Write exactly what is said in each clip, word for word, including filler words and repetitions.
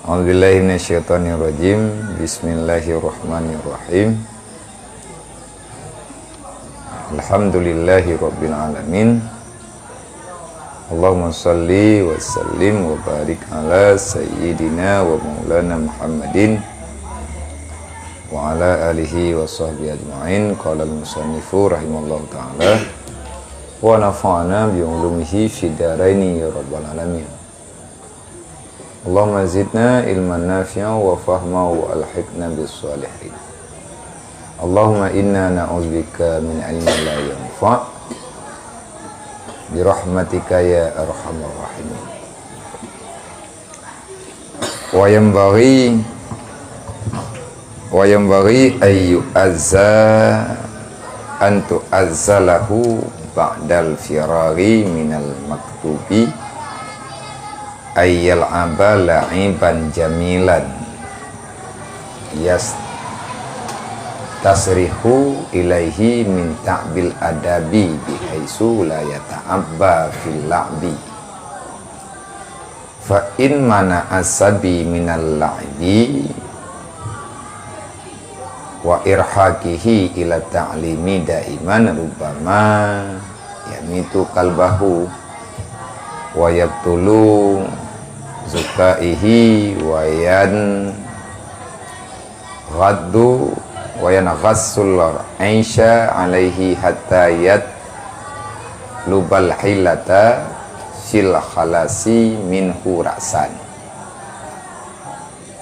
A'udzubillahi minasyaitonirrajim. Bismillahirrahmanirrahim. Alhamdulillahirabbil alamin. Allahumma shalli wa sallim wa barik ala sayyidina wa maulana Muhammadin wa ala alihi wa sahbihi ajma'in. Qala al-musannifu rahimahullahu ta'ala wa nafa'ana bi ulumihi fid daraini ya rabbal alamin. Allahumma zidna ilman nafi'a wa fahma wa alhiqna bis salihin. Allahumma inna na'udzubika min ilmin la yanfa', bi rahmatika ya arhamar rahimin. Wa yanbaghi, wa yanbaghi ay yu'azza, an tu'azza lahu ba'dal firaghi minal maktubi, ay yal'aba la'iban jamilan yastasrihu ilaihi min ta'bil adabi, bihaitsu la yata'abba fil la'bi. Fa in mana'a sabi minal la'ibi wa irhaqihi ila ta'limi daiman, rubbama yamitu qalbahu wa yabtulu zukaihi wa yanghaddu, wa yanghassul aisha alaihi hatta yatlubal hilata fil khalasi minhu ra'san.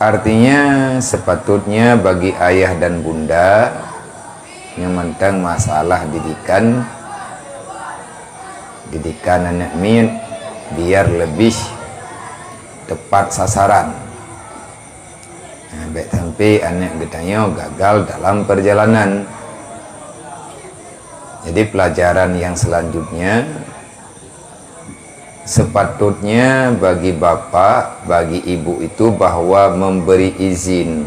Artinya, sepatutnya bagi ayah dan bunda nyang mantong masalah didikan, didikan aneuk miet biar lebih tepat sasaran. Nah, bèk sampai aneuk geutanyoe gagal dalam perjalanan. Jadi, pelajaran yang selanjutnya, sepatutnya bagi bapak, bagi ibu itu bahwa memberi izin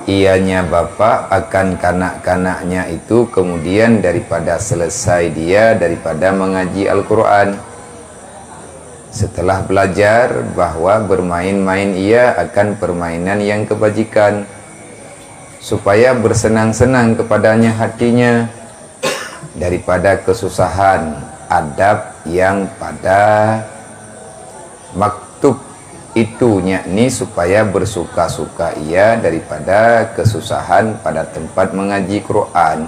ianya bapak akan kanak-kanaknya itu, kemudian daripada selesai dia daripada mengaji Al-Quran. Setelah belajar bahwa bermain-main ia akan permainan yang kebajikan, supaya bersenang-senang kepadanya hatinya daripada kesusahan adab yang pada maktub itu, yakni supaya bersuka-suka ia daripada kesusahan pada tempat mengaji Quran,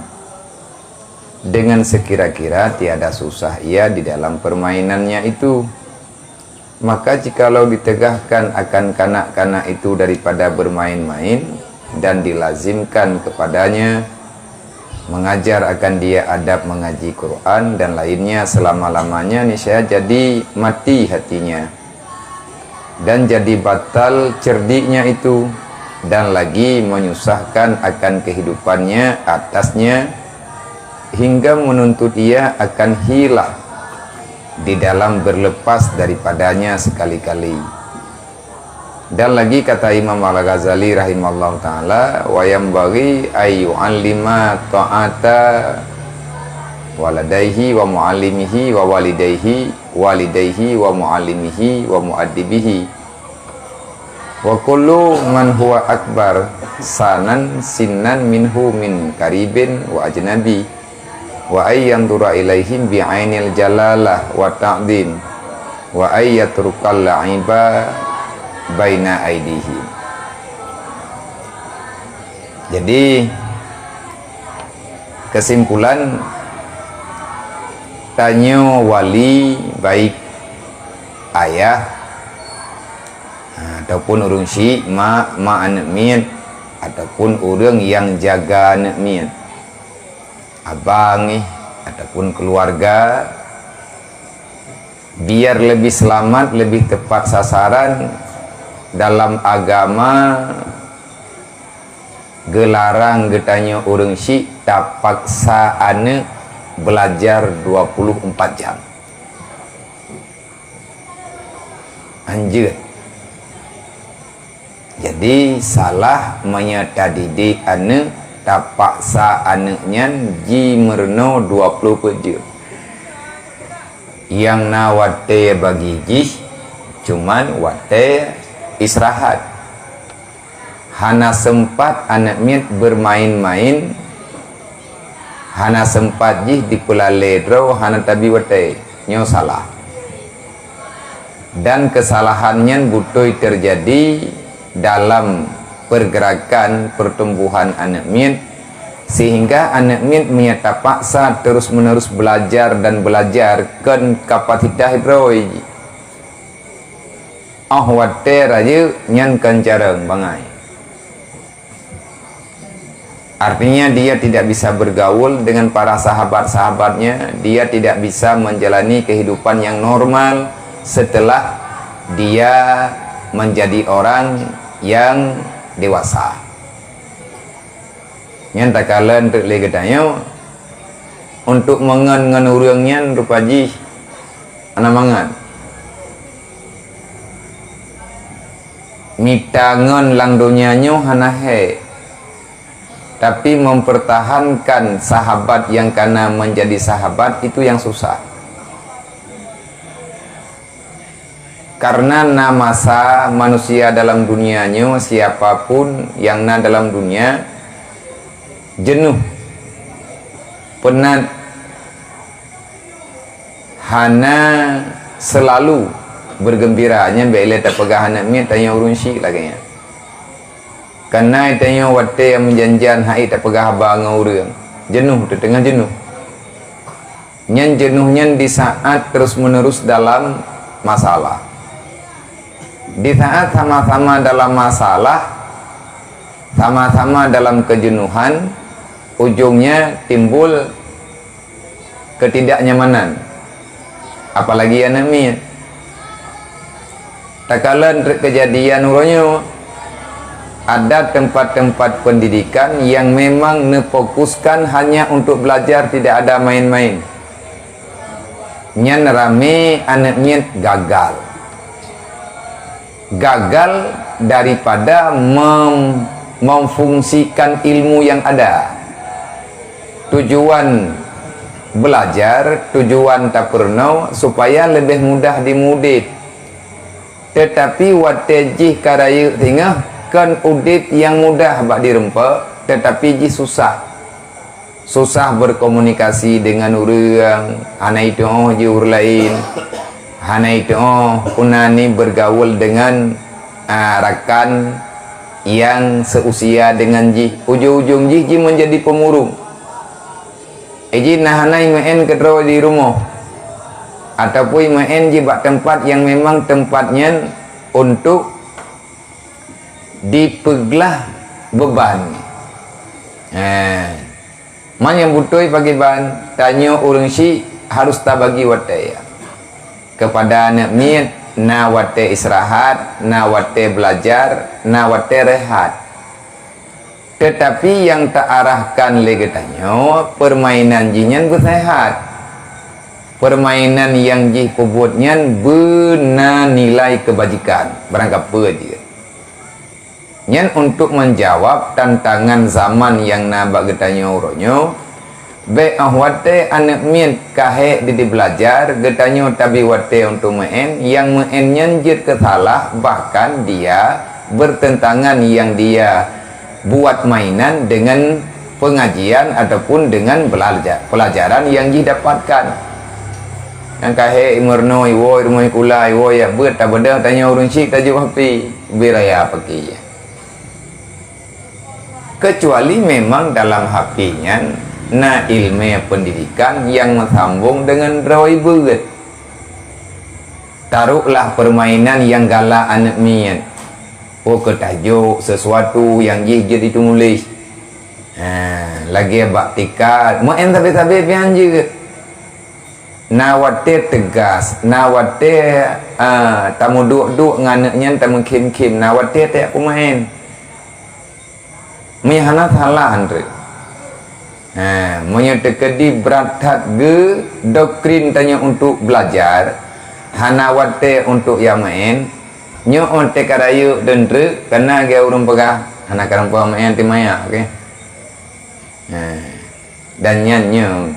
dengan sekira-kira tiada susah ia di dalam permainannya itu. Maka, jikalau ditegahkan akan kanak-kanak itu daripada bermain-main dan dilazimkan kepadanya mengajar akan dia adab mengaji Quran dan lainnya selama-lamanya, niscaya jadi mati hatinya dan jadi batal cerdiknya itu, dan lagi menyusahkan akan kehidupannya atasnya, hingga menuntut ia akan hilah di dalam berlepas daripadanya sekali-kali. Dan lagi kata Imam Al-Ghazali rahimahullahu taala, "Wa yanbaghi ay yu'allima ta'ata waladaihi wa muallimihi wa walidaihi, walidaihi wa muallimihi wa muaddibihi, wa kullu man huwa akbar sanan sinnan minhu min qaribin wa ajnabi, wa ay yanzura ilaihim bi ainil jalalah wa ta'zim, wa ay yatrukal la'iba baina aidihim." Jadi, kesimpulan, tanyoe wali, baik ayah, ha, ataupun ureuëng syik, mak, mak aneuk miet, ataupun ureuëng nyang jaga aneuk miet, abang, eh, ataupun keluarga, biar lebih selamat, lebih tepat sasaran. Dalam agama geularang geutanyoe ureuëng syik tapaksa aneuk belajar dua puluh empat jam. Hanjeuet. Jadi, salah meunyoe tadidik aneuk, tapaksa aneuk nyan jimeurunoe dua puluh peuet jeuem. Nyang na watée bagi jih, cuman watée Istirahat. Hana sempat aneuk miet bermain-main, hana sempat jih dipeulalé droe, hana tabi watée. Nyoe salah. Dan kesalahan nyan beutôi terjadi dalam pergerakan pertumbuhan aneuk miet, sehingga aneuk miet meunyo tapaksa terus-menerus belajar dan belajar kon kapasitas droe. Óh watée rayeuk nyan kon carông bangai. Artinya, dia tidak bisa bergaul dengan para sahabat-sahabatnya, dia tidak bisa menjalani kehidupan yang normal setelah dia menjadi orang yang dewasa. Nyan takalon teuk lé geutanyoe, untuk meungon ngon ureuëng nyan rupa jih hana mangat. Mita ngon lam donya nyoe hana hék, tapi mempertahankan sahabat yang kana menjadi sahabat itu yang susah. Karena na masa manusia dalam dunia nyoe, siapapun yang na dalam dunia, jenuh, penat, hana selalu bergembira. Nyan bék lé tapeugah aneuk miet tanyoe ureuëng syik lagée nyan. Kana tanyoe watée nyang meujan-jan hai tapeugah haba ngon ureuëng, jenuh, teuteungoh jenuh. Nyan jenuh nyan di saat terus-menerus dalam masalah. Di saat sama-sama dalam masalah, sama-sama dalam kejenuhan, ujungnya timbul ketidaknyamanan, apalagi aneuk miet. Takalon teuk kejadian uroe nyoe, ada tempat-tempat pendidikan yang memang neufokuskan hanya untuk belajar, tidak ada main-main. Nyan ramé aneuk miet gagal. Gagal daripada mem-, memfungsikan ilmu yang ada. Tujuan belajar, tujuan tapeurunoe supaya leubeh mudah dimuudeb. Teutapi watée jih ka rayeuk singoh, kon udeb nyang mudah bak dirumpok, teutapi jih susah. Susah berkomunikasi dengan ureuëng, hana ituoh jih ureuëng laén, hana ituoh puna ni bergaul dengan, a, rakan yang seusia dengan jih. Ujong-ujong jih, jih menjadi pemurung. Iji na hana imeu'en keudroe di rumoh, ataupun imeu'en jih bak teumpat nyang memang teumpat nyan untuk dipeuglah beuban. He. Meunyoe beutôi pakriban, tanyoe ureuëng syik harus tabagi watée. Keupada aneuk miet, na watée istirahat, na watée beulajar, na watée rehat. Teutapi nyang ta-arahkan lé geutanyoe, peurmainan jih nyan beuseuhat. Peurmainan nyang jih peubuet nyan beuna nilai keubajikan, barang kapeue jih. Nyan untuk meujaweueb tantangan zaman nyang na bak geutanyoe uroe nyoe, bék óh watée aneuk miet ka hék di, dibeulajar, geutanyoe tabi watée untuk meu'en, nyang meu'en nyan jeuet keu salah, bahkan dia bertentangan nyang dia buat mainan dengan pengajian ataupun dengan belajar, pelajaran nyang jih dapatkan. Nyang ka hék imeurunoe iwoe rumoh sikula, iwoe jak beuet, tabeudôh tanyoe ureuëng syik tajok HP, ubé raya paki. Kecuali memang dalam HP nyan na ileumèe pendidikan nyang meusambong deungon droe beuet. Taroklah peurmainan nyang galak aneuk miet. Peu keuh tajok sisuatu nyang jih jeuet jituléh. Ha, lagèe bak tika, meu'en sabe-sabe pih han jeuet. Na watèe teugas, na watèe, a, tameuduek-duek ngon aneuk nyan, tameukhém-khém, na watèe tajak peumaén. Meuhana salah han treuk. Ha, meunyoe teukeudi brat that geudoktrin tanyoe untuk belajar, hana watèe untuk jak meu'en, nyoe 'oh teuka rayeuk deuh treuk, kana lagèe ureueng peugah, hana kareung peue meu'en, ti maya, oke. Ha, dan nyan nyoe.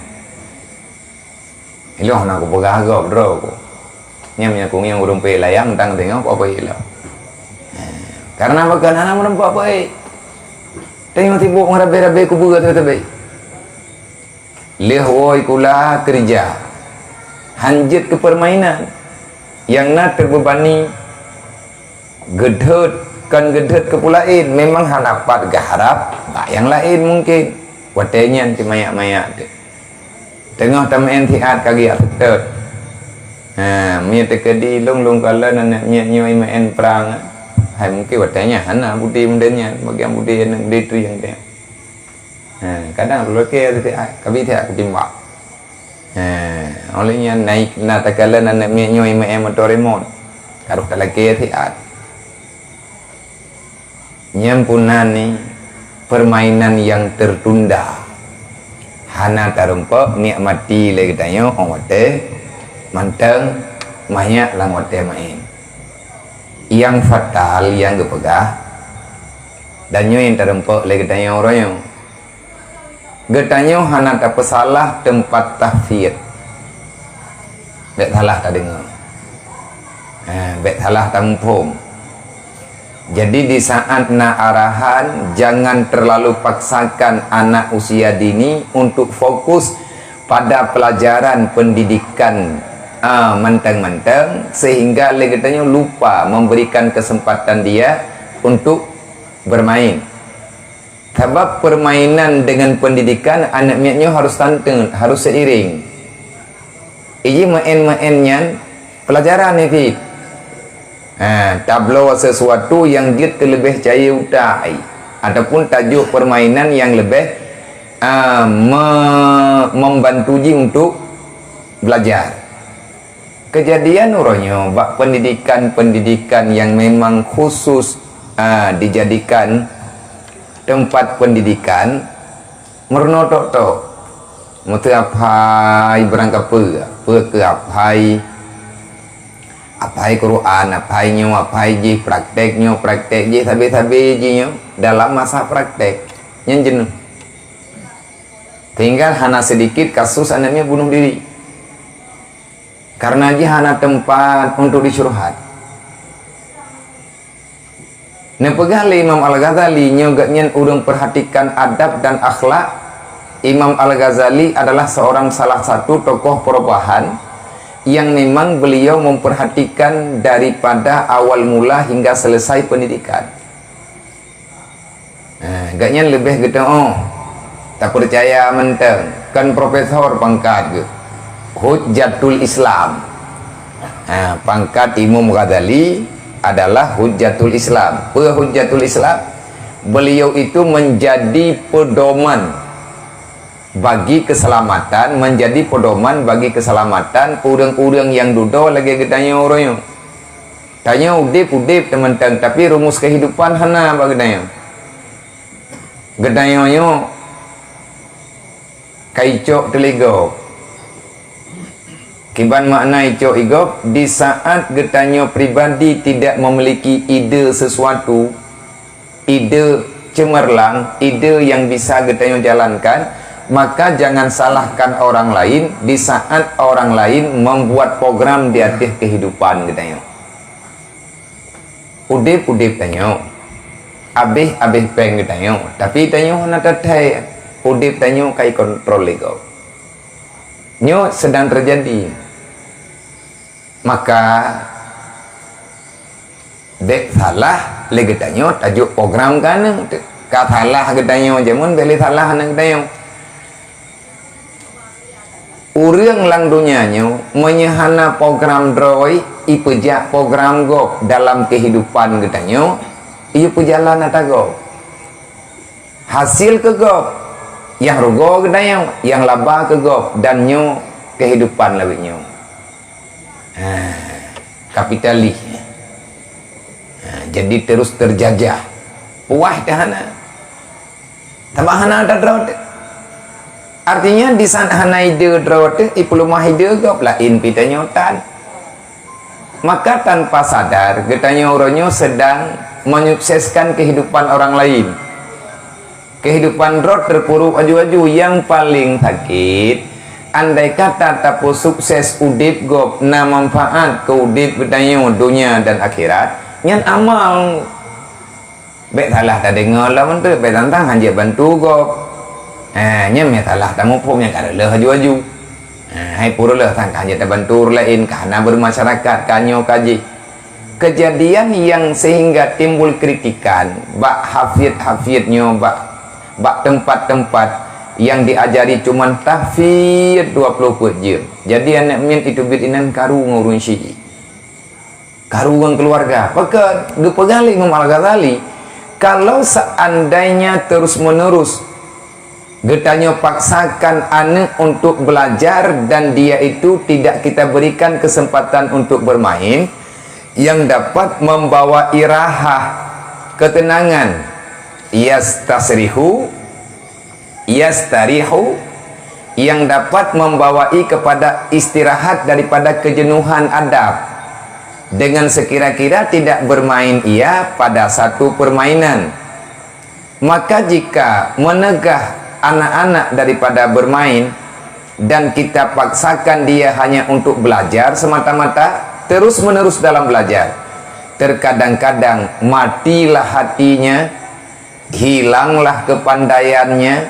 Ilôn hana kupeugah gob droe ku. Nyan meunyoe kungieng ureueng peuet layang, tang singoh ku apa ilôn. Karena pakon hana meureumpok baik. Tanyoe sibuk ngon rabe-rabe kubu teuh-teuh. Lheueh woe sikula keurija. Han jeuet keu peurmainan. Nyang na teubebani geudhôt, kon geudhôt keu peue laén, memang hana pat geuharab bak nyang laén mungken. Watée nyan teuh manyak-manyak teuh. Teungoh tameu'en siat ka geujak seutôt. Ha, meunyoe teukeudi lôn, lôn kalon aneuk miet nyoe meu'en prang. Hai mungken watée nyan hana budi meudeh nyan, bagian budi aneuk budi trieng teuh. Ha, kadang lôn lakée siat, ka bi siat kutimbak. Ha, óh lheueh nyan naik na takalon aneuk miet nyoe meu'en moto remote. Ka rôh talakée siat. Nyan puna ni permainan nyang tertunda. Hana tarumpok nikmati lé geutanyoe óh watée mantong manyak lam watée maén. Nyang fatal nyang geupeugah, dan nyoe nyang tarumpok lé geutanyoe uroe nyoe. Geutanyoe hana tapeusalah teumpat tahfidz. Bék salah tadeungoe. Eh, bék salah tamuphom. Jadi, di saat na arahan, jangan terlalu paksakan anak usia dini untuk fokus pada pelajaran pendidikan, ah, mantong-mantong, sehingga lé geutanyoe lupa memberikan kesempatan dia untuk bermain. Sabab permainan dengan pendidikan aneuk miet nyoe harus santun, harus seiring. Iji meu'en-meu'en nyan pelajaran nyan cit. Ha, tabloe sesuatu nyang jeuet keu leubeh cair utak, ataupun tajok permainan nyang leubeh, ah, me-, membantu jih untuk belajar. Keujadian uroe nyoe bak pendidikan-pendidikan nyang memang khusus, a, dijadikan teumpat pendidikan, meurunoe tok-tok. Meuteuaphai beurangkapeue, peue keuh aphai, aphai Quran, aphai nyoe, aphai jih, praktek nyoe, praktek jih, sabe-sabe jih nyoe dalam masa praktek. Nyan jeuneuh. Sehingga hana sedikit kasus aneuk miet bunuh diri. Karena jih hana teumpat untuk dicurhat. Neupeugah lé Imam Al-Ghazali, nyoe gobnyan ureuëng perhatikan adab dan akhlak. Imam Al-Ghazali adalah seorang salah satu tokoh perubahan yang memang beliau memperhatikan daripada awal mula hingga selesai pendidikan. Ha, gobnyan leubeh geutanyoe tapeucaya mantong, kon profesor pangkat geuh. Hujjatul Islam. Ha, pangkat Imam Ghazali adalah Hujjatul Islam. Peue Hujjatul Islam? Beliau itu menjadi pedoman bagi keselamatan, menjadi pedoman bagi keselamatan ureuëng-ureuëng nyang dudoe lagée geutanyoe uroe nyoe. Tanyoe udeb-udeb teumantong, tapi rumus kehidupan hana bak geutanyoe. Geutanyoe nyoe ka icok teuh lé gob. Kiban makna icok lé gob, di saat geutanyoe pribadi tidak memiliki ide sesuatu, ide cemerlang, ide yang bisa geutanyoe jalankan, maka jangan salahkan orang lain di saat orang lain membuat program di ateueh kehidupan geutanyoe. Udeb-udeb tanyoe, abeh-abeh péng geutanyoe, tapi tanyoe hana tathai udeb tanyoe ka ikontrol lé gob. Nyoe sedang terjadi. Maka, bék salah lé geutanyoe tajok program keu aneuk teuh. Ka salah geutanyoe jameun, bék lé salah aneuk geutanyoe. Ureuëng lam donya nyoe, meunyoe hana program droe, ipeujak program gob dalam kehidupan geutanyoe, iyue peujalan ata gob. Hasil keu gob, nyang rugoe geutanyoe, nyang laba keu gob, dan nyoe kehidupan lawét nyoe. Ha, kapitalis. Ha, jadi terus terjajah. Puas teuh hana. Sabab hana ata droe teuh. Artinya, di saat hana ide droe teuh, ipeuleumah ide gob laén pih tanyoe tan. Maka tanpa sadar, geutanyoe uroe nyoe sedang menyukseskan kehidupan orang lain. Kehidupan droe teupuruk aju-aju, nyang paleng sakét, andai kata tapeusukses udeb gob na manfaat keu udeb geutanyoe donya dan akhirat, nyan amal. Bék salah tadeungoe lom tu, bék tantang hanjeuet bantu gob. Ha, nyan meusalah tamuphom nyang ka reuloh aju-aju. Ha, hai peureuleuh sang ka hanjeuet tabantu ureuëng laén, ka hana bermasyarakat, ka nyoe ka jih. Kejadian yang sehingga timbul kritikan bak hafid-hafid nyoe, bak, bak tempat-tempat yang diajari cuman tahfid dua puluh peuet jeuem. Jadi aneuk miet itu bit inan karu ngon ureuëng syiek. Karu ngon keuluwarga. Pakon geupeugah lé Imam Al-Ghazali, kalau seandainya terus-menerus geutanyoe paksakan aneuk untuk belajar dan dia itu tidak kita berikan kesempatan untuk bermain yang dapat membawa irahah, ketenangan, yastasrihu, yastarihu, yang dapat membawai kepada istirahat daripada kejenuhan adab dengan sekira-kira tidak bermain ia pada satu permainan. Maka jika menegah anak-anak daripada bermain dan kita paksakan dia hanya untuk belajar semata-mata, terus-menerus dalam belajar, terkadang-kadang matilah hatinya, hilanglah kepandaiannya,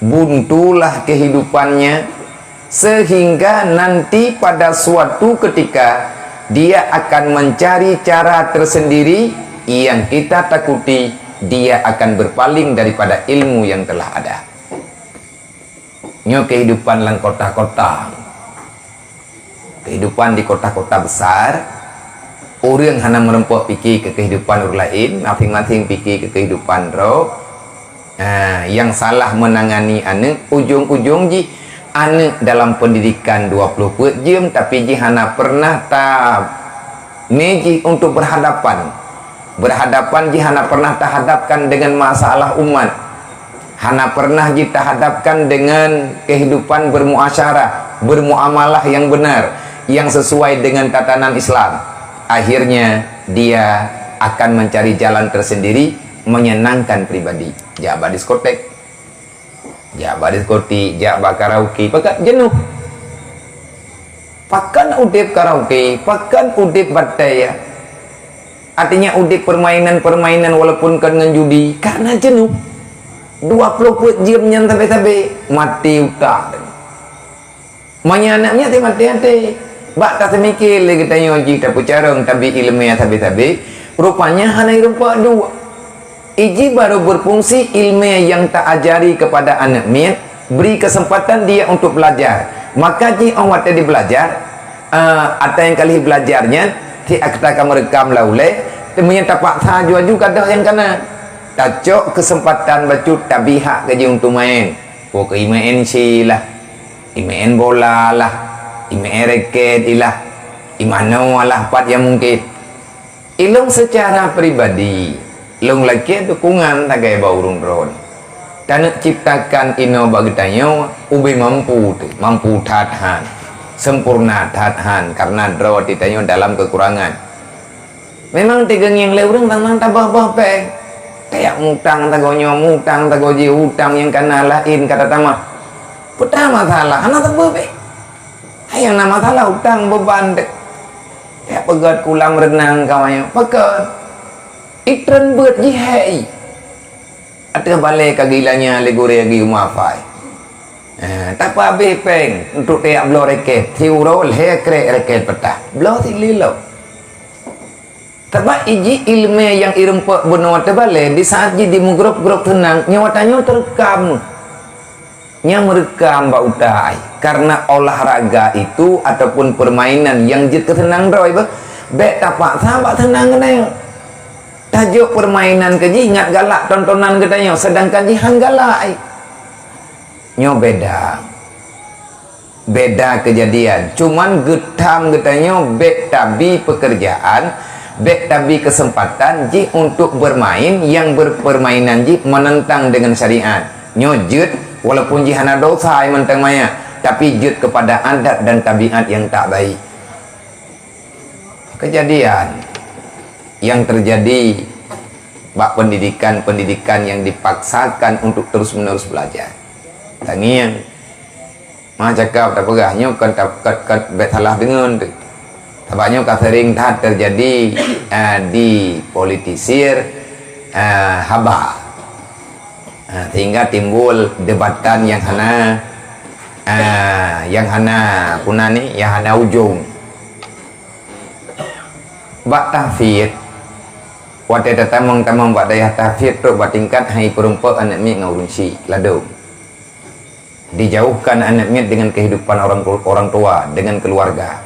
buntulah kehidupannya, sehingga nanti pada suatu ketika dia akan mencari cara tersendiri yang kita takuti, dia akan berpaling daripada ilmu yang telah ada. Nyoe kehidupan lam kota-kota. Kehidupan di kota-kota besar, ureuëng hana meureumpok pike keu kehidupan ureuëng laén, masing-masing pike keu kehidupan droe. Ha, nyang salah menangani aneuk, ujong-ujong jih aneuk dalam pendidikan dua puluh peuet jeuem, tapi jih hana pernah ta-, mé jih untuk berhadapan. Berhadapan jih hana pernah tahadapkan dengan masalah umat. Hana pernah jih tahadapkan dengan kehidupan bermuasyarah, bermuamalah yang benar, yang sesuai dengan tatanan Islam. Akhirnya, dia akan mencari jalan tersendiri menyenangkan pribadi. Jak bak diskotek, jak bak diskotik, jak bak karaoke, pakat jenuh. Pakon udeb karaoke, pakon udeb batée, ya? Artinya udeb permainan-permainan walaupun kon ngon judi, karena jenuh. Dua puluh peuet jeuem nyan sabe-sabe, maté utak. Meunyoe aneuk miet maté-maté, bak taseumiké lé geutanyoe jih tapeucarông tabi ileumèe sabe-sabe, rupanya hana irumpok duek. Iji baru berfungsi ilmu yang taajari kepada aneuk miet, beri kesempatan dia untuk belajar. Maka jih óh watèe jibeulajar, eh, ata nyang ka lheueh belajar nyan, si akta ka meureukam lam ulèe, teuma nyang tapaksa aju-aju gadôh nyang kana. Tacok kesempatan bacut tabi hak keu jih untuk main. Pokok imain si lah, imain bola lah, imain raket ilah, imanoe lah pat nyang mungkin. Ilôn seucara pribadi, lôn lakèe dukungan sagai bak ureueng droen. Taneuk ciptakan inoe bak geutanyoe ubé mampu teuh, mampu that han, sempurna that han, karena droe teuh tanyoe dalam keukurangan. Memang teugeungieng lé ureueng tamang taböh-böh péng. Tajak mutang sagoe nyoe, mutang sagoe jih, utang nyang kana laén ka tatamah. Peue masalah, hana sapeue pih. Hai nyang na masalah utang beuban teuh. Tajak peugöt kulam reunang kawan nyoe. Pakon? Itreun beuet jih hai. Ateueh balèe ka geuilanya lé gurèe geuh u mafai. Eh, tapeuabéh péng untuk tajak bloe raket, siuroe lhèe krèk raket peutah. Bloe sililom. Sabab iji ileumèe nyang irumpok bunoe teubalèe, di saat jih dimeugrôp-grôp seunang, nyoe tanyoe teureukam. Nyang meureukam bak utai, karena olahraga itu ataupun permainan nyang jeuet keu seunang droe beuh, bèk tapaksa bak seunang geutanyoe. Tajok permainan keu jih ngat galak tontonan geutanyoe, sedangkan jih han galak. Nyoe beda. Beda kejadian. Cuman geutam geutanyoe bèk tabi pekerjaan, bèk tabi kesempatan jih untuk bermain yang ber-, permainan jih menentang dengan syariat. Nyoe jeuet, walaupun jih hana dosa mantong maya, tapi jeuet kepada adat dan tabiat yang tak baik. Kejadian yang terjadi bak pendidikan-pendidikan yang dipaksakan untuk terus-menerus belajar. Tangieng, ma cakap tapeugah nyoe kon ta-, kon, kon bèk salah deungon teuh. Sabab nyoe ka sering that terjadi, ah, di politisir, ah, haba. Ah, sehingga timbul debatan yang hana, ah, yang hana, puna ni, yang hana ujong. Bak tahfidz, watée tatamong-tamong bak dayah tahfidz trok bak tingkat hai peurumpok aneuk miet ngon ureuëng syik ladom. Dijauhkan aneuk miet dengan kehidupan orang tu-, orang tua, dengan keluarga.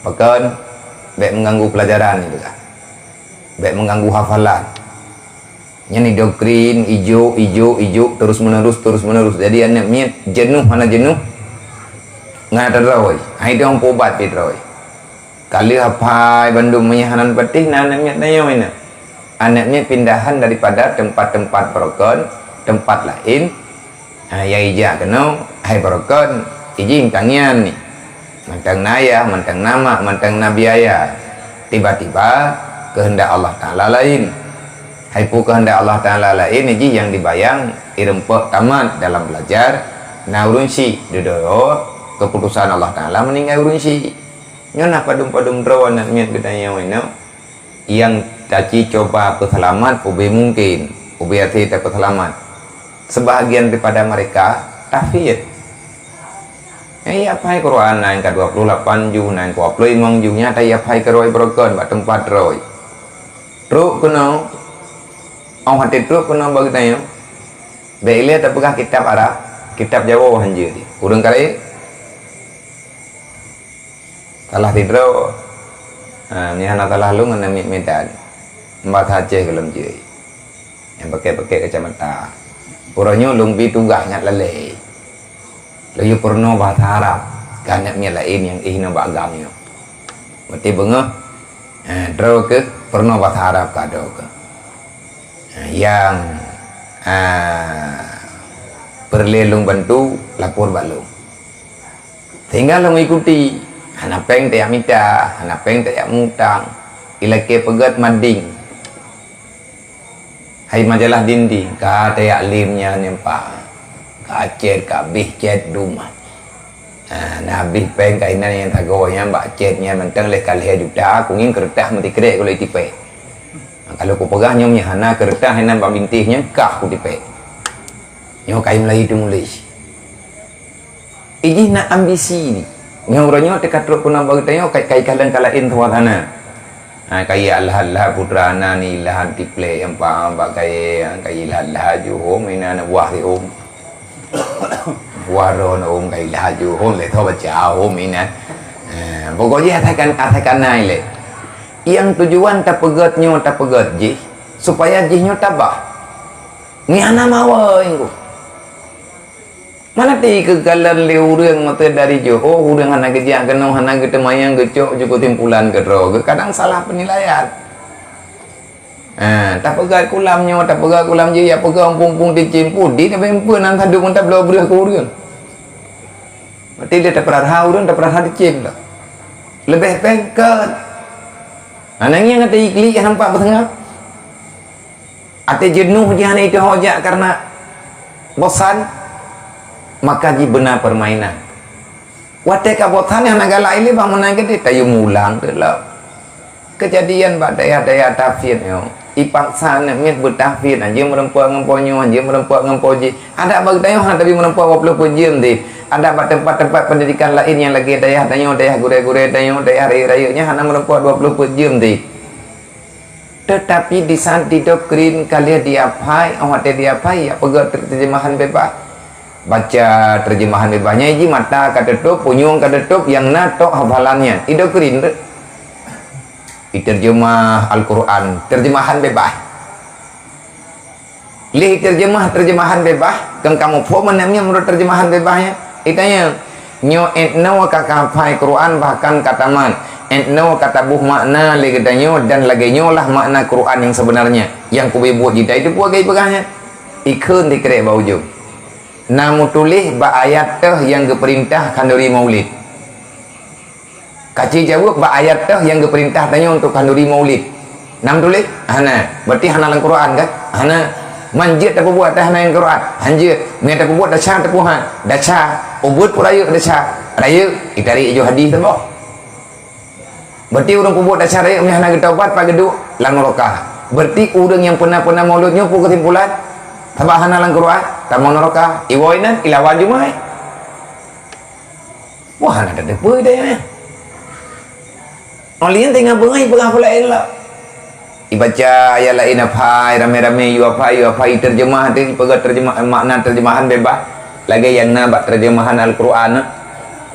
Pakon, bék mengganggu pelajaran itu kan. Bék mengganggu hafalan. Nyan idokrin, ijuk, ijuk, ijuk, terus menerus, terus menerus. Jadi aneuk miet jenuh hana jenuh, ngan tadroe. Hai dong pobat pih droe. Ka lheueh aphai bandum meunyoe hana patéh na aneuk miet tanyoe inong. Aneuk miet pindahan daripada tempat-tempat beurokon, tempat laén. Ha, nyang ijak keunoe, hai beurokon, ijih tangian ni. Mantong na ayah, mantong na mak, mantong na biaya. Tiba-tiba, keuheundak Allah Taala laén. Hai peue keuheundak Allah Taala laén, ijih nyang dibayang, irumpok tamat dalam belajar, na ureuëng syik, dudoe, keputusan Allah Taala meuninggai ureuëng syik. Nyoe na padum-padum droe aneuk miet geutanyoe inong nyang taci cuba peuseulamat ubé mungken, ubé até tapeuseulamat. Sebahagian daripada mereka tahfidz. Eh, ya, aphai Quran na nyang ka dua puluh lapan ju, na nyang dua puluh limong ju, nyata ya, aphai keurôi beurokon bak teumpat rôi. Trok keunoe, oh, até trok keunoe bak geutanyoe. Bék ilée tapeugah kitab Arab, kitab Jawoe hanjeuet. Ureuëng kareb? Salah sidroe. Ha, nyan hana salah lôn ngon aneuk miet Medan. Bahasa Aceh gohlom jeuet. Nyang pakai-pakai kacamata. Uroe nyoe lôn bi tugaih ngat lalée. Laju peurunoe bahasa Arab keu aneuk miet laén nyang éh inoe bak agam nyoe. Meuti beungoh, ha, droe keuh peurunoe bahasa Arab ka droe keuh. Ha, nyang, ha, peureulée lôn bantu, lapor bak lôn. Sehingga lôn ikuti, hana péng tajak mita, hana péng tajak mutang, ilakée peugét mading. Hai majalah dinding, ka tajak lém nyan nyang pa. Ka cét, ka abéh cét dum. Ha, na abéh péng kainan nyang sagoe nyan bak cét nyan mantong lheueh ka lhée juta, kungieng keureutah meuti krek kulét tipék. Ha, kalau kupeugah nyoe nyan hana keureutah inan bak bintéh nyan kah kutipék. Nyoe kai mulai tumuléh. Ijih na ambisi ni. Nyoe uroe nyoe teuka trok keunoe bak geutanyoe kai, kai kalon ka laén suasana. Ha, kai Alhad-Alhad putra na ni Alhad tiplek nyang paham bak kai, kai Alhad-Alhad ju hom inan buah si hom. Buah ron hom kai Alhad ju hom lé tho baca hom inan. Ha, pokok jih asai kan, asai kanai lé. Yang tujuan tapeugét nyoe tapeugét jih supaya jih nyoe tabah. Ngieng hana mawa inggu. Mana ti keugalan lé ureuëng mata dari Johor, ureuëng hana geujak keunoe, hana geuteumayang, geucok ju keusimpulan keudroe, kadang salah penilaian. Ha, tapeugah kulam nyoe, tapeugah kulam jih, ya peugah umpung-umpung di cimpu, di na bempeue nan sadum meutab bloe breueh keu ureuëng. Berarti dia tapeurara ureuëng, tapeurara di cim dah. Lebih pengket. Ha, nangis kata iklik nampak beutengah. Até jenuh jih hana iteuho jak karena bosan, maka jih beuna permainan. Watée ka bosan hana galak ilée bak meunan geude tayue mulang teulok. Kejadian bak dayah-dayah tahfidz nyoe, ipaksa aneuk miet beutahfidz, hanjeuet meureumpok ngon po nyoe, hanjeuet meureumpok ngon po jih. Adak bak geutanyoe hana tabi meureumpok dua ploh peuet jeuem deh. Adak bak teumpat-teumpat pendidikan laén nyang lagée dayah tanyoe, dayah gurée-gurée tanyoe, dayah rayeuk-rayeuk nyan hana meureumpok dua ploh peuet jeuem deh. Tetapi di saat didokrin ka lheueh diaphai, óh watée diaphai, ya peugah ter-, terjemahan bebas. Baca terjemahan bebas nyan jih mata ka teutôb, punyueng ka teutôb, nyang na tok hafalan nyan. Idokrin tu. Diterjemah Al-Quran, terjemahan bebas. Lheueh terjemah terjemahan bebas, kan kamoe phom aneuk miet meunurot terjemahan bebas nyan. Itanyong, nyoe 'et noe ka kaphai Quran bahkan ka tamat. 'Et noe ka taboh makna lé geutanyoe dan lagée nyoe lah makna Quran nyang sebenarnya, nyang kubuet jih dai teupeue gai peugah nyan. Ikheun dikrek bak ujong. Na meutuléh bak ayat teuh nyang geupeurintah khanduri maulid. Kaci jaweueb bak ayat teuh nyang geupeurintah tanyoe untuk khanduri maulid. Na meutuléh? Hana. Berarti hana lam Quran kan? Hana. Man jeuet tapeubuet teuh hana lam Quran. Hanjeuet. Meunyo tapeubuet desya teupeue han. Desya. Ubeut peue rayeuk desya. Rayeuk. Itarék ijôh hadis teuboh. Berarti ureuëng peubuet desya rayeuk meunyo hana geutaubat pat geuduek lam neuraka. Berarti ureuëng nyang peuna-peuna mulod nyoe peue keusimpulan? Sabab hana lam Quran, tamong neuraka. Iwoe nan ilawan jumai. Wah, hana tateupeue deh. Oleh nyan teungoh beungoh ipeugah peue laén lom. Ibaca ayat laén apai, ramé-ramé yue apai, yue apai terjemah teuh, ipeugah terjemah, makna terjemahan bebas. Lagée nyang na bak terjemahan Al-Quran.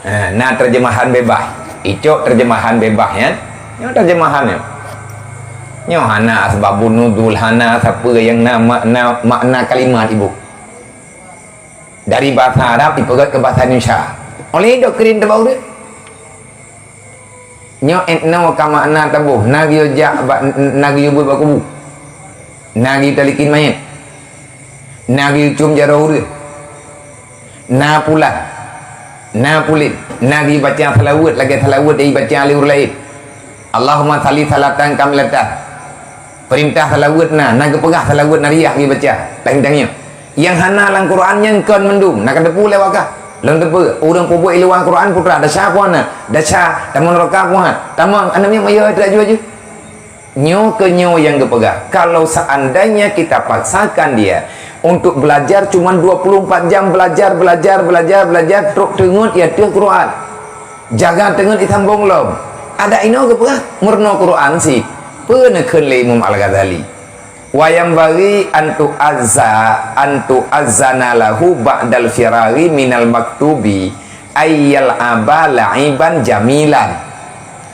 Ha, na terjemahan bebas. Icok terjemahan bebas nyan. Nyoe terjemahan nyoe. Nyoe hana asbabun nuzul, hana sapeue nyang na makna, makna kalimat ibu. Dari bahasa Arab ipeugah ke bahasa Indonesia. Oleh dok keurin teuh bak ureuëng. Nyoe etno ka makna taboh, na geuyue jak bak, na geuyue beuet bak kubu. Na geuyue talikin manyét. Na geuyue com jaroe ureuëng. Na pulan. Na pulen. Na geuyue baca salaweuet lagée salaweuet nyang ibaca lé ureuëng laén. Allahumma shalli shalatan kamilatan. Peurintah salaweuet na, na geupeugah salaweuet nariyah geuyue baca. Laén tangieng. Nyang hana lam Quran nyan kon mandum, na ka teupeue lé wakah. Lôn teupeue, ureuëng peubuet i luwa Quran putra, desya peue hana? Desya, tamong neuraka peue hana? Tamong, aneuk miet miyueb teuh laju-laju. Nyoe keuh nyoe nyang geupeugah, kalau seandainya kita paksakan dia untuk belajar cuma dua puluh empat jam, belajar, belajar, belajar, belajar, trok teungeut i ateueh Quran. Jaga teungeut i sambong lom. Adak inoe geupeugah, meurunoe Quran cit. Peue neukheun lé Imam Al-Ghazali? Wa yanbaghi an tu'azza, an tu'azzana lahu ba'dal firaghi minal maktubi, ay yal'aba la'iban jamilan.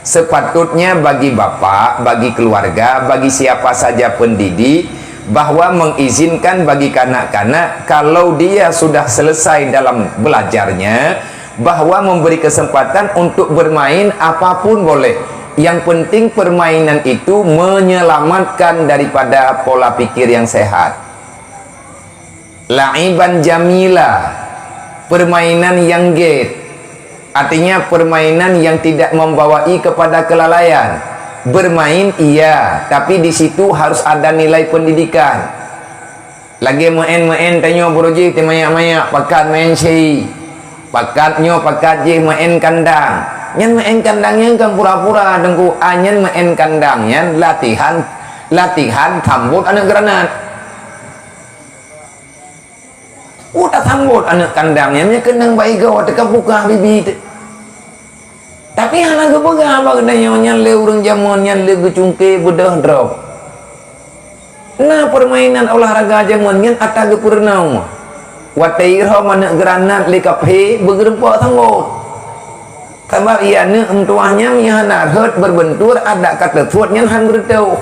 Sepatutnya bagi bapak, bagi keluarga, bagi siapa saja pendidik, bahwa mengizinkan bagi kanak-kanak, kalau dia sudah selesai dalam belajarnya, bahwa memberi kesempatan untuk bermain apapun boleh. Yang penting permainan itu menyelamatkan daripada pola pikir yang sehat. La'iban jamila, permainan yang gét. Artinya permainan yang tidak membawai kepada kelalaian. Bermain iya, tapi di situ harus ada nilai pendidikan. Lagée meu'en-meu'en tanyoe beuroji teumayak-mayak pakat meu'en si. Pakat nyoe pakat jih meu'en kandang. Nyan meu'en kandang nyan kan pura-pura Teungku. A nyan meu'en kandang nyan latihan, latihan sambot aneuk granat. Udah sambot aneuk kandang nyan, nyan keunong bak igoe teuka buka bibi teuh. Tapi hana geupeugah bak geutanyoe nyan lé ureuëng jameun nyan lé geucungke beudôh droe. Na permainan olahraga jameun nyan ata geupeurunoe. Watée irhom aneuk granat lé kaphé beugeureumpok sambot. Sabab ia aneuk meutuwah nyan nyang hana rhot berbentur adak ka teusuet nyan han beureutoh.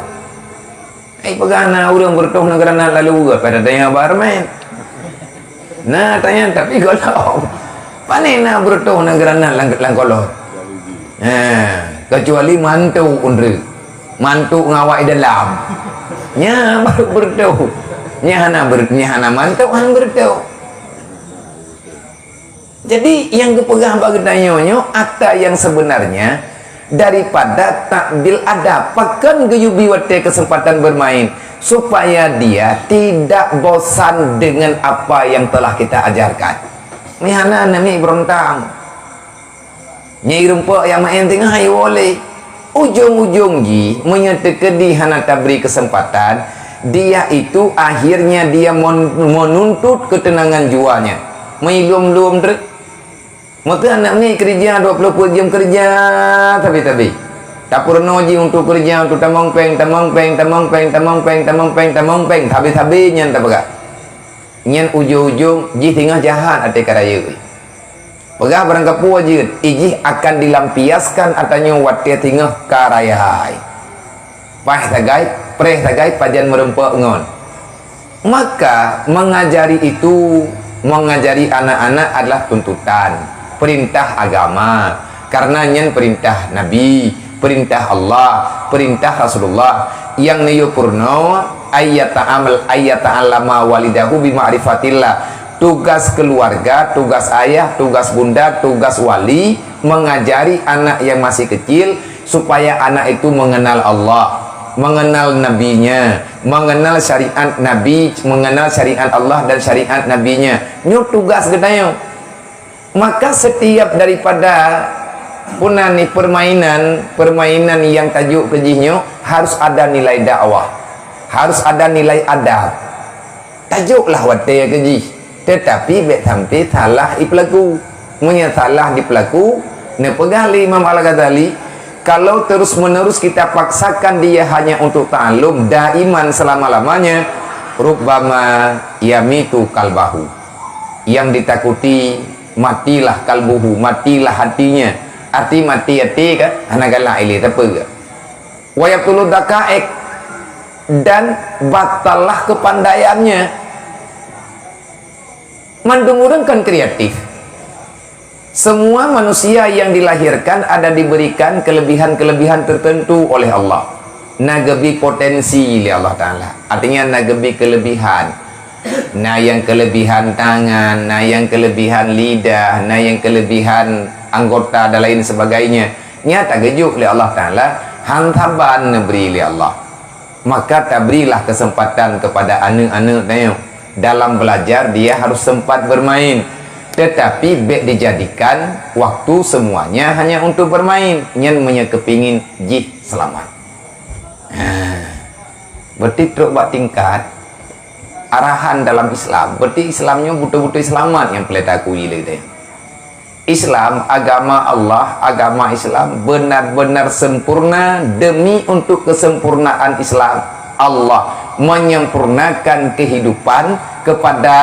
Ai peugah na ureuëng beureutoh ngon granat lalu geuh pada tanya barmen. Na tanya tapi golom. Pane na beureutoh ngon granat lam, lam kolot. Ha, kecuali mantu undri. Mantu ngawai dalam. Nya baru beureutoh. Nya hana ber, nya hana mantu han beureutoh. Jadi nyang geupeugah bak geutanyoe nyoe ata nyang sebenarnya daripada takbil adab. Pakon geuyue bi watée kesempatan bermain supaya dia tidak bosan dengan apa yang telah kita ajarkan. Meuhana nami berontang. Nyai rumpok nyang maén teungoh hai woleh. Ujong-ujong jih, meunyoe teukeudi hana tabri keuseumpatan, dia itu akhirnya dia mon-, menuntut keuteunangan jiwanya. Meulom-lom treuk. Meuteun aneuk miet keureuja dua ploh peuet jeuem keureuja sabe-sabe. Tapeurunoe jih untuk keureuja untuk tamong péng, tamong péng, tamong péng, tamong péng, tamong péng, tamong péng, sabe-sabe nyan tapeugah. Nyan ujong-ujong jih teungoh jahat até ka rayeuk. Peugah barang kapeue jeuet, ijih akan dilampiaskan atanyoe watée teungoh ka raya hai. Paih sagai, preh sagai pajan meurumpok ngon. Maka, mengajari itu, mengajari anak-anak adalah tuntutan, perintah agama. Karena nyan perintah Nabi, perintah Allah, perintah Rasulullah. Nyang neuyue peurunoe, ayyata amal, ayyata alama walidahu bi ma'rifatillah. Tugas keluarga, tugas ayah, tugas bunda, tugas wali, mengajari anak yang masih kecil supaya anak itu mengenal Allah, mengenal Nabi-Nya, mengenal syariat Nabi, mengenal syariat Allah dan syariat Nabi-Nya. Nyoe tugas geutanyoe. Maka setiap daripada puna ni permainan, permainan yang tajuk keu jih nyoe harus ada nilai dakwah. Harus ada nilai adab. Tajôklah watèe keu jih, teutapi bèk sampai salah ipeulaku. Meunyoe salah dipeulaku, neupeugah lé Imam Al-Ghazali, kalau terus-menerus kita paksakan dia hanya untuk ta'allum daiman selama-lamanya, rubbama yamitu qalbahu. Yang ditakuti, matilah qalbuhu, matilah hatinya. Arti mati hati kan, hana galak ilèe, tak apa. Wa yabtulu daqaiq, dan batallah kepandaiannya. Mandum ureueng kan kreatif. Semua manusia yang dilahirkan ada diberikan kelebihan-kelebihan tertentu oleh Allah. Na geubri potensi lé Allah Taala. Artinya na geubri kelebihan. Na nyang kelebihan tangan, na nyang kelebihan lidah, na nyang kelebihan anggota dan lain sebagainya. Nyan tageujok lé Allah Taala, han saban neubri lé Allah. Maka taberilah kesempatan kepada aneuk-aneuk tanyoe. Dalam belajar dia harus sempat bermain. Tetapi bèk dijadikan waktu semuanya hanya untuk bermain. Nyan meunyoe keupingin jih seulamat. Ha. Berarti trok bak tingkat arahan dalam Islam. Berarti Islam nyoe beutôi-beutôi seulamat nyang peureulèe taakui lé geutanyoe. Islam, agama Allah, agama Islam benar-benar sempurna. Demi untuk kesempurnaan Islam, Allah menyempurnakan kehidupan kepada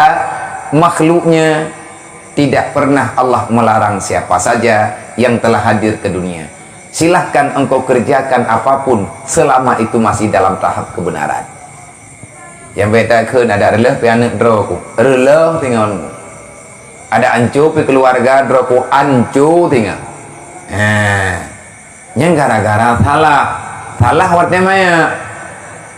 makhluknya. Tidak pernah Allah melarang siapa saja yang telah hadir ke dunia. Silahkan engkau kerjakan apapun selama itu masih dalam tahap kebenaran. Nyang bèk takheun, adak reuloh pih aneuk droe ku. Reuloh singoh. Adak anco pih keuluwarga droe ku, anco singoh. Ha. Nyan gara-gara salah. Salah watèe maya.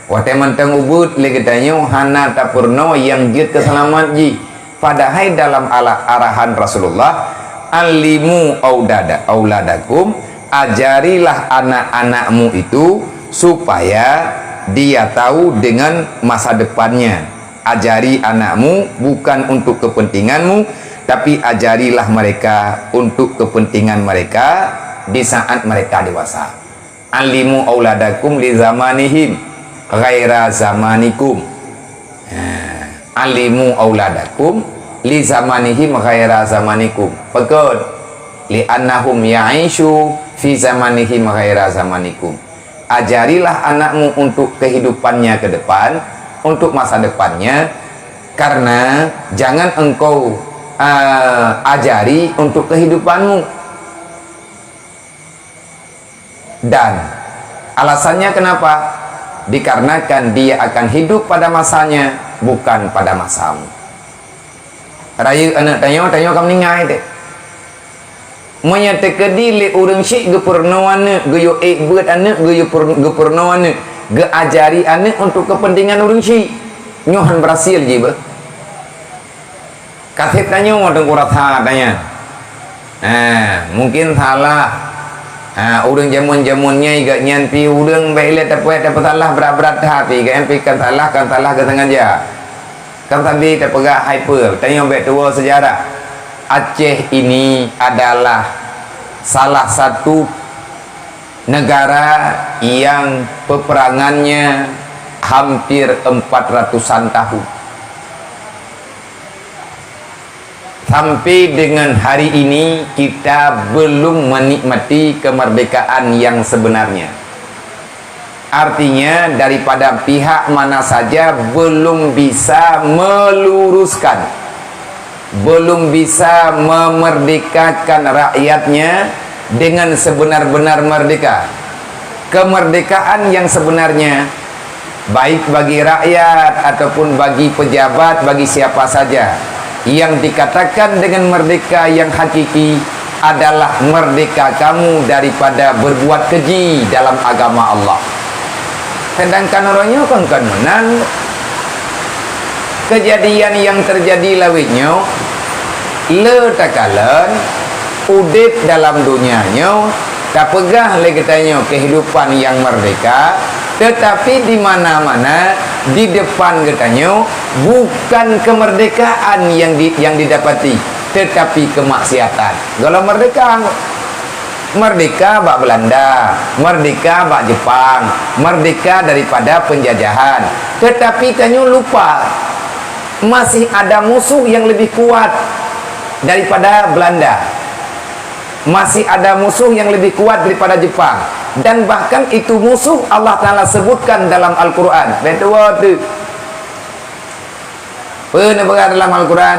Watèe mantong ubit lé geutanyoe hana tapeurunoe nyang jeuet keu seulamat jih. Padahai dalam ala-, arahan Rasulullah, "Allimu audada-, auladakum," ajarilah anak-anakmu itu supaya dia tahu dengan masa depannya. Ajari anakmu bukan untuk kepentinganmu, tapi ajarilah mereka untuk kepentingan mereka di saat mereka dewasa. "Allimu auladakum li zamanihim ghaira zamanikum." Ha, "Allimu auladakum li zamanihim ghaira zamanikum." Pakon? "Li annahum ya'isyu fi zamanihim ghaira zamanikum." Ajarilah anakmu untuk kehidupannya ke depan, untuk masa depannya, karena jangan engkau, eh, ajari untuk kehidupanmu. Dan alasannya kenapa? Dikarenakan dia akan hidup pada masanya, bukan pada masamu. Rayeuk aneuk tanyoe, tanyoe ka meuninggai teuh. Meunyoe teukeudi lé ureueng syik geupeurunoe aneuk, geuyue ék beuet aneuk, geuyue peurunoe aneuk, geuajari aneuk untuk kepentingan ureueng syik, nyoe han beurhasil jih beuh. Kaseb tanyoe teungku rasa tanya. Ha, mungkin salah. Ha, ureueng jameun-jameun nyoe gobnyan pih ureueng bèk ilèe tapeusalah brat-brat that pih, gobnyan pih kan salah, kan salah geusengaja. Kan sabe tapeugah hai peue, tanyoe bèk tuwoe seujarah. Aceh ini adalah salah satu negara yang peperangannya hampir empat ratusan tahun. Sampai dengan hari ini, kita belum menikmati kemerdekaan yang sebenarnya. Artinya, daripada pihak mana saja belum bisa meluruskan, belum bisa memerdekakan rakyatnya dengan sebenar-benar merdeka. Kemerdekaan yang sebenarnya, baik bagi rakyat ataupun bagi pejabat, bagi siapa saja, yang dikatakan dengan merdeka yang hakiki adalah merdeka kamu daripada berbuat keji dalam agama Allah. Sedangkan uroe nyoe kon, kon meunan, kejadian yang terjadi lawét nyoe, le takalon udép dalam donya nyoe, tapeugah lé geutanyoe kehidupan yang merdeka, tetapi di mana-mana di depan geutanyoe bukan kemerdekaan yang di-, yang didapati, tetapi kemaksiatan. Golom merdeka. Merdeka bak Belanda, merdeka bak Jepang, merdeka daripada penjajahan. Tetapi tanyoe lupa, masih ada musuh yang lebih kuat daripada Belanda. Masih ada musuh yang lebih kuat daripada Jepang. Dan bahkan itu musuh Allah Ta'ala sebutkan dalam Al-Quran. Betul tu. Peue neupeugah dalam Al-Quran?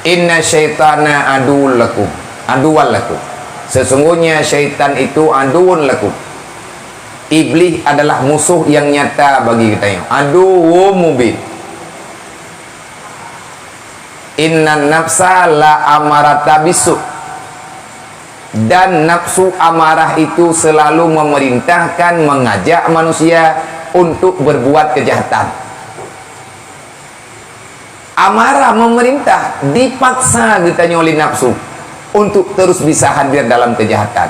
"Inna syaitana aduwwul lakum, aduwwal lakum." Sesungguhnya syaitan itu aduwwun lakum. Iblis adalah musuh yang nyata bagi geutanyoe. Aduwwum mubin. "Innan nafsa la amarata bisu." Dan nafsu amarah itu selalu memerintahkan, mengajak manusia untuk berbuat kejahatan. Amarah memerintah, dipaksa geutanyoe lé nafsu untuk terus bisa hadir dalam kejahatan.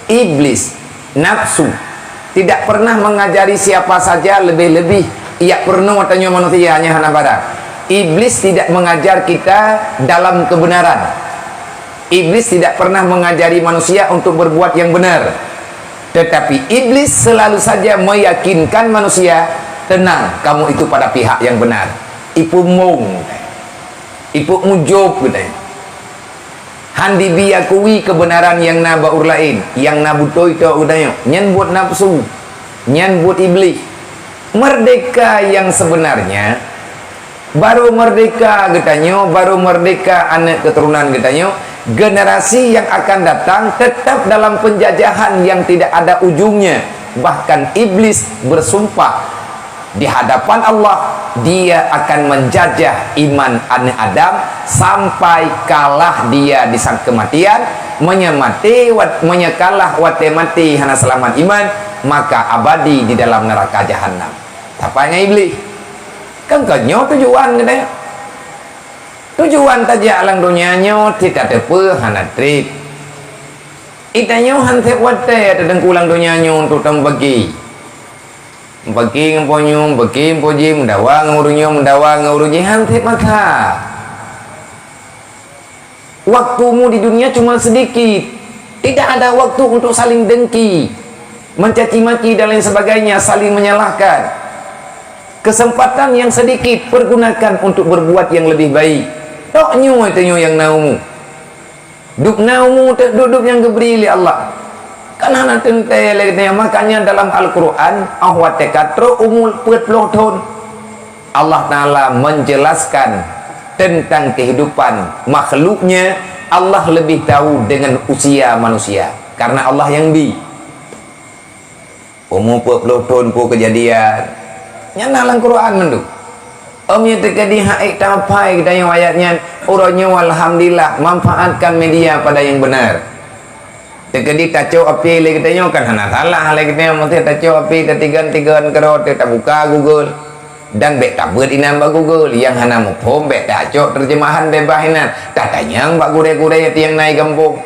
Iblis, nafsu, tidak pernah mengajari siapa saja, lebih-lebih ia pernah tanyoe manusia nyang hana barang. Iblis tidak mengajar kita dalam kebenaran. Iblis tidak pernah mengajari manusia untuk berbuat yang benar. Tetapi iblis selalu saja meyakinkan manusia, "Tenang, kamu itu pada pihak yang benar." Ipumbong, ipeuujôb geutanyoe. Han dibi akui kebenaran nyang na bak ureuëng laén, nyang na beutôi tok geutanyoe. Nyan buet nafsu, nyan buet iblis. Merdeka yang sebenarnya Baru merdeka geutanyoe, baru merdeka aneuk keuturonan geutanyoe, generasi yang akan datang tetap dalam penjajahan yang tidak ada ujungnya. Bahkan iblis bersumpah di hadapan Allah, dia akan menjajah iman aneuk Adam sampai kalah dia di saat kematian, meunyo maté wat-, meunyo kalah watée maté hana seulamat iman, maka abadi di dalam neraka jahanam. Sapeue nyan iblis? Kan kon nyoe tujuan geutanyoe. Tujuan tajak lam donya nyoe cit tateupeue hana treb. Geutanyoe han sép watée tateungku lam donya nyoe untuk tameubagie. Meubagie ngon po nyoe, meubagie ngon po jih, meudawa ngon ureuëng nyoe, meudawa ngon ureuëng jih, han sép masa. Waktumu di dunia cuma sedikit. Tidak ada waktu untuk saling dengki, mencaci maki dan lain sebagainya, saling menyalahkan. Kesempatan yang sedikit pergunakan untuk berbuat yang lebih baik. Tok nyoe tanyoe nyang na umu. Dub na umu teuk dub-dub nyang geubri lé Allah. Kan hana teuntée lé geutanyoe, makanya dalam Al-Quran, óh watée ka trok umu peuet ploh thon, Allah Ta'ala menjelaskan tentang kehidupan makhluknya, Allah lebih tahu dengan usia manusia. Karena Allah yang bi. Umu peuet ploh thon peue keujadian. Nyan na lam Quran mandum. Om nyang teukeudi hak ék tahapai geutanyoe ayat nyan, uroe nyoe alhamdulillah manfaatkan media pada yang benar. Teukeudi tacok api lé geutanyoe kan hana salah lé geutanyoe, maksudnya tacok api tatigan-tigan keudroe teu tabuka Google. Dan bék tabeuet inan bak Google, nyang hana muphom bék tacok terjemahan bebas inan, tatanyong bak gurée-gurée nyang na i gampông.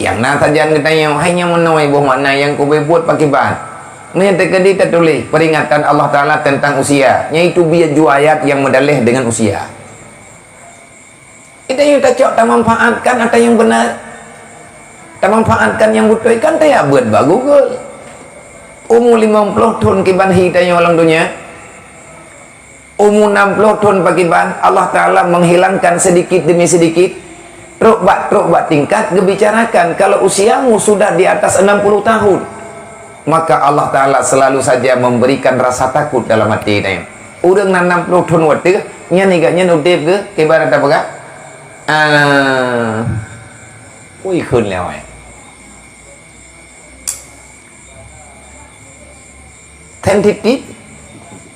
Nyang na sajan geutanyoe, hai nyang meunoe boh makna nyang kubeuet pakriban. Meunyoe teukeudi tatuléh peringatan Allah Ta'ala tentang usia, yaitu biyeu ju ayat nyang meudaleh deungon usia. Geutanyoe tacok tamanfaatkan ata nyang beuna, tamanfaatkan nyang beutôi kan tajak beuet bak Google. Umu limong ploh thon kiban hi tanyoe lam donya, umu nam ploh thon pakriban, Allah Ta'ala menghilangkan sedikit demi sedikit, trok bak trok bak tingkat geubicarakan kalau usiamu sudah di atas enam puluh tahun, maka Allah Ta'ala selalu saja memberikan rasa takut dalam hati tanyoe. Ureuëng na nam ploh thon watée nyan, igat nyan udeb geuh, kiban ata peugah, ah, ui kheun lewai. Sensitif.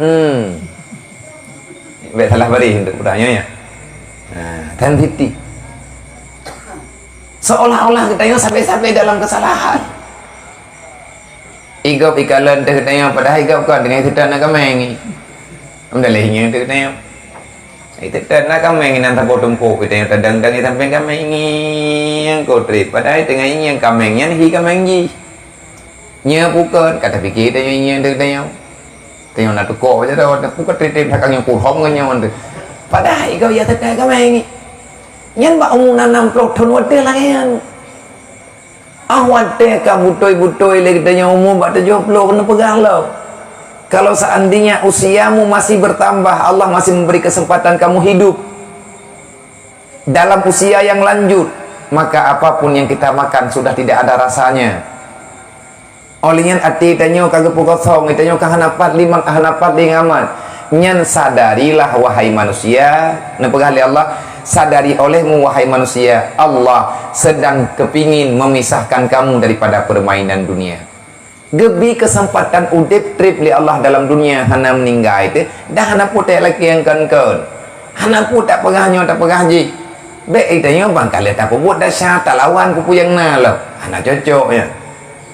Hmm. Bék salah baris untuk peurang nyoe ya. Ha, sensitif. Seolah-olah geutanyoe sabe-sabe dalam kesalahan. Igop ikalon teuh geutanyoe, padahai igop kon teungoh teutot na kaméng. Am daleh nyoe teuh geutanyoe. Ai teutot na kaméng inan saboh teungku, geutanyoe tadang-dang i sampéng kaméng, ingieng ko treb. Padahai teungoh ingieng kaméng nyan hi kaméng jih. Nyoe bukon, ka tapike tanyoe ingieng teuh geutanyoe. Tanyoe na teuko aja dah, bukon treb-treb takang nyang kurhom ngon nyoe teuh. Padahai kau ya teutot kaméng. Nyan bak umu na nam ploh thon watée lagée nyan. Ah watée ka beutôi-beutôi lé geutanyoe umu bak tujoh ploh, keuneuk peugah lom. Kalau seandainya usiamu masih bertambah, Allah masih memberi kesempatan kamu hidup dalam usia yang lanjut, maka apapun yang kita makan sudah tidak ada rasanya. Óh lheueh nyan até tanyoe ka geupeugothong, tanyoe ka hana pat lé ma-, hana pat lé ngamat. Nyan sadarilah, wahai manusia, neupeugah lé Allah, sadari olehmu, wahai manusia, Allah sedang kepingin memisahkan kamu daripada permainan dunia. Geubi keuseumpatan udeb treb lé Allah dalam dunia hana meuninggai teuh, dah hana putéh lagée nyang kon-kon. Hana pu tapeugah nyoe tapeugah jih. Bék geutanyoe bang ka lheueh tapeubuet desya talawan peue-peue nyang na lom. Hana cocok nyan.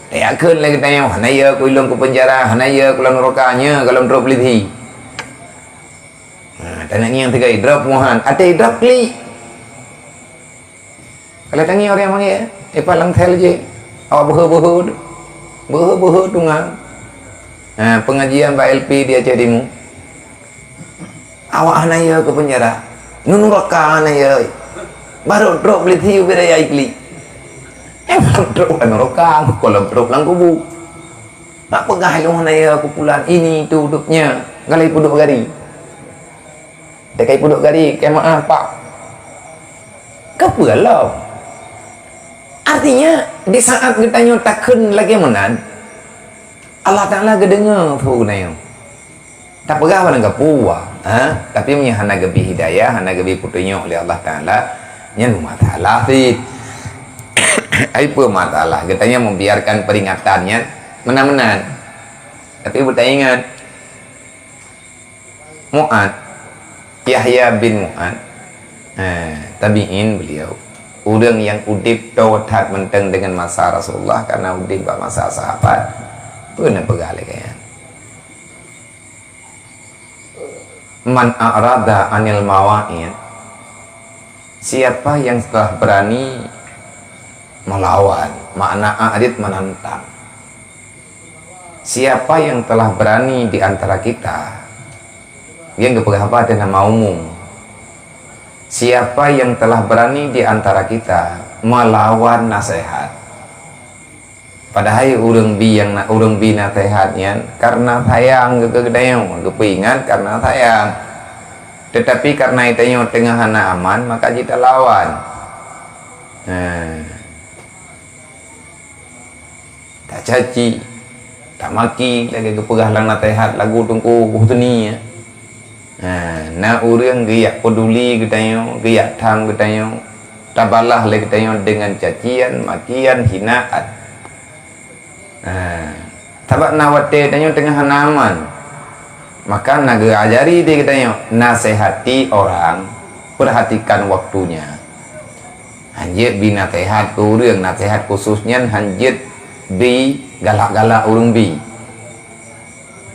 Tayakheun lé geutanyoe, hana yö ku ilôn ku peunjara, hana yö ku lam nuraka, nyoe gohlom trok peulisi. Ha, taneuk ngieng teuka idrop muhan, até idrop klik. Kalau tangieng orang manggil, eh, palang tel je. Awak beuhe-beuhe tu. Beuhe-beuhe tu ngan. Ha, pengajian bak L P di Aceh Timu. Awak hana yö ke penjara. Nunuraka hana yö. Baru trok beli tiu beda ya ikli. Eh, baru trok nuraka, kalau trok lam kubu. Nak peugah ilong hana yö ke pulan ini tu duknya. Galai puduk gari. Dekai puduk gari, kemaah pak. Kepeue lom? Artinya, di saat geutanyoe takheun lagée meunan, Allah Taala geudeungoe peue geutanyoe. Tapeugah barang gapu, ha? Tapi meunyoe hana geubi hidayah, hana geubi peutunyok lé Allah Taala, nyan masalah sih. Ai peue masalah? Geutanyoe membiarkan peringatan nyan meunan-meunan. Tapi beutaingat, Mu'ad, Yahya bin Mu'ad, eh, tabi'in beliau. Ureuëng nyang udeb toe that mantong deungon masa Rasulullah, karena udeb bak masa sahabat. Peue neupeugah lagée nyan? "Man a'rada 'anil mawa'id," siapa yang telah berani melawan, makna a'rid menantang. Siapa yang telah berani di antara kita, nyang geupeugah haba teuh nama umum. Siapa yang telah berani di antara kita melawan nasihat? Padahai ureuëng bi nyang na, ureuëng bi nasihat nyan karena sayang keu geutanyoe, geupeuingat karena sayang. Tetapi karena geutanyoe teungoh hana aman, maka jitalawan. Nah. Tacaci, tamaki, lagée geupeugah lam nasihat lagu Teungku Husni, ya. Ha, na ureuëng geujak peduli geutanyoe, geujak tham geutanyoe, tabalah lé geutanyoe deungon cacian, makian, hinaan. Ha, sabab na watée tanyoe teungoh hana aman. Maka na geuajari di geutanyoe, nasihati orang, perhatikan waktunya. Hanjeuet bi naseuhat keu ureuëng, naseuhat khusos nyan hanjeuet bi galak-galak ureuëng bi.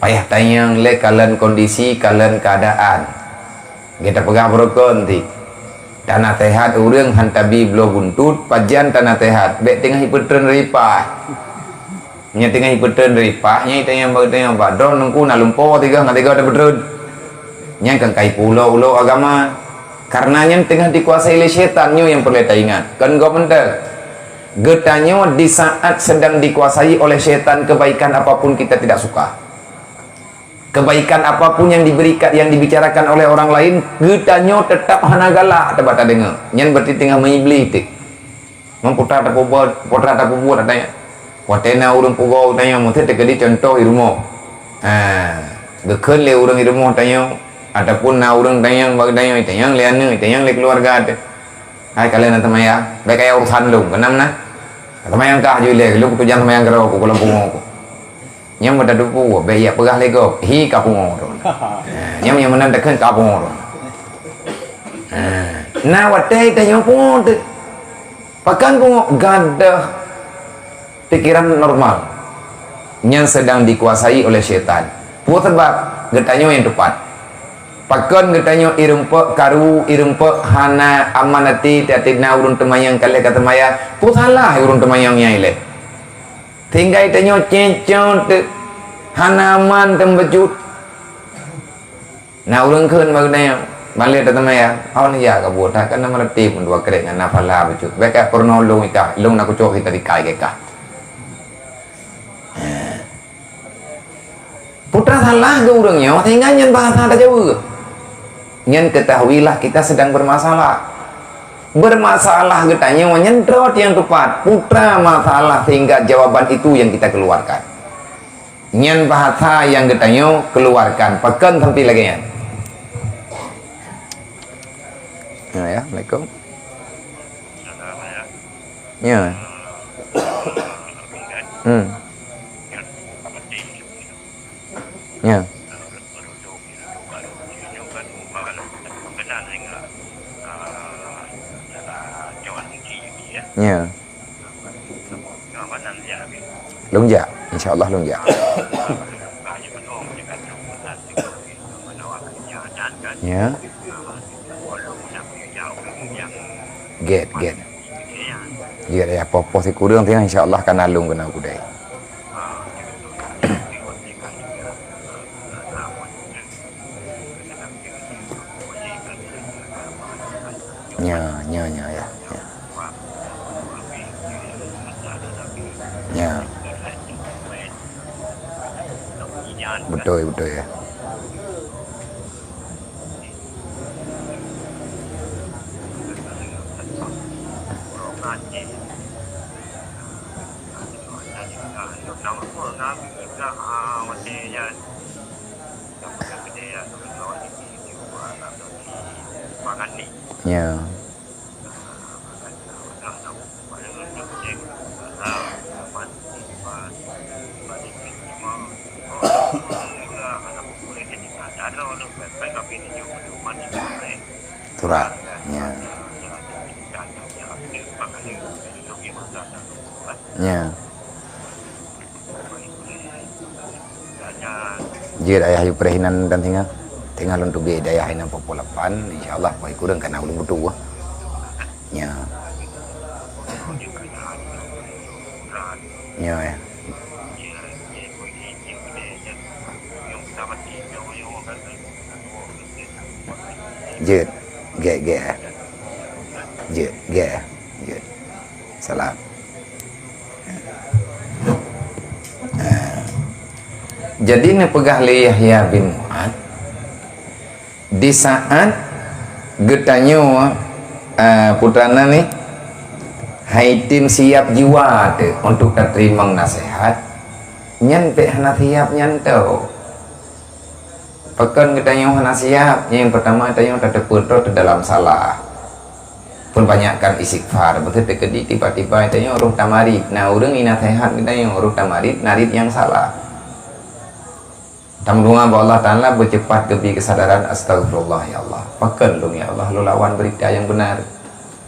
Payah tanyong lé kalon kondisi, kalon keuadaan. Geuta peugah beurukon ti. Tanaseuhat ureuëng han tabi bloe buntut, pajan tanaseuhat, bék teungoh ipeutreun ripah. Nyan teungoh ipeutreun ripah, nyan itanyong bak, itanyong bak droe, nungku na lumpoe tiga ngon tiga tapeutreun. Nyan kan kai pulo-ulo agama. Karena nyan teungoh dikuasai lé syaitan, nyoe nyang peureulée taingat. Kon gob mantong. Geutanyoe di saat sedang dikuasai oleh syaitan, kebaikan apapun kita tidak suka. Kebaikan apapun yang diberikan, yang dibicarakan oleh orang lain, geutanyoe tetap hana galak, teubak tadeungoe. Nyan berarti teungoh meuiblih teuh. Memputra tapeubuet, putra tapeubuet, katanya. Watée na ureuëng pugoe tanyoe, meusti teukeudi contoh i rumoh. Ha, geukheun lé ureuëng i rumoh tanyoe, ataupun na ureuëng tanyong bak tanyoe, tanyong lé aneuëk, tanyong lé keuluwarga teuh. Hai, kalon na teumayang, bék kaya urusan lôn, keunam na. Teumayang kah jui lé, lôn kutujang teumayang keudroe ku, ku lam pungo ku. Nyang meuta dupu, bék yak peugah lé gob, hi ka pungo droe. Ha, nyang, nyang meunan teukeun ka pungo droe. Ha, na watée tanyoe pungo teuh. Pakon pungo gadoh pikiran normal nyang sedang dikuasai oleh syaitan. Peue sabab? Geutanyoe nyang teupat. Pakon geutanyoe irumpok karu, irumpok hana aman até, tiap-tiap na ureuëng teumayang ka lheueh ka teumayang? Peue salah ureuëng teumayang nyang ilée? Tinggai tanyoe cécot teuh, hana aman teuh bacut. Na ureuëng kheun bak geutanyoe, Malée teuma ya, awak ni ya ka buet, kan nama letih pun dua krek ngan nafala bacut. Bèk ka peurunoe lôn ikah, lôn na kucok kita dikai ke kah. Putra salah keu ureueng nyoe sehingga nyan bahasa tajaweub. Nyan ketahuilah kita sedang bermasalah. Bermasalah geutanyoe nyan droe nyang tupat. Putra masalah sehingga jawaban itu yang kita keluarkan. Nyan bahasa nyang geutanyoe keluarkan. Pakon sampai lagèe nyan. Ya, ya, Assalamualaikum. Ya. Hmm. Ya. Ya. Lôn jak, insya Allah lôn jak. Ya. Gèt, gèt. Gèt ya, poh-poh sikureueng teuh, insya Allah ka na lôn keunan u keudè. Nyo, nyo, nyo, ya, ya. Ya. Beutôi, beutôi, ya. Ya. Surat. Ya. Ya. Jeuet ayah yue preh inan dan singa. Tengah lôn teubiet dayah inan poh lapan, insya Allah poh kureueng kana ulôn butuh. Ya. Ya, ya. Jeuet. Gèt, gèt. Jeuet, gèt. Jeuet. Salam. Jadi neupeugah lé Yahya bin Mu'adz, di saat geutanyoe, eh, putrana ni, hai tem siap jiwa teuh untuk tateurimong naseuhat, nyan pih hana siap nyan teuh. Pakon geutanyoe hana siap? Nyang peutama, tanyoe tateupeue droe teuh dalam salah. Peubanyakkan istighfar. Beutôi teukeudi tiba-tiba tanyoe roh tamarit. Na ureueng inaseuhat geutanyoe roh tamarit, narit nyang salah. Tameudoa bak Allah Taala beuceupat geubri keusadaran, "Astaghfirullah, ya Allah. Pakon lôn, ya Allah, lôn lawan beurita nyang beunar."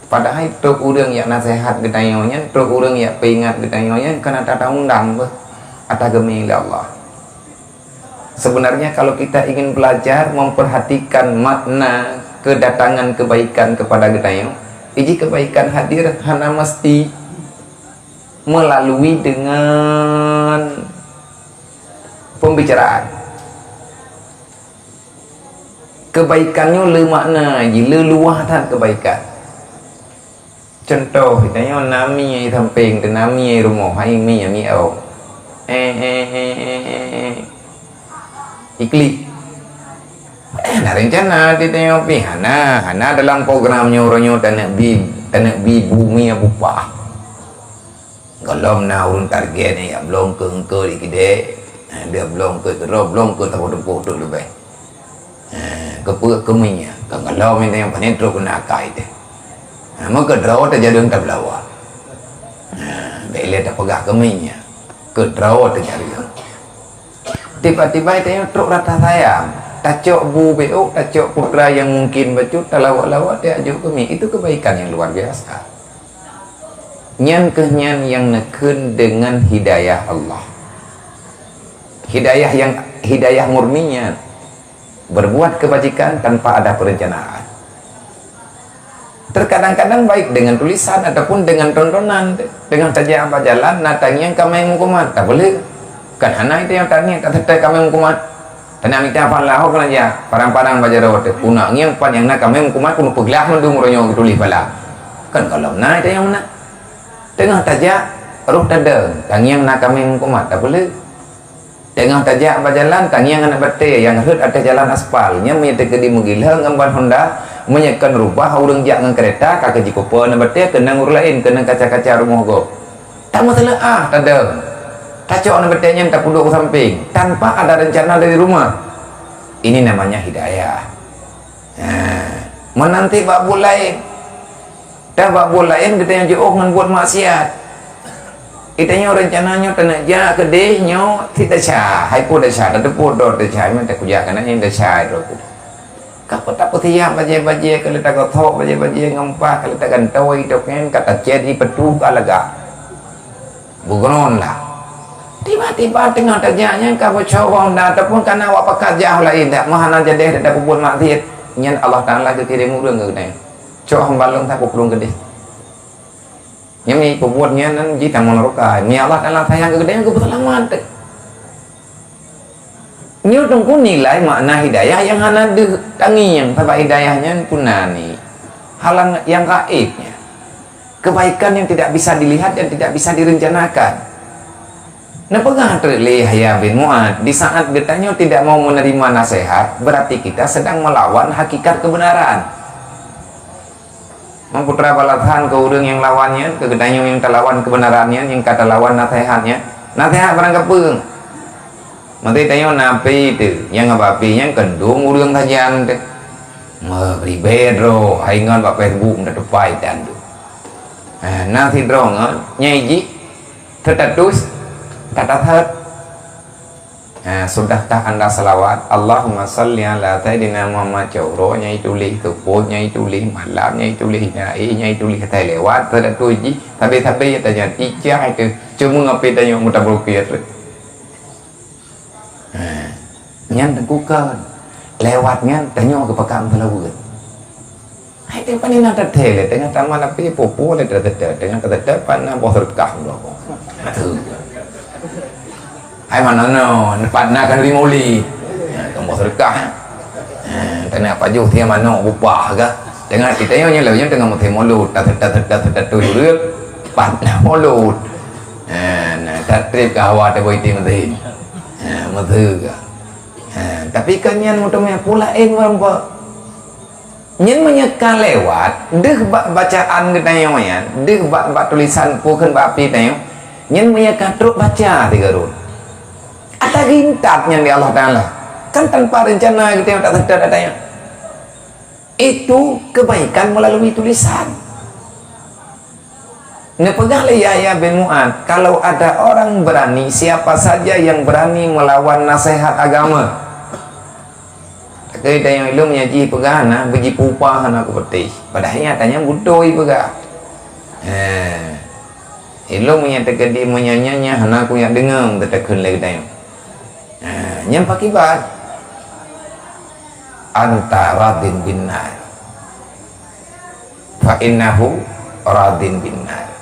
Padahai trok ureueng nyang naseuhat geutanyoe nyan, trok ureueng nyang peuingat geutanyoe nyan, kon ata taundang beuh, ata geumi lé Allah. Sebenarnya kalau kita ingin belajar memperhatikan makna kedatangan kebaikan kepada geutanyoe, iji kebaikan hadir hana mesti melalui dengan pembicaraan. Kebaikan nyoe le makna jih, le luwah that kebaikan. Contoh, geutanyoe na mi i sampéng, na mi i rumoh, hai mi, mi awong. Eh, eh, eh, eh, eh, eh. Iklik. Eh, na rencana geutanyoe pih hana, hana dalam program nyoe uroe nyoe taneuk bi, taneuk bi bumi bupah. Gohlom na ureueng target nyang jak blong keu engkeu di keudè. Ha, dia blong keu keudroe, blong keu teupôh-teupôh teuk leubeh. Ha, keupeue keu minyeuk? Ka gohlom nyang pané trok keu akai teuh. Ha, meukeudroe teuh jareung tabeulawa. Ha, bèk lé tapeugah keu minyeuk. Keudroe teuh jareung. Tiba-tiba tanyoe trok rata sayang. Tacok bu beuôk, tacok putra nyang mungkin bacut, talawa-lawa, tajak jok keu mi. Itu kebaikan yang luar biasa. Nyan kheueh nyan nyang neukheun deungon hidayah Allah. Hidayah yang, hidayah murni nyan. Berbuat kebajikan tanpa ada perencanaan. Terkadang-kadang baik dengan tulisan ataupun dengan tontonan, dengan saja hamba jalan, na tangieng ka meuhuköman, tak boleh. Kan hana itu yang tangieng, tak setai ka meuhuköman. Teunak mita pahala ho keulanja, parang-parang bak jaroe teuh. Puna ngieng pat nyang na kaméng meukumat keuneuk peuglah mandum uroe nyoe geutuléh pahala. Kan gohlom na ita nyang meunan. Teungoh tajak, roh tadong, tangieng na kaméng meukumat tapeuleueh. Teungoh tajak bak jalan, tangieng aneuk batée nyang rhot ateueh jalan aspal. Nyan meunyoe teukeudi meugilhong ngon ban honda, meunyoe kon rubah ureuëng jak ngon keureta, ka keuh jipeupo aneuk batée keunong ureuëng laén, keunong kaca-kaca rumoh gob. Tameuseuleuah tadong. Tacok aneuk batée nyan tapeuduek u sampéng, tanpa ada rencana dari rumah. Ini namanya hidayah. Nah, meunanti bak buet laén. Dah bak buet laén geutanyoe jiôh ngon buet maksiat. Geutanyoe rencana nyoe taneuk jak keudeh nyoe cit desya, hai peue desya, tateupeue droe desya, nyoe takujak keunan nyan desya droe. Ka peue tapeusiap bajée-bajée, ka lheueh tagothok bajée-bajée ngon paih, ka lheueh tagantoe ié tokén, ka tacét ié peutu ka lagak. Beugeurong lah. Tiba-tiba teungoh tajak nyan ka beucok honda ataupun ka na awak pakat jak laén dak meuhana jadeh dak peubuet maksiat. Nyan Allah Taala geukirém ureuëng keu geutanyoe. Cok hamba lôn sapeue pulung keudeh. Nyan mi peubuet nyan nan jih tamong neuraka. Mi Allah Taala sayang keu geutanyoe geupeuseulamat. Nyoe teungku nilai makna hidayah nyang hana deuh tangieng, sabab hidayah nyan puna ni halang nyang gaéb nyan. Kebaikan yang tidak bisa dilihat dan tidak bisa direncanakan. Neupeugah treuk lé Yahya bin Mu'ad, di saat geutanyoe tidak mau menerima nasihat, berarti kita sedang melawan hakikat kebenaran. Meuputra balasan keu ureuëng nyang lawan nyan, keu geutanyoe nyang talawan keubeunaran nyan, nyang ka talawan naseuhat nyan. Naseuhat barang kapeue? Maté tanyoe na api teuh, nyang haba api nyan keundong ureuëng sajan teuh. Meuh, ribet droe, hai ngon bak Facebook meutateupai dan tu. Ha, na sidroe ngon nyai jih status that-that. Ha, sudahkah anda salawat? Allahumma salli ala Sayyidina Muhammad, cok uroe nyang ituléh, seupôt nyang ituléh, malam nyang ituléh, na éh nyang ituléh, asai lewat, teulatue jih, sabe-sabe nyang tanyan, icah itu, cuma api tanyoe meutabur keu. Ha, nyan teungku kon. Lewat nyan, tanyoe geupeugah meusalaweuet. Hai, teuma ni na teuntèe lé, teungoh tamat api, pupu lé teuteuteu, teungoh teuteuteu, pat na boh seudeukah dua boh. Hai, manoe, pat na khanduri maulid. Ha, kan boh seudeukah. Ha, teungoh pajoh tiep manok bupah kah. Teungoh tiep tanyoe nyoe lé, nyoe teungoh musim maulud, teuteuteu, teuteuteu, teuteuteu, pat na maulud. Ha, na, tatrép keu hawa teuh bak item mesin. Ha, meuseu kah. Ha, tapi kan nyan meuteumé pula éh ureuëng bak. Nyan meunyoe ka lewat, deuh bak bacaan geutanyoe nyan, deuh bak, bak tulisan peue kheun bak api tanyoe, nyan meunyoe ka trok baca sigoe rot. Ata geuintat nyan di Allah Taala. Kan tanpa rencana geutanyoe tak seutôt ata nyan. Itu kebaikan melalui tulisan. Neupeugah lé Yahya bin Mu'ad, "Kalau ada orang berani, siapa saja yang berani melawan nasihat agama." Tapi tanyoe ilom nyang jipeugah na, beujipeupah na keu peutéh. Padahai nyatanya beutôi peugah. He. Ilom nyang teukeudi meunyoe nyan hana kuyak deungoe teuteukheun lé geutanyoe. Nah, nyan pakiban? Anta radin bin nar. Fa innahu radin bin nar.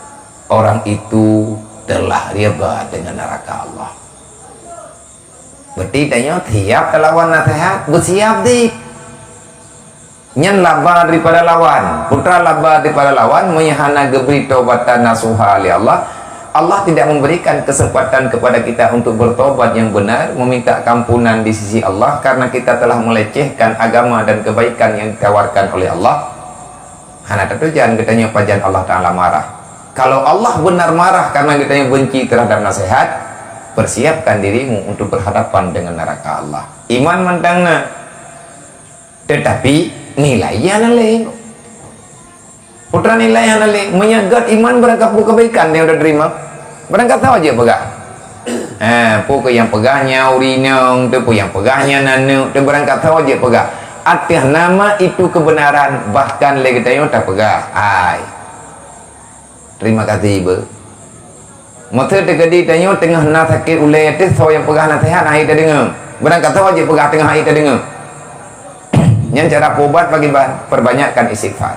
Orang itu telah riba dengan neraka Allah. Berarti tanyoe siap talawan naseuhat, beusiap deh. Nyan laba daripada lawan. Putra laba daripada lawan, meunyoe hana geubri taubatan nasuha lé Allah, Allah tidak memberikan kesempatan kepada kita untuk bertobat yang benar, meminta keampunan di sisi Allah karena kita telah melecehkan agama dan kebaikan yang ditawarkan oleh Allah. Hana tatujan geutanyoe pajan Allah Taala marah. Kalau Allah benar marah karena geutanyoe benci terhadap nasihat, persiapkan dirimu untuk berhadapan dengan neraka Allah. Iman mantong na. Tetapi nilai hana lé. Putra nilai hana lé. Meunyoe gét iman barangkapeue kebaikan nyang udah terima. Barangkapeue jeuet peugah. Ha, peue keu nyang peugah nyan ureuëng inong, tu peue nyang peugah nyan aneuk, tu barangkapeue jeuet peugah. Ateueh nama itu kebenaran, bahkan lé geutanyoe tapeugah. Hai. Terima kasih, Ibu. Masa teukeudi tanyoe teungoh na sakét ulée teuh, soe nyang peugah naseuhat hana tadeungoe. Barangkapeue jeuet peugah teungoh hana tadeungoe. Nyan cara peuubat bagi ba-, perbanyakkan istighfar.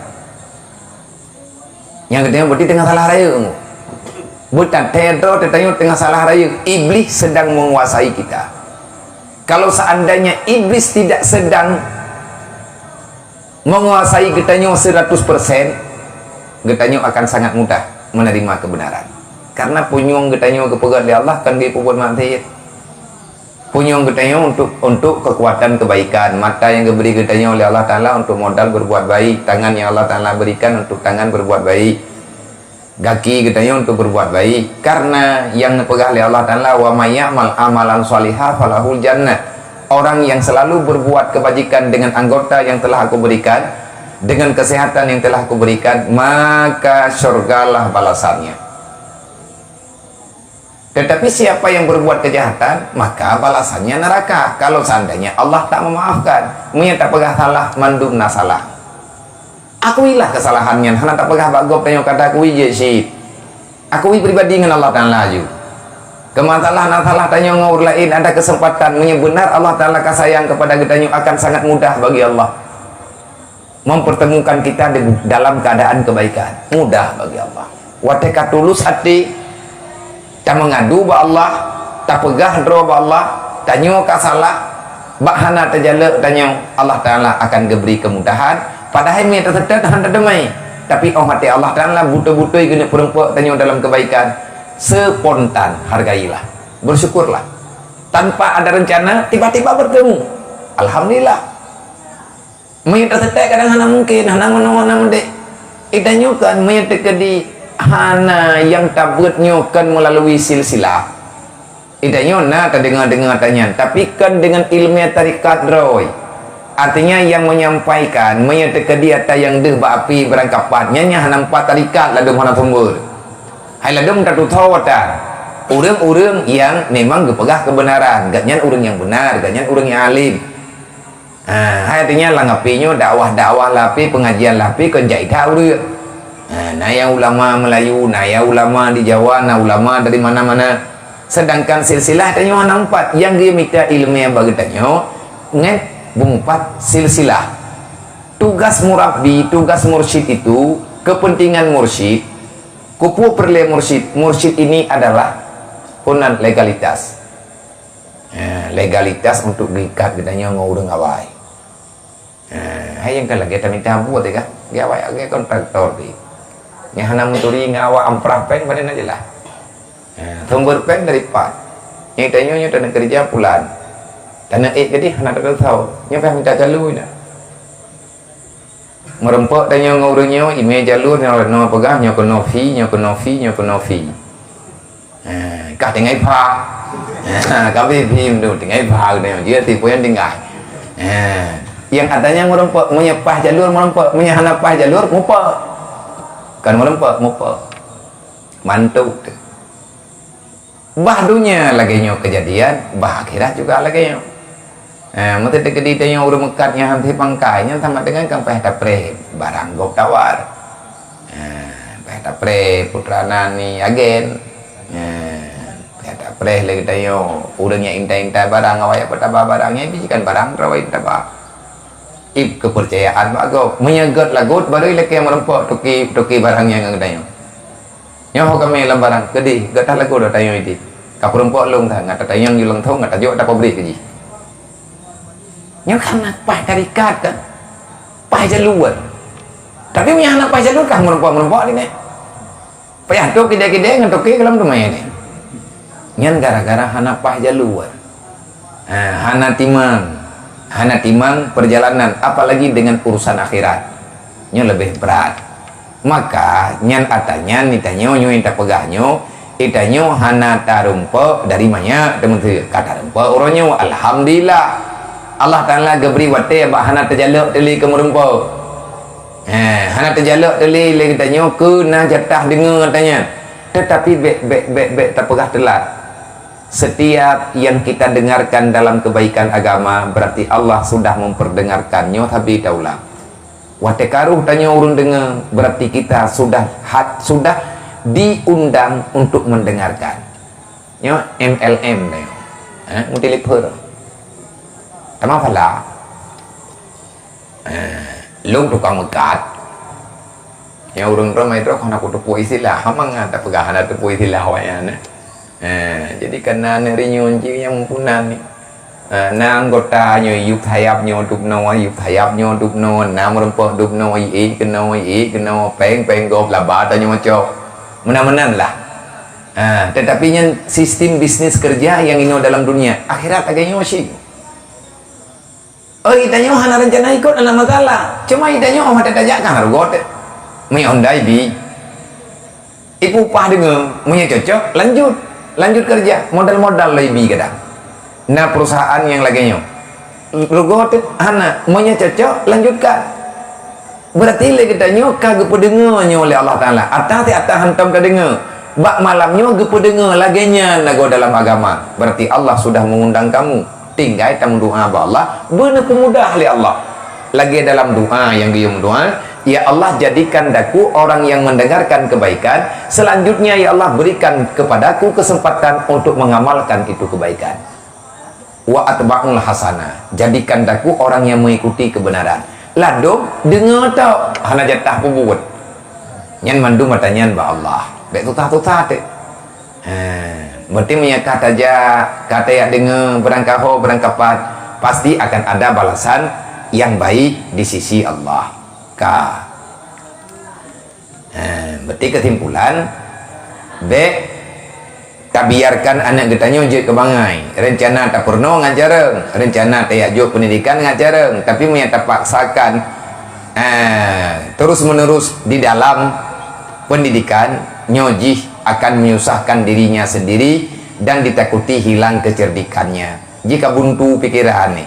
Nyang keuteungoh berarti teungoh salah rayeuk. Beutateupeue droe teuh tanyoe teungoh salah rayeuk. Iblis sedang menguasai kita. Kalau seandainya iblis tidak sedang menguasai geutanyoe seratus persen, geutanyoe akan sangat mudah menerima kebenaran. Karena punyueng geutanyoe geupeugét lé Allah kon geupeubeuet maksiat. Punyueng geutanyoe untuk, untuk kekuatan kebaikan. Mata yang geubri geutanyoe lé Allah Taala untuk modal berbuat baik. Tangan yang Allah Taala berikan untuk tangan berbuat baik. Gaki geutanyoe untuk berbuat baik. Karena yang neupeugah lé Allah Taala, "Wa may ya'mal amalan shaliha falahul jannah." Orang yang selalu berbuat kebajikan dengan anggota yang telah Aku berikan, dengan kesehatan yang telah Aku berikan, maka syurgalah balasannya. Tetapi siapa yang berbuat kejahatan, maka balasannya neraka. Kalau seandainya Allah tak memaafkan, meunyoe tapeugah salah, mandum na salah. Akuilah kesalahan nyan, hana tapeugah bak gob tanyoe kata akui jeuet cit. Akui pribadi ngon Allah Taala aju. Keumasalah na salah tanyoe ngon ureueng laén, ada kesempatan, meunyoe benar Allah Taala ka sayang kepada geutanyoe, akan sangat mudah bagi Allah mempertemukan kita di, dalam keadaan kebaikan. Mudah bagi Allah. Watée ka tulus até, tameungadu bak Allah, tapeugah droe bak Allah, tanyoe ka salah, bak hana tajalok tanyoe, Allah Taala akan geubri keumudahan. Padahai meunyoe taseutôt hana teumé, tapi óh watée Allah Taala beutôi-beutôi geuneuk peurumpok tanyoe dalam kebaikan, spontan hargailah, bersyukurlah. Tanpa ada rencana, tiba-tiba bertemu. Alhamdulillah. Meunyoe taseutôt kadang hana mungken, hana meunoe, hana meudéh. Geutanyoe kan meunyoe teukeudi hana nyang tabeuet nyoe kan meulalu silsilah. Geutanyoe na tadeungoe-deungoe ata nyan, tapi kan deungon iéleumé tarekat droe. Artinya nyang menyampaikan, meunyoe teukeudi ata nyang deuh bak api beurangkapat, nyan nyang hana meupat tarekat ladôm hana sumber. Hai ladôm tatutoe ata. Ureuëng-ureuëng nyang memang geupeugah keubeunaran, gobnyan ureuëng nyang beunar, gobnyan ureuëng nyang além. Ha, hai artinya lam api nyoe dakwah-dakwah lam api, pengajian lam api kon jak that ureuëng. Ha, na nyang ulama Melayu, na nyang ulama di Jawa, na ulama dari mana-mana. Sedangkan silsilah tanyoe hana meupat, nyang geumita iéleumé bak geutanyoe ngon beumeupat silsilah. Tugas murabbi, tugas mursyid itu, kepentingan mursyid, keupeue peureulée mursyid? Mursyid ini adalah konan legalitas. Eh, legalitas untuk geuikat geutanyoe ngon ureuëng awai. Eh, hai nyang ka lagée tamita buet teuka, geuawai lagée kontraktor teuh. Nyang hana meuturi ngon awak amprah péng padahai na jeulaih. Eh, sumber péng dari pat. Nyang tanyoe nyoe taneuk keureuja pulan. Taneuk ék keudeh hana teuka soe. Nyoe payah mita jalur na. Meureumpok tanyoe ngon ureuëng nyoe, imé jalur nyoe, nyoe peugah, nyoe keunoe fee, nyoe keunoe fee, nyoe keunoe fee. Eh, kah tinggai pha. Eh, ka bri fee tu, tinggai pha geutanyoe, jeuet tipu nyang tinggai. Eh, nyang katanya meureumpok, meunyoe paih jalur meureumpok, meunyoe hana paih jalur, mupok. Kan meureumpok, mupok. Mantuk tu. Bah donya lagée nyoe keujadian, bah akhirat juga lagée nyoe. Eh, meuteukeudi tanyoe ureuëng meukat nyang han sép pangkai, nyan sama dengan kan payah tapreh barang gob tawar. Eh, payah tapreh putra nani agen. Eh, payah tapreh lé geutanyoe ureuëng nyang intai-intai barang awak nyang peutaba barang nyan bisikan barang terawai peutaba. Ib kepercayaan bak gob. Meunyoe gét lagot baru ilakée meureumpok tuki, tuki barang nyan ngon geutanyoe. Nyoe ho kamé lam barang, keudeh, gata lagoe dah tayong ideh. Ka peurumpok lôn that, gata tayong di lôn thong, gata jok tapeubrek keu jih. Nyoe kan paih tarikat kan? Paih jalur. Tapi meunyoe hana paih jalur, kah meurumpok-meurumpok di neh. Payah trok kidée-kidée ngon toke keu lom teumé neh. Nyan gara-gara hana paih jalur. Ha, hana timang. Hana timang perjalanan, apalagi dengan urusan akhirat. Nyoe leubeh brat. Maka, nyan ata nyan geutanyoe nyoe nyang tapeugah nyoe, geutanyoe hana tarumpok dari manyak teumeuteue. Ka tarumpok uroe nyoe, alhamdulillah. Allah Taala geubri watée bak hana teujalok teuh lé keu meurumpok. He, hana teujalok teuh lé lé geutanyoe keu na jatah deungoe ata nyan. Teutapi bék, bék, bék, bék tapeugah teulat. Setiap yang kita dengarkan dalam kebaikan agama, berarti Allah sudah memperdengarkan. Nyoe sabe taulang. Watée ka roh tanyoe ureuëng deungoe, berarti kita sudah hat, sudah diundang untuk mendengarkan. Nyoe M L M tanyoe. Eh, meutelepon. Tamah phala. Eh, lôn tukang meukat. Nyang ureuëng droe mai droe hana kuteupeu istilah, ha mangat tapeugah hana teupeu istilah awaknyan, eh. Eh, jadi kana neurenyueng jih nyang meupunan ni. Eh, na anggota nyoe yub sayap nyoe dubnoe, yub sayap nyoe dubnoe, na meurumpok dubnoe, ié keunoe, ié keunoe, péng-péng gob laba tanyoe cok. Meunan-meunan lah. Ah, tetapi nyan sistem bisnis kerja nyang inoe dalam dunia. Akhirat lagèe nyoe cit. Oh, tanyoe hana rencana ikot, hana masalah. Cuma tanyoe hana tajak kan rugot. Meunyoe Honda ibi. Ipeupah deungoe, meunyoe cocok, lanjut. Lanjut kerja, modal-modal lé ibi kadang. Na perusahaan nyang lagèe nyoe. Rugot hana, meunyoe cocok, lanjutkan. Berarti lé geutanyoe ka geupeudeungoe nyoe lé Allah Taala. Ata teuh ata hantom tadeungoe. Bak malam nyoe geupeudeungoe lagèe nyan lagoe dalam agama. Berarti Allah sudah mengundang kamu. Tinggai tameudoa bak Allah, beuneupeumudah lé Allah. Lagèe dalam doa nyang geuyue meudoa, "Ya Allah, jadikan daku orang yang mendengarkan kebaikan, selanjutnya, ya Allah, berikan kepadaku kesempatan untuk mengamalkan itu kebaikan." Wa atba'ul hasanah, jadikan daku orang yang mengikuti kebenaran. Ladôm deungoe tok, hana jatah peubuet. Nyan mandum ata nyan bak Allah. Bèk susah-susah teuh. Ha, berarti meunyoe ka tajak, ka tajak deungoe, beurangkaho, beurangkapat, pasti akan ada balasan yang baik di sisi Allah. Ka. Ha, berarti kesimpulan, bèk tabiarkan aneuk geutanyoe jeuet keu bangai. Rencana tapeurunoe ngon carông, rencana tajak jok pendidikan ngon carông, tapi meunyoe tapaksakan, ha, terus-menerus di dalam pendidikan, nyoe jih akan menyusahkan dirinya sendiri dan ditakuti hilang kecerdikannya. Jika buntu pikiran ni.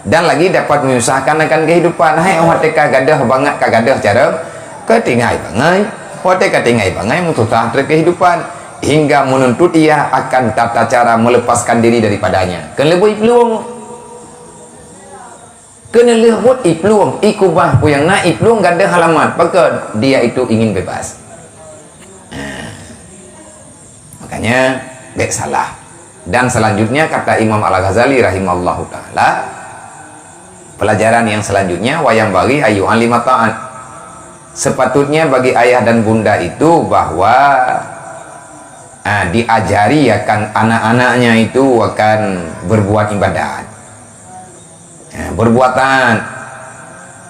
Dan lagi dapat menyusahkan akan kehidupan. Hai, oh, watèe ka gadôh bangat, ka gadôh carông, ka tinggai bangai. Watèe ka tinggai bangai, meususah trép kehidupan. Hingga menuntut ia akan tata cara melepaskan diri daripadanya. Keuneulheueh buet iplueng. Keuneulheueh buet iplueng, ikubah peue nyang na, iplueng gadôh alamat. Pakon? Dia itu ingin bebas. Nah. Makanya, bèk salah. Dan selanjutnya, kata Imam Al-Ghazali rahimahullahu ta'ala, pelajaran yang selanjutnya, "Wa yanbaghi an yu'allima ta'at." Sepatutnya bagi ayah dan bunda itu bahwa, ah, diajari akan anak-anaknya itu akan berbuat ibadat. Ah, berbuat taat.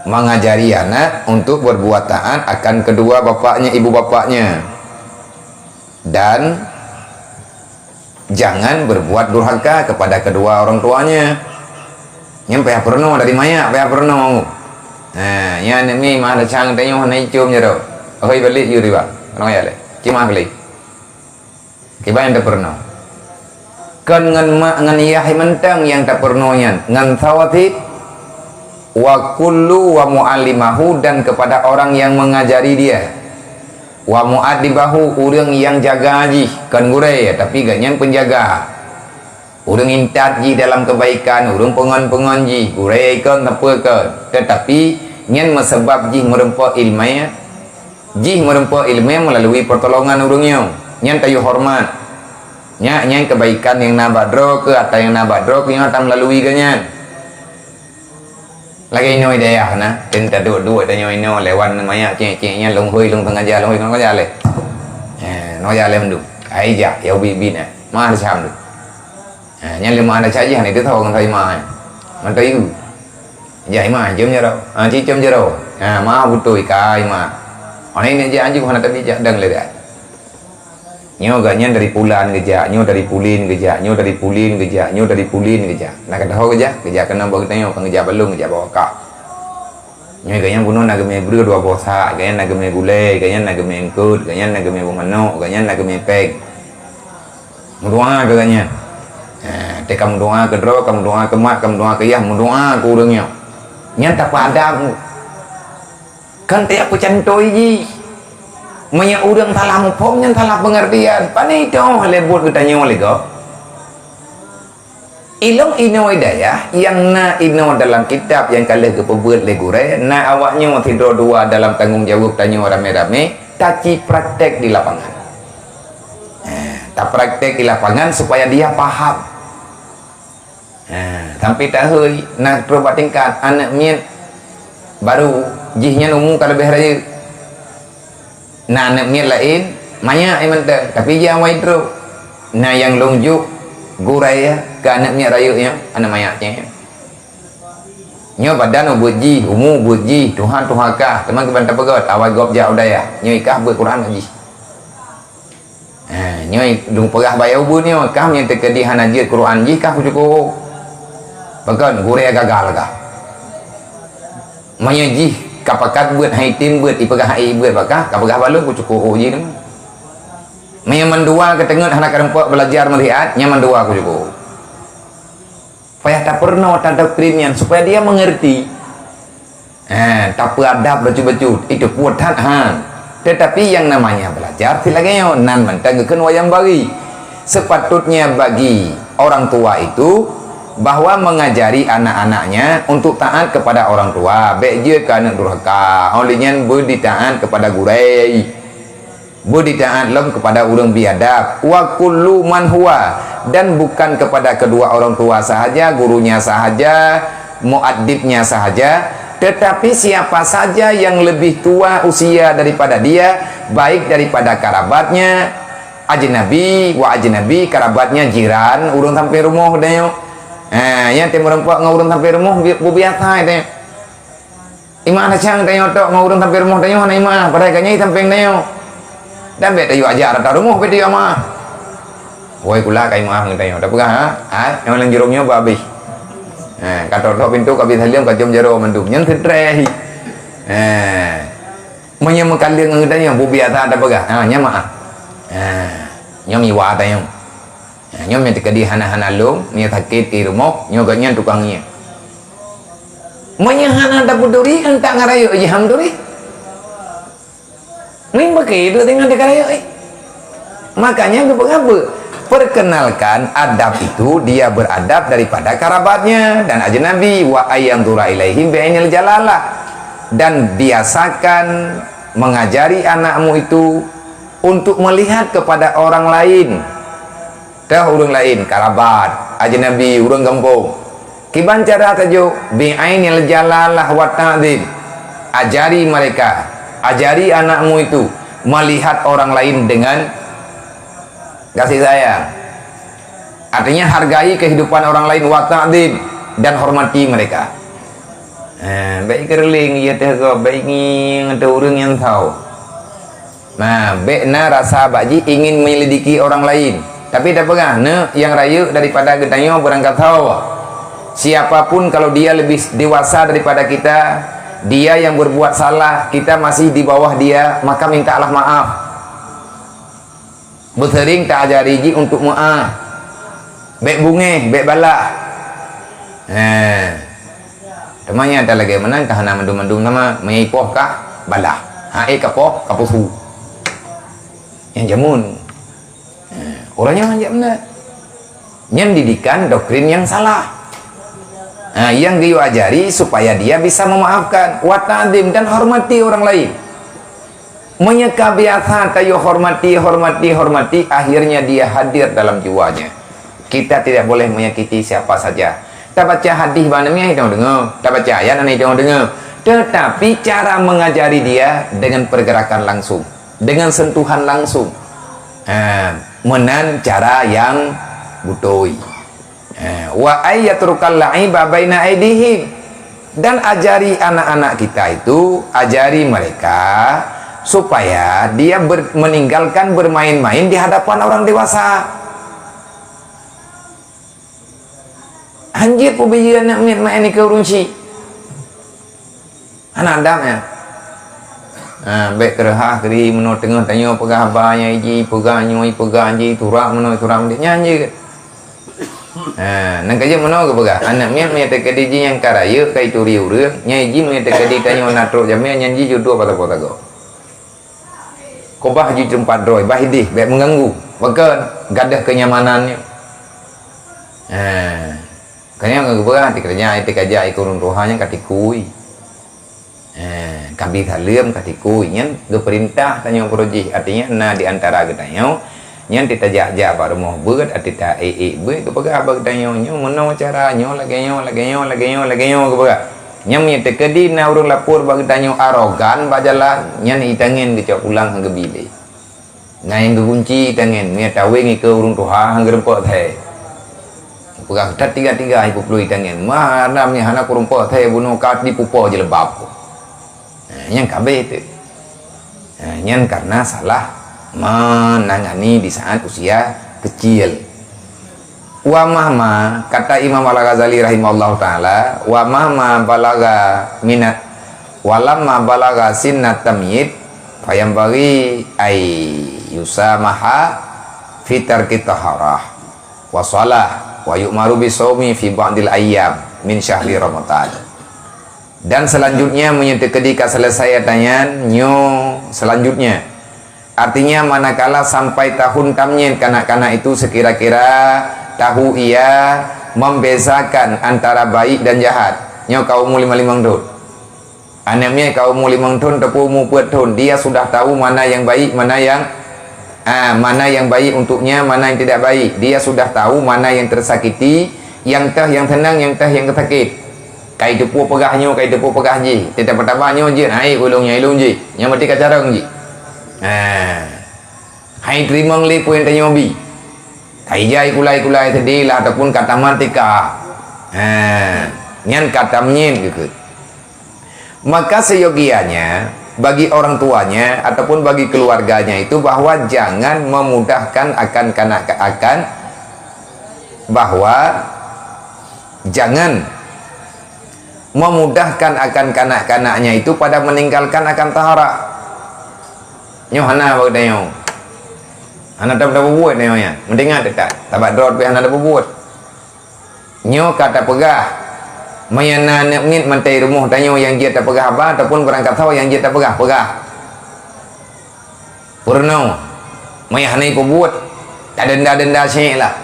Mengajari anak untuk berbuat taat akan kedua bapaknya, ibu bapaknya. Dan jangan berbuat durhaka kepada kedua orang tuanya. Nyan payah peurunoe dari manyak, payah peurunoe. Ha, nyan aneuk miet mah leucang tanyoe hana icôm jaroe. Hôi balek yue riba. Peurunoe ya lé. Cuma kali. Kiban nyang tapeurunoe. Kon ngon mak ngon yah mantong nyang tapeurunoe nyan, ngon sawa cit, wa kullu wa muallimahu, dan kepada orang yang mengajari dia. Wa muaddibahu, ureuëng nyang jaga jih, kon gurée, tapi gobnyan peunjaga. Ureuëng intat jih dalam keubaikan, ureuëng peungon-peungon jih, gurée kon, sapeue kon. Teutapi, nyan meuseubab jih meurumpok iéleumé, jih meurumpok iéleumé meulalui peutulongan ureuëng nyoe. Nyan tayue horeumat. Nyak, nyan keubaikan nyang na bak droe keuh, ata nyang na bak droe keuh nyoe tan meulalui gobnyan. Lagée inoe di dayah na, tem taduek-duek tanyoe inoe lewat manyak cék-cék nyan lôn hôi lôn teungaja, lôn hôi teungaja lé. Eh, teungaja lé mandum. Ai jak, ya ubit-ubit na. Ma lé cam tu. Ha, nyan lé ma lé cajih ni teuthô ngon sa ima. Mantong ihu. Jak ima, cium jaroe. Ha, ci cium jaroe. Ha, ma beutôi ka ima. Aneuk jak aju hana tabi jak dang lé dah. Nyoe gobnyan dari Pulan geujak, nyoe dari Pulin geujak, nyoe dari Pulin geujak, nyoe dari Pulin geujak. Na keudroe geujak, geujak keunoe bak geutanyoe, kon geujak bak lôn, geujak bak wakak. Nyoe gobnyan bunoe na geumé breueh dua boh sak, gobnyan na geumé gulée, gobnyan na geumé eungkot, gobnyan na geumé boh manok, gobnyan na geumé péng. Meudoá keu gobnyan. Ha, teuka meudoá keu droe, ka meudoá keu mak, ka meudoá keu yah, meudoá keu ureuëng nyoe. Nyan tapeudab. Kan tajak peucantoi jih. Meunyoe ureuëng salah muphom nyan salah peungeurtian, pane itoh lé buet geutanyoe lé gob. Ilong inoe dayah nyang na inoe dalam kitab nyang ka lheueh geupeubeuet lé gurée, na awaknyoe sidroe dua dalam tanggong jaweueb tanyoe ramé-ramé taci praktek di lapangan. Nah, tapraktek di lapangan supaya dia paham. Ha, sampai tahôi na trok bak tingkat aneuk miet baru jih nyan umu ka leubeh rayeuk. Na aneuk miet laén manyak iman teuh, tapi jih awai trok. Na nyang lôn jok Gurée keu aneuk miet rayeuk nyoe, aneuk manyak nyoe. Nyoe badan ubeut jih, umu ubeut jih, tuha-tuha kah, teuma kiban tapeugah, awai gob jak u dayah. Nyoe ikah beuet Quran jih. Ha, nyoe lôn peugah bak ayah ubeut nyoe, kah meunyoe teukeudi hana jeuet Quran jih kah kucukôh. Pakon, gurée gagal kah? Meunyoe jih ka pakat beuet, hai tem beuet, ipeugah hai beuet bak kah, ka peugah bak lôn kucukôh jih teuma. Meunyoe mandua ka teungeut hana kareumpok beulajar meulihat, nyan mandua kucukôh. Payah tapeurunoe, tadoktrin nyan supaya dia mengerti. Eh, tapeuadab bacut-bacut, itu kuat that han. Tetapi yang namanya belajar silagée nyoe, nan mantong geukheun wayang bari. Sepatutnya bagi orang tua itu bahwa mengajari anak-anaknya untuk taat kepada orang tua, bék jeuet keu aneuk durhaka, óh lheueh nyan beuditaat kepada gurée. Beuditaat lom kepada ureuëng biadab. Wa kullu man huwa, dan bukan kepada kedua orang tua sahaja, gurunya sahaja, muaddibnya sahaja, tetapi siapa saja yang lebih tua usia daripada dia, baik daripada karabatnya, ajnabi, wa ajnabi, karabatnya jiran, ureuëng sampéng rumoh, katanyong. Ha, nyang teumeureumpok ngon ureuëng sampéng rumoh, bi-, bubiasa, katanyong. Iman hana cang tanyoe tok ngon ureuëng sampéng rumoh tanyoe hana iman, padahai ka nyan sampéng tanyoe. Dan bék tayue ajak rata rumoh bék tayue ama. Woi kula ka iman ngon tanyoe, tapeugah ha? Ha, nyang lam jurông nyoe babeh. Ha, ka tok-tok pintoe ka bi saleuem ka com jaroe mandum. Nyan seutreh hi. Ha. Meunyoe meukaleueng ngon tanyoe bubiasa tapeugah. Ha, nyan maaf. Ha, nyoe miwa tanyoe. Ha, nyoe meunyoe teukeudi hana-hana lôn, meunyoe sakét i rumoh, nyoe gobnyan tukang ngieng. Meunyoe hana tapeuturi, antak ngon rayeuk jih han turi. Meuimbeuke duek teungoh teuka rayeuk, eh. Makanya geupeugah beuet, perkenalkan adab itu dia beradab daripada karabatnya dan ajnabi, wa ayyanzura ilaihim bi'ainil jalalah. Dan biasakan mengajari anakmu itu untuk melihat kepada orang lain. Teuh ureuëng laén, karabat, ajnabi, ureuëng gampông. Kiban cara tajok, bi'ainil jalalah wa ta'zim. Ajari mereka, ajari anakmu itu melihat orang lain dengan kasih sayang. Artinya hargai kehidupan orang lain, wa ta'zim, dan hormati mereka. Eh, baik keureuling, ya teuh gob, baik ngieng teuh ureuëng nyang tho. Nah, bék na rasa bak jih ingin menyelidiki orang lain. Tapi tapeugah, neuk nyang rayeuk daripada geutanyoe beurangkat tho. Siapapun kalau dia lebih dewasa daripada kita, dia yang berbuat salah, kita masih di bawah dia, maka mintalah maaf. Beuseuring ta ajari jih untuk meu'ah. Bék bungéh, bék balah. Heh. Teuma nyang ta lagée meunan ka hana mandum-mandum sama, meunyoe ipoh kah balah. Ha, eh, ka poh, ka pusu. Nyang jameun. Heh, ureuëng nyan jak meunan. Nyan didikan doktrin yang salah. Ha, yang geuyue ajari supaya dia bisa memaafkan, wa ta'zim, dan hormati orang lain. Meunyoe ka biasa tayue hormati, hormati, hormati, akhirnya dia hadir dalam jiwanya. Kita tidak boleh menyakiti siapa saja. Tabaca hadis bak aneuk miet hidong deungoe, tabaca ayat aneuk hidong deungoe. Tetapi cara mengajari dia dengan pergerakan langsung, dengan sentuhan langsung. Ha, meunan cara yang beutôi. Eh, wa ay yatrukal la'iba baina aidihim. Dan ajari anak-anak kita itu, ajari mereka supaya dia ber-, meninggalkan bermain-main di hadapan orang dewasa. Hanjeuet peubiyeu aneuk miet main nikeue ureuëng syik. Hana adab nyan. Ha, bék keureuhah keuri meunoe teungoh tanyoe peugah haba nyang jih, peugah nyoe, peugah jih, turak meunoe, turak meunoe, nyan jeuet. Ha, nyan ka jeuet meunoe geupeugah, aneuk miet meunyoe teukeudi jih nyang ka rayeuk ka ituri ureuëng, nyan jih meunyoe teukeudi tanyoe na trok jamé nyan jih judô pasapo sagoe. Kobah jih teumpat droe, bah idéh, bék mengganggu. Pakon, gadôh kenyamanan nyoe. Ha. Keuneuk geupeugah tikeureuja, tikeujak ikeu ureuëng tuha nyan ka tikui. Eh, ka bi saleuem ka tikui. Nyan geupeurintah tanyoe peuruji. Artinya, na di antara geutanyoe, nyan teutajak-jak bak rumoh beuet, ateueh ta ék-ék beuet, geupeugah bak geutanyoe, nyoe meunoe cara, nyoe lagée nyoe, lagée nyoe, lagée nyoe, lagée nyoe geupeugah. Nyan meunyoe teukeudi na ureuëng lapor bak geutanyoe arogan bak jalan, nyan itangen geucok pulang han geubi lé. Na nyang geukunci tangen, meunyoe taweng ikeu ureuëng tuha han geurumpok thée. Peugah that tiga-tiga hai peupluih tangieng. Mana mi hana kureumpok thai bunoe ka dipupo jilbab. Ha, nyang kabeh tu. Ha, nyan karena salah menangani di saat usia kecil. Wa mahma, kata Imam Al-Ghazali rahimahullahu taala, wa mahma balagha minat, wa lamma balagha sinnat tamyiz, fayanbaghi ay yusamaha fi tarki taharah wa shalah, wa yu'maru bi shaumi fi ba'dil ayyam min syahri Ramadan. Dan selanjutnya, meunyoe teukeudi ka selesai ata nyan, nyoe selanjutnya. Artinya, manakala sampai tahun tamyiz kanak-kanak itu sekira-kira tahu ia membezakan antara baik dan jahat. Nyoe ka umu lima limong thon. Aneuk miet ka umu limong thon, teupeu umu peuet thon, dia sudah tahu mana yang baik, mana yang, ah, mana yang baik untuknya, mana yang tidak baik. Dia sudah tahu mana yang tersakiti, yang teuh yang senang, yang teuh yang sakit. Ka jiteupeue peugah nyoe, ka jiteupeue peugah jih. Teutab-teuba nyoe jeuet, hai ulôn nyoe, ulôn jih. Nyoe meuti ka carông jih. Ha. Hai teurimong lé peue nyang tanyoe bi. Ka ija ikulai-kulai seudeh lah ataupun ka tamat tika. Ha. Nyan ka tamyiz geukheun. Maka seyogianya bagi orang tuanya ataupun bagi keluarganya itu bahwa jangan memudahkan akan kanak akan bahwa jangan memudahkan akan kanak-kanaknya itu pada meninggalkan akan taharah. Nyoe hana bak tanyoe. Hana tapeubuet tanyoe nyan. Meuingat teuka, sabab droe pih hana tapeubuet. Nyoe ka tapeugah, meunyoe na aneuk miet mantong rumoh tanyoe nyang jeuet tapeugah haba ataupun barangkasoe nyang jeuet tapeugah, peugah. Peurunoe, meunyoe hana ipeubuet, tadenda-denda syek lah.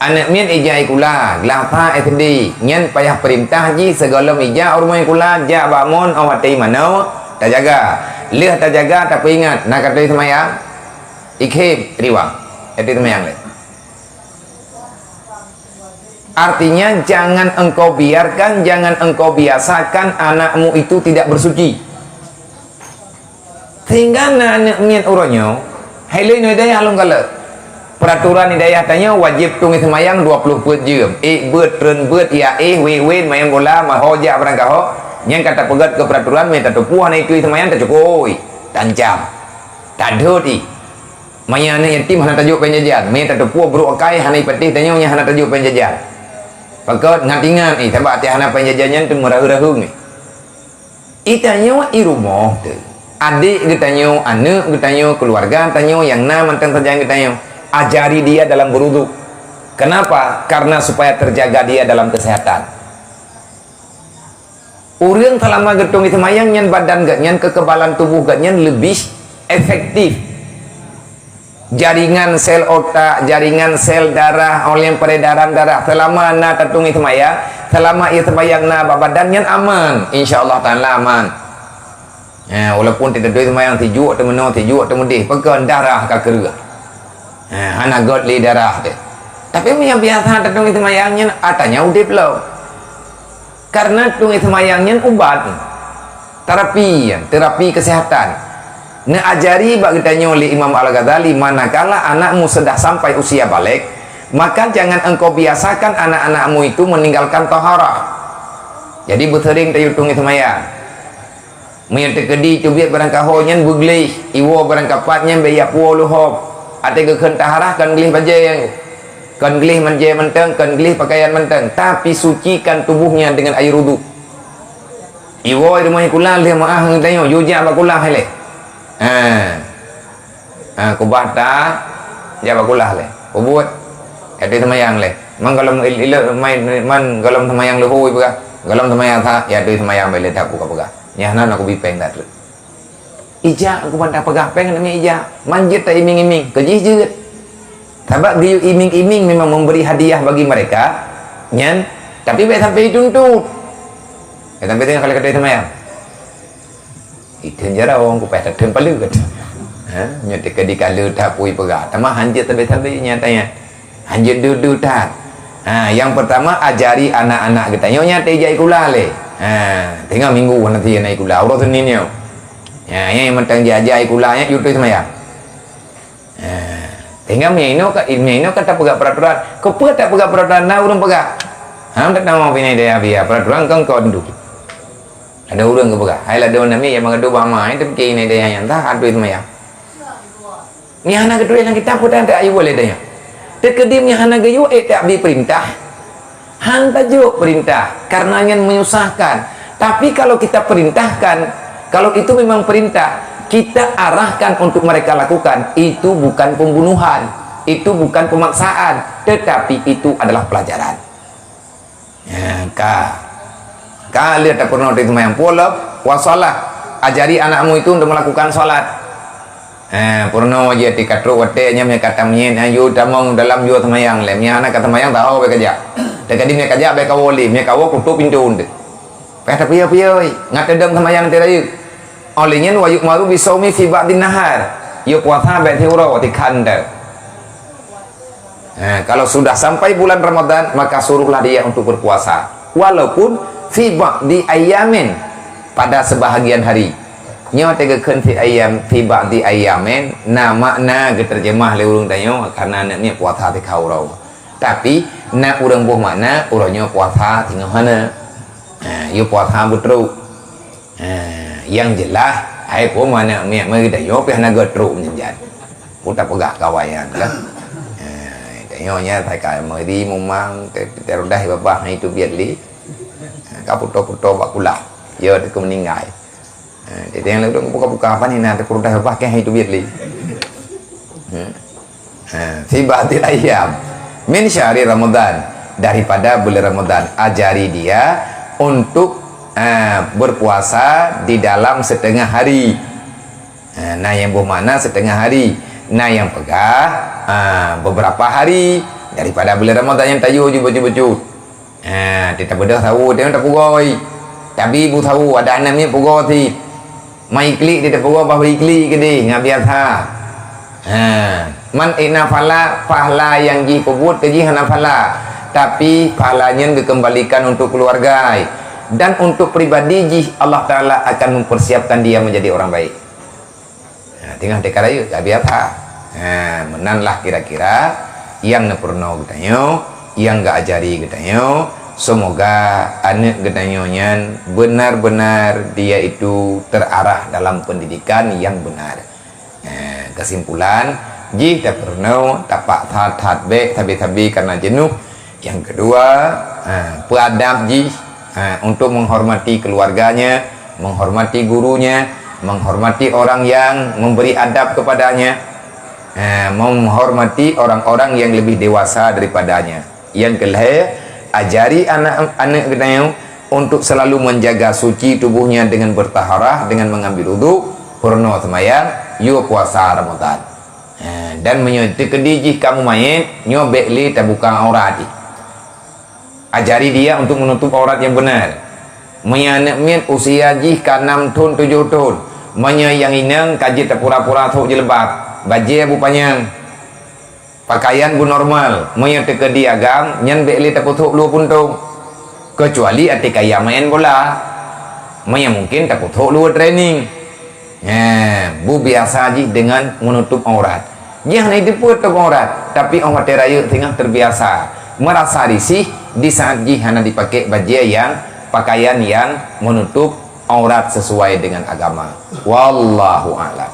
Aneuk miet ija ikula, glah sa S D, nyan payah peurintah jih sigohlom ija u rumoh ikula, jak bak mon, óh watèe manoe, tajaga. Lheueh tajaga, tapeuingat, na ka teuh seumayang? Ikhém, riwang. Ka teuh seumayang lé. Artinya, jangan engkau biarkan, jangan engkau biasakan anakmu itu tidak bersuci. Sehingga na aneuk miet uroe nyoe, hai lé nyoe dayah lôn kalon. Peraturan di dayah tanyoe wajéb tueng seumayang dua ploh peuet jeuem. Ék beuet, treun beuet, ya éh, wét-wét, main bola, maho jak barangkaho. Nyang ka tapeugét keu peraturan, mé tateupeue hana itui seumayang, tacukôi, tancam, tadhôt ih. Maya aneuk yatim hana tajok péng jajan, mé tateupeue brok akai hana ipatéh tanyoe nyang hana tajok péng jajan. Pakon ngat ingat ih, sabab até hana péng jajan nyan teumeuraheueng-raheueng ih. Ih tanyoe i rumoh teuh, adék geutanyoe, aneuk geutanyoe, keuluwarga tanyoe nyang na mantong sajan geutanyoe, ajari dia dalam berwudu. Kenapa? Karena supaya terjaga dia dalam kesehatan. Ureuëng seulama geutueng seumayang nyan badan geuh nyan, kekebalan tubuh geuh nyan leubeh efektif. Jaringan sel otak, jaringan sel darah, oleh peredaran darah, seulama na tatueng seumayang, seulama ie seumayang na bak badan nyan aman, insya Allah Taala aman. Ha, walaupun teutueng seumayang sijuek teumeunoe, sijuek teumudeh, peukon darah ka keureuh. Ha, hana göt lé darah teuh. Tapi meunyo biasa tatueng seumayang nyan, atanya udeb lom. Karena tueng seumayang nyan ubat, terapi, terapi kesehatan. Neuajari bak geutanyoe lé Imam Al-Ghazali, manakala anakmu sudah sampai usia baligh, maka jangan engkau biasakan anak-anakmu itu meninggalkan taharah. Jadi beuseuring tayue tueng seumayang. Meunyo teukeudi teubiet barangkaho nyan beugleh, iwoe barangkapat nyan bèk jak puwoe leuhob. Até geukheun taharah kon gleh bajèe, kon gleh manjèe mantong, kon gleh peukayan mantong, tapi sucikan tubuhnya dengan air wudu. Iwoe rumoh kula lheueh meu'ah ngon tanyoe, yue jak bak kula hai lé. Ha. Ha, kubah ta, jak bak kula lé. Peubuet. Jadi seumayang lé. Man gohlom il-, ilok main, man gohlom seumayang leuhôi peugah. Gohlom seumayang sa, ya tu seumayang bèk lé that peugah. Nyang na, na kubi péng that treuk. Ijak aku bantah peugah péng nami ijak. Man jeuet ta iming-iming, keu jih jeuet. Sabab geuyue iming-iming memang memberi hadiah bagi mereka, nyan, tapi bèk sampai dituntut. Bèk sampai tengah kali kata seumayang. Iteun jarong, kupayah tateun paleue. Ha? Nyoe teuka dikaleue that pui peugah. Tamah hanjeuet sabe-sabe nyan tanya. Hanjeuet deuh-deuh that. Ha, yang pertama, ajari anak-anak geutanyoe nyan teuh ijak ikula lé. Ha, teungoh minggu nanti anak ikula, uroe Senin nyoe. Ha, nyang mantong jiaja ikula nyan, yue tueng seumayang. Ha. Sehingga meunyoe inoe ka, meunyoe inoe ka tapeugah peraturan. Keupeue tapeugah peraturan na ureuëng peugah? Hang tatamong pinai daya biya peraturan kon kon tu. Ada ureuëng geupeugah, "Hai ladôm nami nyang mangat dua bama, itu pikir inai daya nyang tah atui seumayang." Nyang hana geutuléh lam kitab peue tan tak ayue lé daya. Teukeudi nyang hana geuyue ék tak bi peurintah. Han tajok perintah, karena nyan menyusahkan. Tapi kalau kita perintahkan, kalau itu memang perintah, kita arahkan untuk mereka lakukan, itu bukan pembunuhan, itu bukan pemaksaan, tetapi itu adalah pelajaran. Ya, ka. Ka lheueh tapeurunoe teuh seumayang pulo, wasalah. Ajari anakmu itu untuk melakukan salat. Eh, peurunoe jih tika trok watée nyan meunyoe ka tamiyet, eh, yue tamong dalam yue seumayang lé. Meunyoe hana ka seumayang, taho bék kajak. Teukeudi meunyoe kajak bék kawoe lé, meunyoe kawoe kutôp pintoe eunteuk. Payah tapiôh-piôh, ngat teudong seumayang teuh rayeuk. Óh lheueh nyan wa yu'maru bisaumi fi ba'din nahar. Yue puasa bék siuroe, tikhan teuh. Eh, kalau sudah sampai bulan Ramadan, maka suruhlah dia untuk berpuasa. Walaupun fi ba'di ayyamin, pada sebahagian hari. Nyoe teugeukeun fi ayyam, fi ba'di ayyamin, na makna geuterjemah lé ureuëng tanyoe karena aneuk miet puasa tikhan uroe. Tapi, na ureuëng boh makna, uroe nyoe puasa singoh hana. Ha, yue puasa beutrok. Ha, nyang jeulaih, hai peue makna miet meuridai nyoe pih hana geutrok meunyan. Peue tapeugah kawan nyan kan. Ha, tanyoe nyan sai ka meuri mumang, te-, te-, terodah babah ngai teubiet lé. Ha, ka putôh-putôh bak kulah. Ya, teuka meuninggai. Ha, jadi nyang lalu buka-buka apa ni, nah, terodah babah keh ngai teubiet lé. Ha. Ha, fi ba'dil ayyam min syahri Ramadan, daripada bulan Ramadan. Ajari dia untuk, ha, berpuasa di dalam setengah hari. Ha, na nyang boh makna setengah hari. Na nyang peugah, ha, beberapa hari daripada bulan Ramadan nyang tayue ju bacut-bacut. Ha, teutab beudôh sawo teuh tapugoi. Tabi bu sawo, ada aneuk miet pugoi sit. Mai klik teuh tapugoi bah bri klik keudeh, ngat biasa. Ha, man ina fala, pahala nyang jih peubuet keu jih hana phala. Tapi pahala nyan geukeumbalikan untuk keluarga. Dan untuk pribadi jih, Allah Taala akan mempersiapkan dia menjadi orang baik. Ha, teungoh teuka rayeuk, ka biasa. Ha, meunan lah kira-kira nyang neupeurunoe geutanyoe, nyang geuajari geutanyoe. Semoga aneuk geutanyoe nyan benar-benar dia itu terarah dalam pendidikan yang benar. Ha, kesimpulan, jih tapeurunoe, tapak that-that bék sabe-sabe karena jenuh. Yang kedua, ha, peuadab jih, ha, untuk menghormati keluarganya, menghormati gurunya, menghormati orang yang memberi adab kepadanya, ha, menghormati orang-orang yang lebih dewasa daripadanya. Yang kelhée, ajari anak-anak geutanyoe untuk selalu menjaga suci tubuhnya dengan bertaharah, dengan mengambil udhu, peurunoe seumayang, yue puasa Ramadan. Ha, dan meunyoe teukeudi jih kamoe manyét, nyoe bék lé tabuka aurat jih. Ajari dia untuk menutup aurat yang benar. Meunyoe aneuk miet usia jih ka nam thon tujoh thon, meunyoe nyang inong ka jeuet tapura-pura sôk jilbab, bajée bupanyang, pakaian bu normal, meunyoe teukeudi agam, nyan bék lé tapeusôk luwa puntông. Keucuali até kaya maén bola, meunyoe mungken tapeusôk luwa training. Nyan, bu biasa jih dengan menutup aurat. Jih hana jiteupeue teuh aurat, tapi óh watée rayeuk singoh terbiasa, merasa risih di saat jih hana dipakai bajée nyang, pakaian nyang menutup aurat sesuai dengan agama. Wallahu a'lam.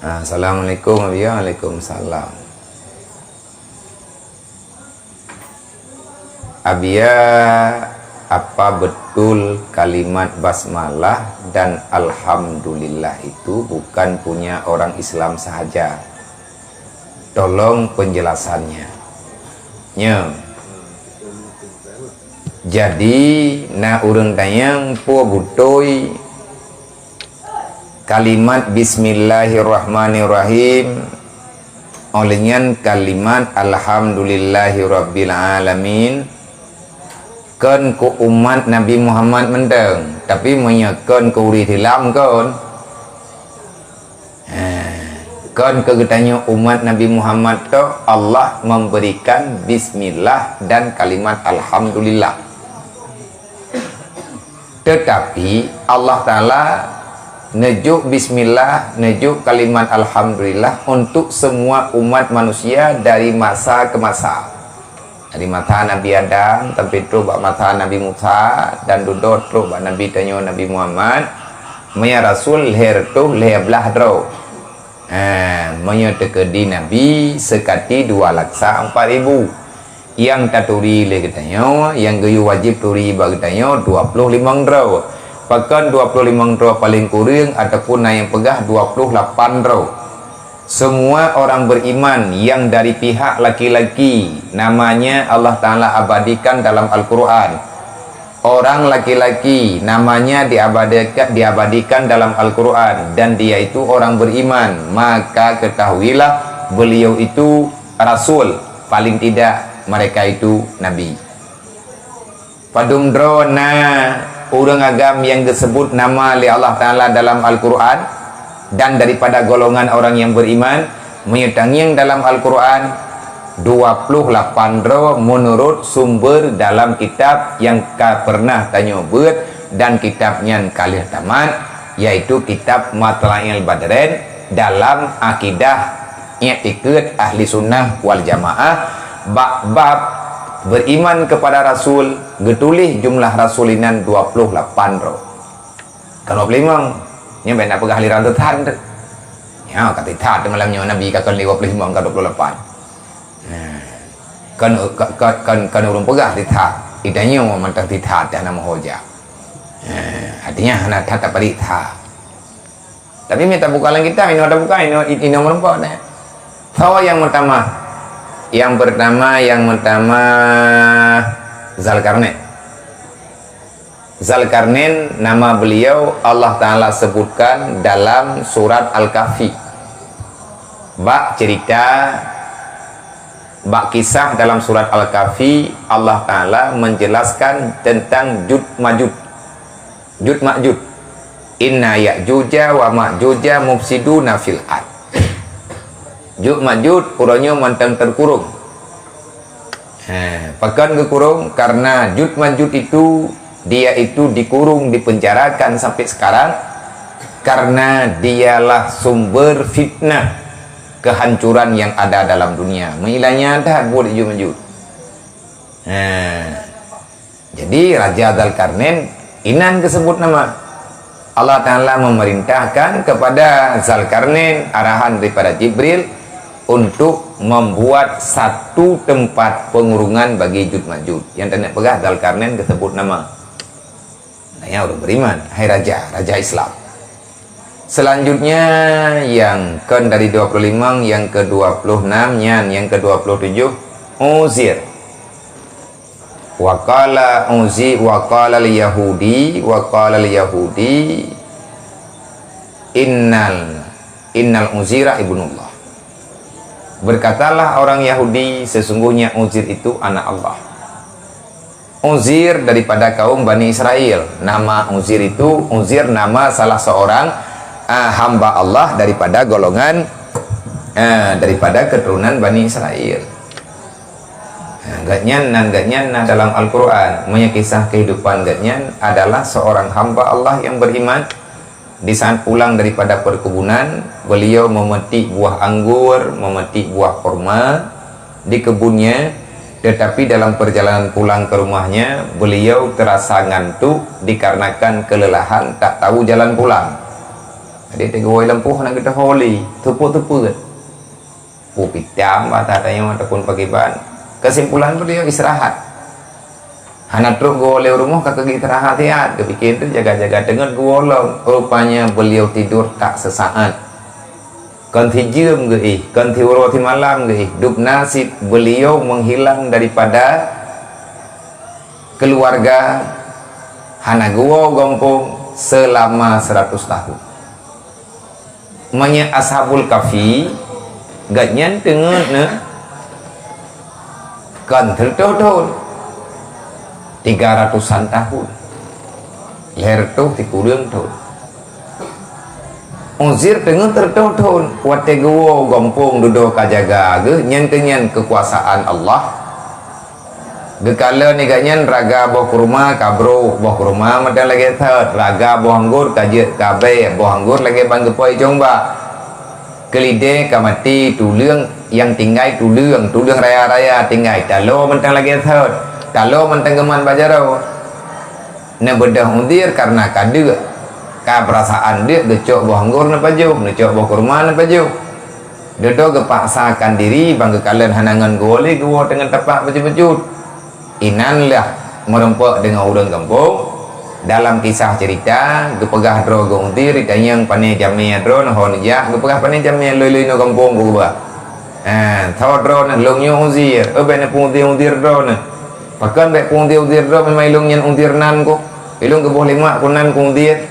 Assalamualaikum, Abi. Waalaikumsalam. Abia, apa betul kalimat basmalah dan alhamdulillah itu bukan punya orang Islam sahaja? Tolong penjelasannya. Nyo. Jadi, na ureuëng tanyong peue beutôi kalimat bismillahirrahmanirrahim, óh lheueh nyan kalimat alhamdulillahirabbil alamin, kon keu umat Nabi Muhammad mantong, tapi meunyoe kon keu ureuëng Islam kon. Ha, kon keu geutanyoe umat Nabi Muhammad tok Allah memberikan bismillah dan kalimat alhamdulillah. Tetapi Allah Ta'ala neujok bismillah, neujok kalimat alhamdulillah untuk semua umat manusia dari masa ke masa. Dari masa Nabi Adam sampai trok bak masa Nabi Musa dan dudoe trok bak Nabi tanyoe Nabi Muhammad, meunyoe Rasul lhèe reutôh lhèe blaih droe. Ha, meunyoe teukeudi Nabi seukati dua laksa empat ribu. Nyang taturi lé geutanyoe, nyang geuyue wajéb turi bak geutanyoe dua ploh limong droe. Pakon dua ploh limong droe paléng kureueng ataupun na nyang peugah dua ploh lapan droe. Semua orang beriman yang dari pihak laki-laki namanya Allah Ta'ala abadikan dalam Al-Quran. Orang laki-laki namanya diabadika-, diabadikan dalam Al-Quran dan dia itu orang beriman, maka ketahuilah beliau itu rasul, paling tidak mereka itu nabi. Padum droe na ureuëng agam nyang geuseubut nama lé Allah Ta'ala dalam Al-Quran dan daripada golongan orang yang beriman, meunyoe tangieng dalam Al-Quran, dua ploh lapan droe meunurot sumber dalam kitab nyang ka pernah tanyoe beuet dan kitab nyan ka lheueh tamat, yaitu kitab Matla'il Badren dalam akidah i'tikeuet ahli sunnah wal jamaah bak bab beriman kepada rasul geutuléh jumlah rasul inan dua ploh lapan droe. Ka dua ploh limong, nyan bèk na peugah aliran teuthat teuh. Nyan ka teuthat malam nyoe Nabi ka kon dua ploh limong ka dua ploh lapan. Nah, kan kan kan kan ureuëng peugah teuthat. Itanyoe mantong teuthat dah nama hoja. Nah, artinya hana that tapadik that. Tapi mita buka lam kitab, inoe tabuka, inoe, inoe meureumpok nyan. Soe nyang meutama? Nyang peurtama, nyang meutama Zalkarnain. Zalkarnain nama beliau Allah Ta'ala sebutkan dalam surat Al-Kahfi. Bak cerita, bak kisah dalam surat Al-Kahfi, Allah Ta'ala menjelaskan tentang Jud Majud. Jud Majud. Inna Ya'juja wa Ma'juja mufsiduna fil ard. Jud Majud uroe nyoe mantong teukurong. Ha, pakon geukurong? Karena Jud Majud itu, dia itu dikurung, dipenjarakan sampai sekarang karena dialah sumber fitnah kehancuran yang ada dalam dunia. Meuilanya dah buat Jud Majud. Ha. Jadi, Raja Zalkarnain inan geuseubut nama. Allah Ta'ala memerintahkan kepada Zalkarnain arahan daripada Jibril untuk membuat satu tempat pengurungan bagi Jud Majud. Nyang taneuk peugah Zalkarnain geuseubut nama. Nah, nyan ureuëng beriman, hai raja, raja Islam. Selanjutnya, nyang kon dari dua puluh lima, nyang ke dua puluh enam, nyan nyang ke dua puluh tujuh, Uzair. Wa qala Uzi-, wa qala al-Yahudi, wa qala al-Yahudi, innal, innal Uzaira ibnullah. Berkatalah orang Yahudi, sesungguhnya Uzair itu anak Allah. Uzair daripada kaum Bani Israel. Nama Uzair itu, Uzair nama salah seorang, ah, hamba Allah daripada golongan, ah, daripada keturunan Bani Israel. Ah, gobnyan nan gobnyan na dalam Al-Quran. Meunyoe kisah kehidupan gobnyan adalah seorang hamba Allah yang beriman. Di saat pulang daripada perkebunan, beliau memetik buah anggur, memetik buah kurma di kebunnya, tetapi dalam perjalanan pulang ke rumahnya, beliau terasa ngantuk dikarenakan kelelahan tak tahu jalan pulang. Jadi, teugawai lampôh hana geutanyoe, teupeu-teupeu. Peue pitam bak that tanyoe ataupun pakriban. Kesimpulan beliau istirahat. Hana trok geuwoe lé u rumoh ka keuh istirahat siat, geupike teuk jaga-jaga teungeut geuwoe lom. Rupanya beliau tidur tak sesaat. Kon sijeuem geuih, kon siuroe simalam geuih, dub nasib beliau menghilang daripada keluarga, hana geuwoe gampông selama seratus tahun. Meunyoe Ashabul Kahfi, gobnyan teungeut neu kon sireutoh thon, tiga ratusan tahun, lhèe reutôh sikureueng thon. Uzair teungeut sireutoh thon, watèe geuwoe gampông dudoe ka jaga geuh, nyan keuh nyan keukuasaan Allah. Geukalon i gobnyan raga boh kurma ka brôk, boh kurma mantong lagée thot, raga boh anggor ka jeuet ka abée, boh anggor lagée ban geupôi cong bak. Keulidée ka maté, tuleueng nyang tinggai tuleueng, tuleueng raya-raya tinggai, taloe mantong lagée thot, taloe mantong geumat bak jaroe. Neubeudôh uzir kareuna ka deuk, ka peurasaan deuk geucok boh anggor neupajoh, neucok boh kurma neupajoh. Dudoe geupaksakan diri ban geukalon hana ngon geuwoe lé geuwoe teungon tapak bacut-bacut. Inan lheueh meurumpok deungon ureuëng gampông. Dalam kisah ceurita, geupeugah droe geuuzir, itanyong pane jamé droe neuho neujak, geupeugah pane jamé lôi-lôi nyoe gampông geuba. Ha, tho droe neuh lôn nyoe uzir, eu bék neupeuuzir-uzir droe neuh. Pakon bék peuuzir-uzir droe, memang ilôn nyan uzir nan ku. Ilôn geuboh leumah ku nan ku uzir.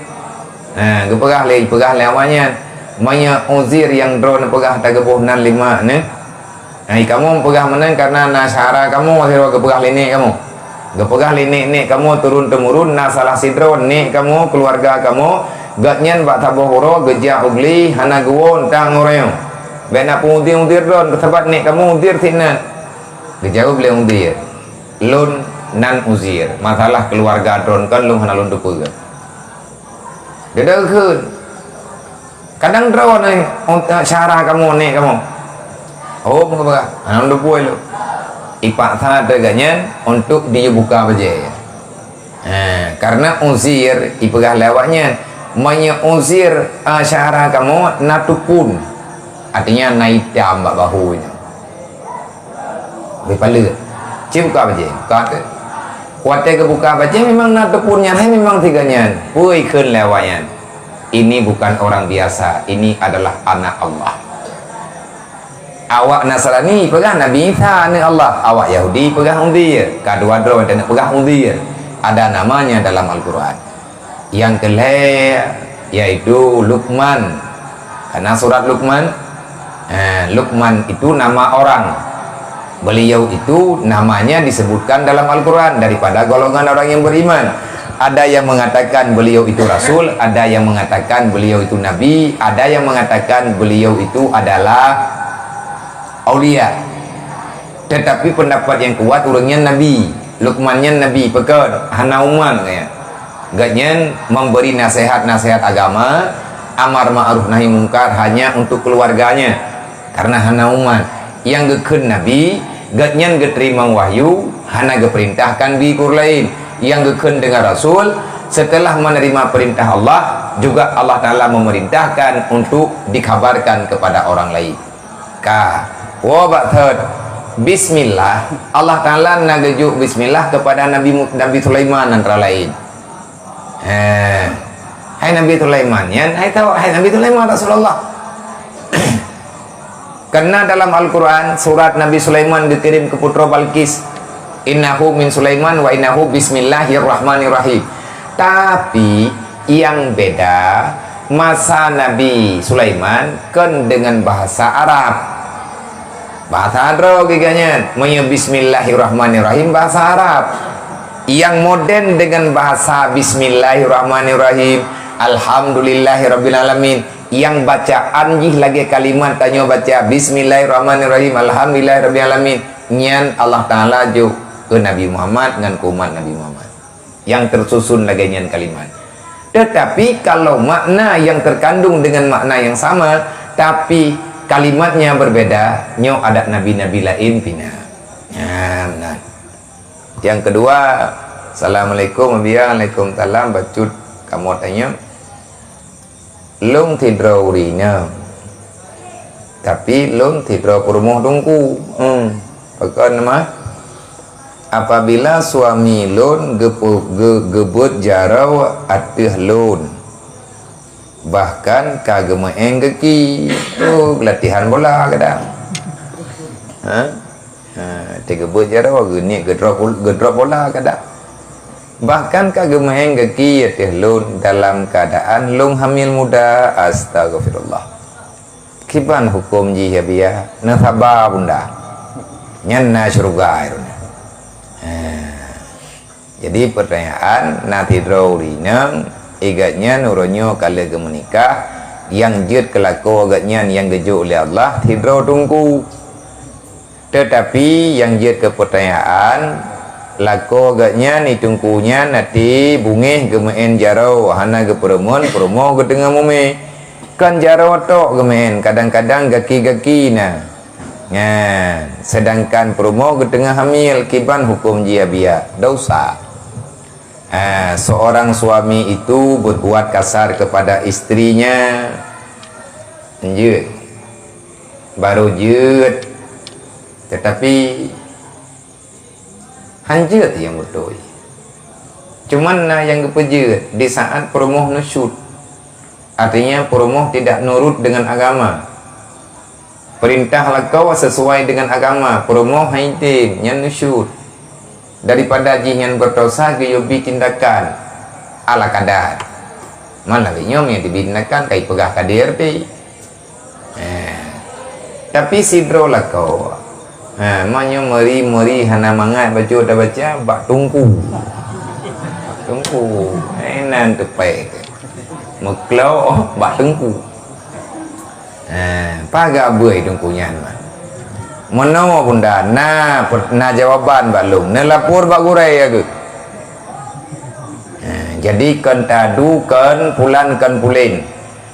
Ha, geupeugah lé, peugah lé awaknyan, meunyoe uzir nyang droe neupeugah tageuboh nan leumah neuh, hai kamoe peugah meunan kareuna na syara kamoe sidroe geupeugah lé nek kamoe. Geupeugah lé nek-nek kamoe turun-teumurun, na salah sidroe nek kamoe, keuluwarga kamoe, gobnyan bak saboh uroe geujak u glé hana geuwoe tang uroe nyoe. Bék na peuuzir-uzir droe, sabab nek kamoe uzir sinan. Geujaweueb lé uzir, "Lôn nan uzir, masalah keuluwarga droe kon lôn hana lôn teupeue." Geuda kheun. Kadang droe neuh, syara kamoe, nek kamoe. Oh, meukeubah, hana lôn teupeue lôn. Ipaksa teuh gobnyan untuk dibuka bajée. Ha, kareuna uzir ipeugah lé awaknyan, meunyoe uzir, a, syara kamoe na tupun, artinya na itam bak bahu nyan. Beu paleuet. Ci buka bajée, buka teuh. Watée geubuka bajée memang na tupun nyan, hai memang sigoe nyan. Peue ikheun lé awaknyan? Ini bukan orang biasa, ini adalah anak Allah. Awak Nasrani peugah Nabi Isa aneuëk Allah, awak Yahudi peugah Uzair, ka dua droe teuneuk peugah Uzair. Ada namanya dalam Al-Quran. Yang kelhée yaitu Luqman. Karena surat Luqman, eh, Luqman itu nama orang. Beliau itu namanya disebutkan dalam Al-Quran daripada golongan orang yang beriman. Ada yang mengatakan beliau itu rasul, ada yang mengatakan beliau itu nabi, ada yang mengatakan beliau itu adalah aulia. Tetapi pendapat yang kuat, ureuëng nyan nabi. Luqman nyan nabi, pakon? Hana umat, ya. Gobnyan memberi nasihat-nasihat agama, amar ma'ruf nahi mungkar hanya untuk keluarganya. Karena hana umat. Nyang geukheun nabi, gobnyan geuteurimong wahyu, hana geupeurintahkan bi keu ureuëng laén. Nyang geukheun deungon rasul, setelah menerima perintah Allah, juga Allah Taala memerintahkan untuk dikhabarkan kepada orang lain. Ka, woe bak thot. Bismillah, Allah Taala na geujok bismillah kepada Nabi Mu-, Nabi Sulaiman antara lain. Eh, hai Nabi Sulaiman, nyan hai tawak, hai Nabi Sulaiman Rasulullah. Karena dalam Al-Quran, surat Nabi Sulaiman geukirém keu putroe Balqis, "Innahu min Sulaiman wa innahu bismillahirrahmanirrahim." Tapi, nyang beda, masa Nabi Sulaiman kon deungon bahasa Arab. Bahasa droe geuh nyan, meunyoe bismillahirrahmanirrahim bahasa Arab. Nyang modern deungon bahasa bismillahirrahmanirrahim, alhamdulillahirabbil alamin. Nyang bacaan jih lagée kalimat tanyoe baca, "Bismillahirrahmanirrahim, alhamdulillahirabbil alamin." Nyan Allah Taala jok keu Nabi Muhammad ngon keu umat Nabi Muhammad. Nyang teususun lagée nyan kalimat. Tetapi kalau makna yang terkandung dengan makna yang sama, tapi kalimatnya berbeda, nyoe adat nabi-nabi laén pih na. Nah, nah. Yang kedua, "Assalamualaikum, Abiya." "Waalaikumsalam, bacut." Kamoe tanyong, "Lôn sidroe ureuëng inong, tapi lôn sidroe peurumoh teungku." Hmm. Pakon nama? "Apabila suami lôn geupeu-, ge-, geubeuet jaroe ateueh lôn, bahkan ka geumeuéng gaki." Oh, latihan bola kadang. Ha? Ha, teugeubeuet jaroe, geuniet geudrop, geudrop bola kadang. "Bahkan ka geumeuéng gaki ateueh lôn dalam keadaan lôn hamil muda." Astagfirullah. Kiban huköm jih, ya Biya? Neusaba bunda. Nyan na syeuruga, ya. Ha. Jadi, peutanyaan, na sidroe ureuëng inong, i gobnyan uroe nyoe ka lheueh geumeunikah, nyang jeuet keu lakoe gobnyan nyang geujok lé Allah, sidroe teungku. Teutapi nyang jeuet keu peutanyaan, Lakoe geuh nyan, i teungku nyan até bungéh geumeu'en jaroe, hana geupeureumeun, peurumoh geuteungoh mumé. Kon jaroe tok geumeu'en, kadang-kadang gaki-gaki na. Nyan, seudangkan peurumoh geuteungoh hamil, kiban huköm jih, Abiya? Dosa. Ah, seorang suami itu berbuat kasar kepada istrinya, jeuet. Baru jeuet, tetapi han jeuet nyang beutôi. Cuman na nyang geupeujeuet di saat peurumoh nusyut. Artinya, peurumoh tidak nurut dengan agama. Peurintah lakoe sesuai dengan agama, peurumoh han item, nyan nusyut. Daripada jih nyan beureudosa, geuyue bi tindakan ala kadar. Man lagée nyoe, meunyoe dibi tindakan, ka ipeugah ka di R T. Eh. Tapi sidroe lakoe, ha, meunyoe meuri-meuri hana mangat bacut tabaca, bak teungku. Bak teungku. Eh, nan teupée. Meuklok bak teungku. Eh, paga beue teungku nyan, man. Meunoe bunda, na, na jawaban bak lôn. Neulapor bak gurée ya geuh. Eh, jadi kon tadu, kon pulan, kon pulen.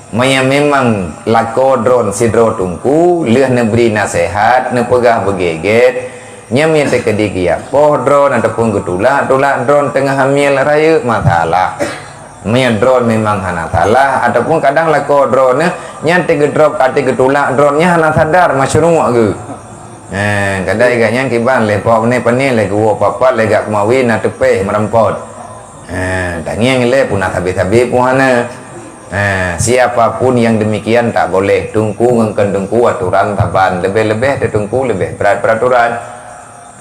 Meunyoe memang lakoe droen sidroe teungku, lheueh neubri naseuhat, neupeugah beugét-gét, nyan meunyoe teukeudi geujak poh droen ataupun geutulak, tulak droen teungoh hamil, rayeuk masalah. Meunyoe droen memang hana salah, ataupun kadang lakoe droeneuh nyan teugeudrop até geutulak droen nyan hana sadar, masyruek geuh. Eh, kadang gata nyan kiban lé pok, pane-pane lé geuwoe papat, lé gak keumawen na teupeh meureumpot. Eh, tangieng ilée pun na sabe-sabe pun hana. Eh, siapa pun yang demikian tak boleh. Teungku ngon kon teungku aturan saban, leubeh-leubeh teuh teungku leubeh brat peuraturan.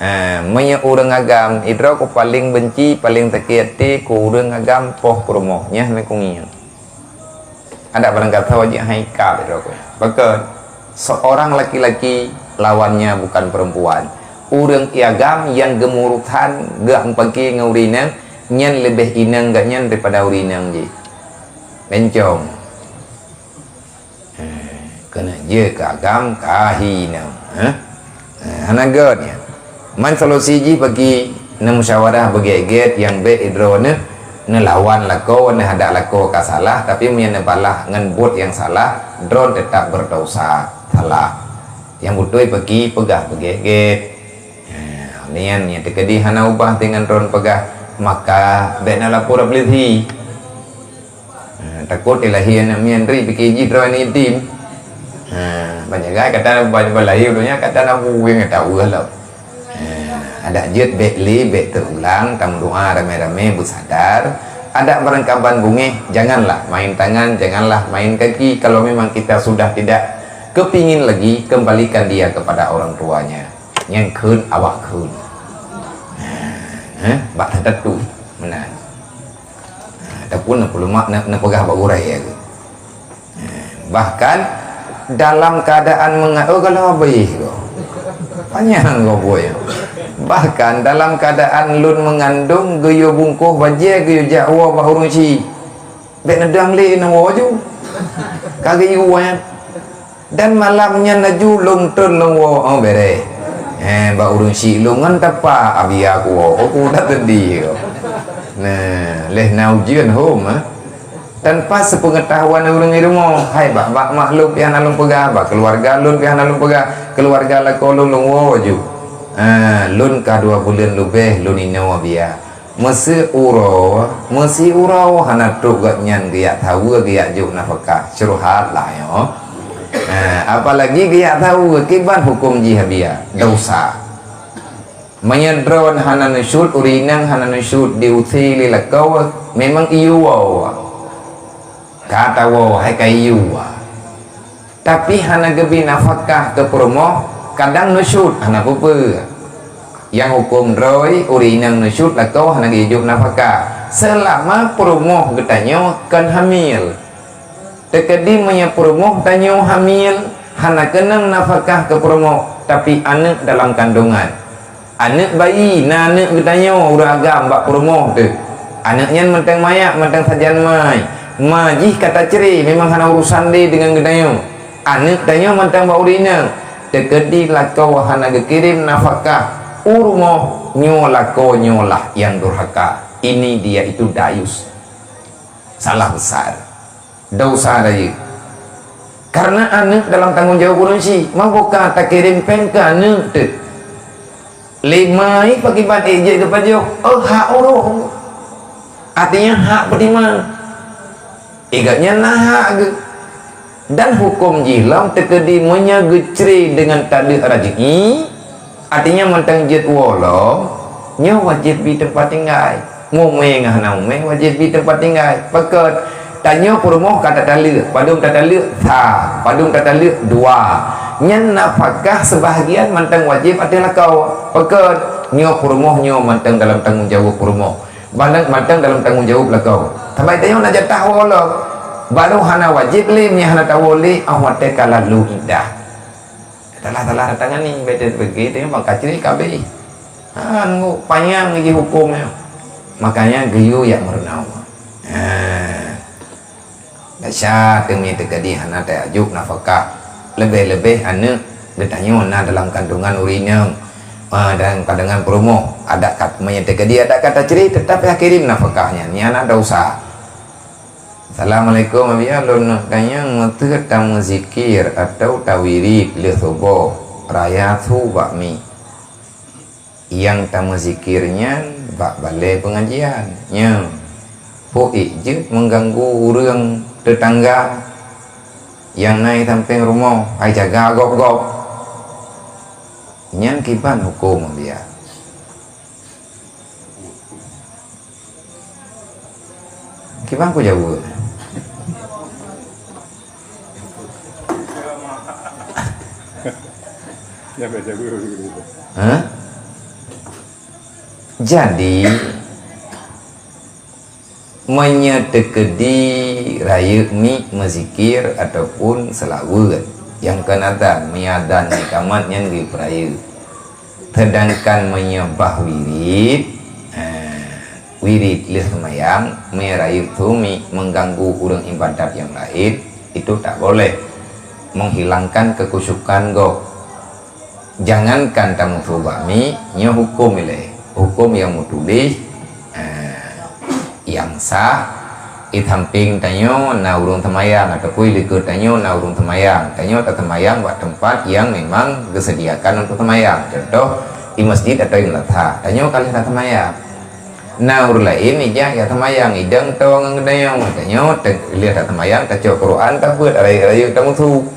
Eh, meunyoe ureuëng agam, idroe ku paleng benci, paleng sakét até ku ureuëng agam poh peurumoh, nyan meukungieng. Adak barangkasoe jih hai kab droe keuh. Pakon? Seorang laki-laki lawannya bukan perempuan. Ureuëng agam nyang geumurusan geuh meupaké ngon ureuëng inong, nyan leubeh inong geuh nyan daripada ureuëng inong jih. Bencong. Eh, keuneuk jeuet keu agam ka hi inong, eh? Eh, hana göt nyan. Man solusi jih bagi neumusyawarah beugét-gét nyang bék droeneuh neulawan lakoe, neuhadak lakoe ka salah, tapi meunyoe neubalah ngon buet nyang salah, droe teutab beureudosa salah. Nyang beutôi bagi peugah beugét-gét. Eh, nyan nyang teukeudi hana ubah deungon droe peugah, maka bék neulapor polisi. Ha, takot ilahé aneuk miet nyan ri pike jih droe aneuk yatim. Ha, banyak gai kata ba-, balahé ulôn nyan kata na buweng kata ureuëng lom. Ha, adak jeuet bék lé, bék teurulang, tameudoá ramé-ramé beusadar. Adak barangkaban bungéh, janganlah main tangan, janganlah main kaki. Kalau memang kita sudah tidak kepingin lagi, kembalikan dia kepada orang tuanya. Nyan kheun awak kheun. Ha, eh, bak teutetu meunan. Ha, ataupun neupeuleumah, ne-, neupeugah bak gurée ya geuh. Ha, bahkan dalam keadaan menga-, oh, kalau habéh kok. Panyang kok buet. Bahkan dalam keadaan lôn mengandung, geuyue bungkôh bajée, geuyue jak woe bak ureuëng syik. Bék neudong lé neuwoe ju. Ka geuyue nyan. Dan malam nyan laju lôn tron lôn woe, oh, bereh. Eh, bak ureuëng syik lôn ngon tapa Abiya kuwoe, oh, ku dak teudi. Nah, lheuh na ujeuen hom, eh. Tanpa sepeungetahuan ureuëng di rumoh, hai bak, bak mak lôn pih hana lôn peugah, bak keuluwarga lôn pih hana lôn peugah, keuluwarga lakoe lôn lôn woe ju. Ah, lôn ka dua buleuen leubeh lôn inoe Abiya. Meuseu uroe, meuseu uroe hana trok gobnyan geujak saweue geujak jok nafakah, syubhat lah nyoe. Ha, apalagi geujak saweue kiban huköm jih Abiya, dosa. Meunyoe droe hana nusyut, ureuëng inong hana nusyut, diusé lé lakoe, memang iyue woe. Ka tawoe hai ka iyue. Tapi hana geubi nafakah keu peurumoh, kadang nusyut hana peue-peue. Nyang huköm droe, ureuëng inong nusyut lakoe hana geujok nafakah, seulama peurumoh geutanyoe kon hamil. Teukeudi meunyoe peurumoh tanyoe hamil, hana keunong nafakah keu peurumoh, tapi aneuëk dalam kandungan. Aneuëk bayi, na aneuëk geutanyoe ureuëng agam bak peurumoh teuh. Aneuëk nyan mantong mayak, mantong sajan mai. Ma jih ka tacre, memang hana urusan lé deungon geutanyoe. Aneuëk tanyoe mantong bak ureuëng inong. Teukeudi lakoe hana geukirém nafakah, U rumoh nyoe lakoe nyoe lah nyang durhaka. Ini dia itu dayus. Salah besar. Dosa rayeuk. Karena aneuk dalam tanggong jaweueb ureueng chik, meubuka takirém péng keu aneuk teuk. Lima i pakiban ék jeuet geupajoh, oh, hak ureueng. Artinya hak peutimang. Igat nyan na hak geuh. Dan huköm jih lom teukeudi meunyoe geucre deungon taleuek raj'i, artinya mantong jeuet woe lom, nyoe wajéb bi teumpat tinggai. Mumé ngon hana mumé wajéb bi teumpat tinggai. Pakon? Tanyoe peurumoh ka tataleuek, padum tataleuek? Sa. Padum tataleuek? Dua. Nyan nafakah seubahgian mantong wajéb ateueh lakoe. Pakon? Nyoe peurumoh nyoe mantong dalam tanggong jaweueb peurumoh. Bandang mantong dalam tanggong jaweueb lakoe. Saban tanyoe na jatah woe lom. Barô hana wajéb lé, meunyoe hana tawoe lé, 'oh watèe ka lalu iddah. Salah-salah datang ni, beda pergi, tengok maka ciri kabeh. Ha, nunggu panyang lagi hukömnya. Makanya geuyue jak meurunoe. Ha. Desya teumé teukeudi hana tajok nafakah, leubeh-leubeh aneuk geutanyoe na dalam kandungan ureueng inong, ah, dalam kandungan peurumoh. Adak kat-, meunyoe teukeudi adak ka tacre, teutap payah kirém nafakah nyan, nyan na dosa. Assalamualaikum, Abiya, lôn neuk tanyong, meuteuh tameuzikir atau tawirid lheueh suboh, raya su bak mi. Nyang tameuzikir nyan bak balée peungajian. Nyoe, peu ék jeuet meuganggu ureuëng teutangga nyang na i sampéng rumoh, hai jaga gob-gob. Nyan kiban huköm, Abiya. Kiban ku jaweueb. Hah? Jadi, meunyoe teukeudi rayeuk miet meuzikir ataupun seulaweuet, nyang kon azan, meunyoe azan iqamat nyan geupeurayeuk. Seudangkan meunyoe bah wirid, eh, wirid lheueh seumayang, meurayeuk su miet meuganggu ureuëng iébadat nyang laén, itu tak boleh, menghilangkan kekhusyukan gob. Jangankan tamusu bak miet, nyoe huköm ilée, huköm nyang meutuléh, eh, nyang sah, i sampéng tanyoe na ureuëng seumayang, ataupun i likot tanyoe na ureuëng seumayang, tanyoe taseumayang bak teumpat nyang memang geuseudiakan untuk seumayang, contoh, i masjid atawa i meulasah, tanyoe ka lheueh taseumayang. Na ureuëng laén ijak jak seumayang, idong toe ngon geutanyoe, tanyoe te-, lheueh taseumayang, tacok Quran, tabeuet, rayeuk-rayeuk tamusu.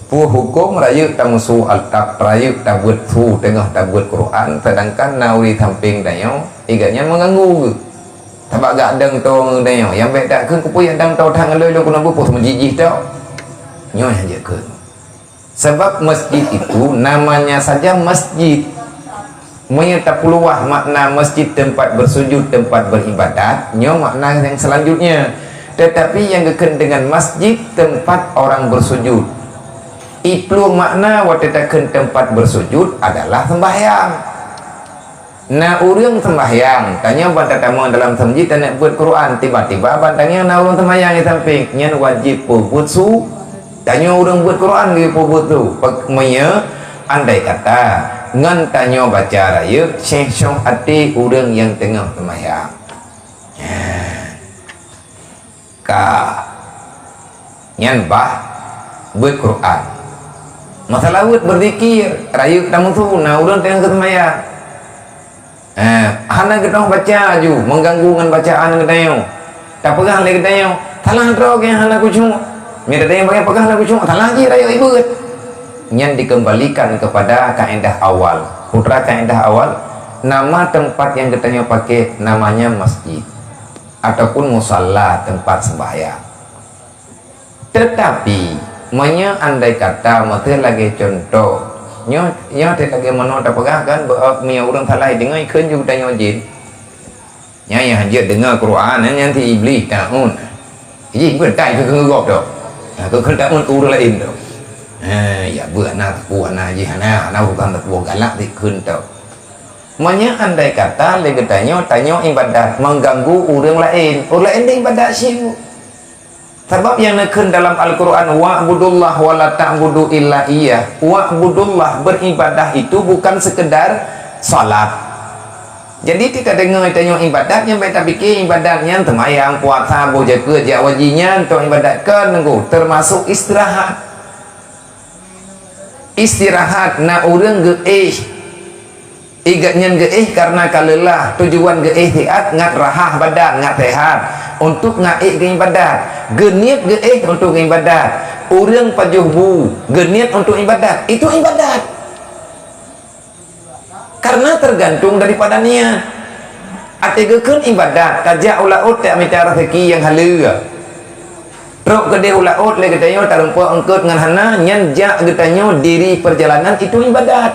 Peue huköm rayeuk tamusu, atap rayeuk tabeuet su teungoh tabeuet Quran, seudangkan na ureuëng sampéng tanyoe, igat nyan meuganggu geuh. Sabab gak dong toe ngon tanyoe, nyang bék takheun, "Keupeue nyang dong toe that ngon lôn, lôn keuneuk beuet peue meujijih toe." Nyoe nyang jeuet kheun. Sabab masjid itu namanya saja masjid. Meunyoe tapeuluwah makna masjid tempat bersujud, tempat beribadat, nyoe makna nyang selanjutnya. Tetapi nyang geukheun dengan masjid tempat orang bersujud. Iplueng makna watée takheun tempat bersujud adalah sembahyang. Na ureuëng sembahyang, tanyoe ban tatamong dalam masjid taneuk beuet Quran, tiba-tiba ban tanyoe na ureuëng sembahyang di sampéng, nyan wajéb peubeuet su. Tanyoe ureuëng beuet Quran geupeubeuet su. Pek-, meunyoe andai kata ngon tanyoe baca rayeuk, seng-song até ureuëng nyang teungoh seumayang. Nyan. Ka. Nyan bah beuet Quran. Masalah weuet berzikir, rayeuk tamusu na ureuëng teungoh seumayang. Eh, hana geutanyoe baca laju, meuganggu ngon bacaan geutanyoe. Tapeugah lé geutanyoe, "Salah droe nyang hana khusyuk." Meunyoe geutanyoe bagi peugah hana khusyuk, salah jih rayeuk ibeuet. Nyan dikembalikan kepada kaedah awal. Putra kaedah awal, nama tempat yang geutanyoe pakai namanya masjid ataupun musalla, tempat sembahyang. Teutapi, meunyoe andai kata, meuteuh lagée cuntoh, nyoe, nyoe teuh lagée meunoe tapeugah kan, beu-, meunyoe ureuëng salah deungoe, ikheun ju geutanyoe jén. Nyan nyang jeuet deungoe Quran, nyan si Iblih taun. Jih beuet tai keu keu gob tu. Ha, keu keu taun ureuëng laén tu. Ha, ya beuet na teupeu na jih na, na bukan teupeu galak dikheun tu. Meunyoe andai kata lé geutanyoe, tanyoe ibadat mengganggu ureuëng laén, ureuëng laén deh ibadat syik. Sabab nyang neukheun dalam Al-Quran, "Wa'budullah wa la ta'budu illa iyyah." Wa'budullah, beribadah itu bukan sekedar Salat. Jadi, teuka deungoe tanyoe ibadat, nyan bèk tapike ibadat nyan seumayang, puasa, boh zakeuet, jak haji, nyan teuh ibadat. Kon, Teungku, teumasok istirahat. Istirahat, na ureueng geuéh. Igat nyan geuéh kareuna ka leulah, tujuan geuéh siat ngat rahah badan, ngat sehat, untuk ngat ék geuibadat. Geuniet geuéh untuk ibadat. Ureueng pajoh bu, geuniet untuk ibadat. Itu ibadat. Karena tergantung daripada niat. Até geukheun ibadat, tajak u laôt tajak mita raseuki nyang haleue. Trok keudeh u laôt lé geutanyoe tareumpok eungkôt ngon hana, nyan jak geutanyoe diri perjalanan itu ibadat.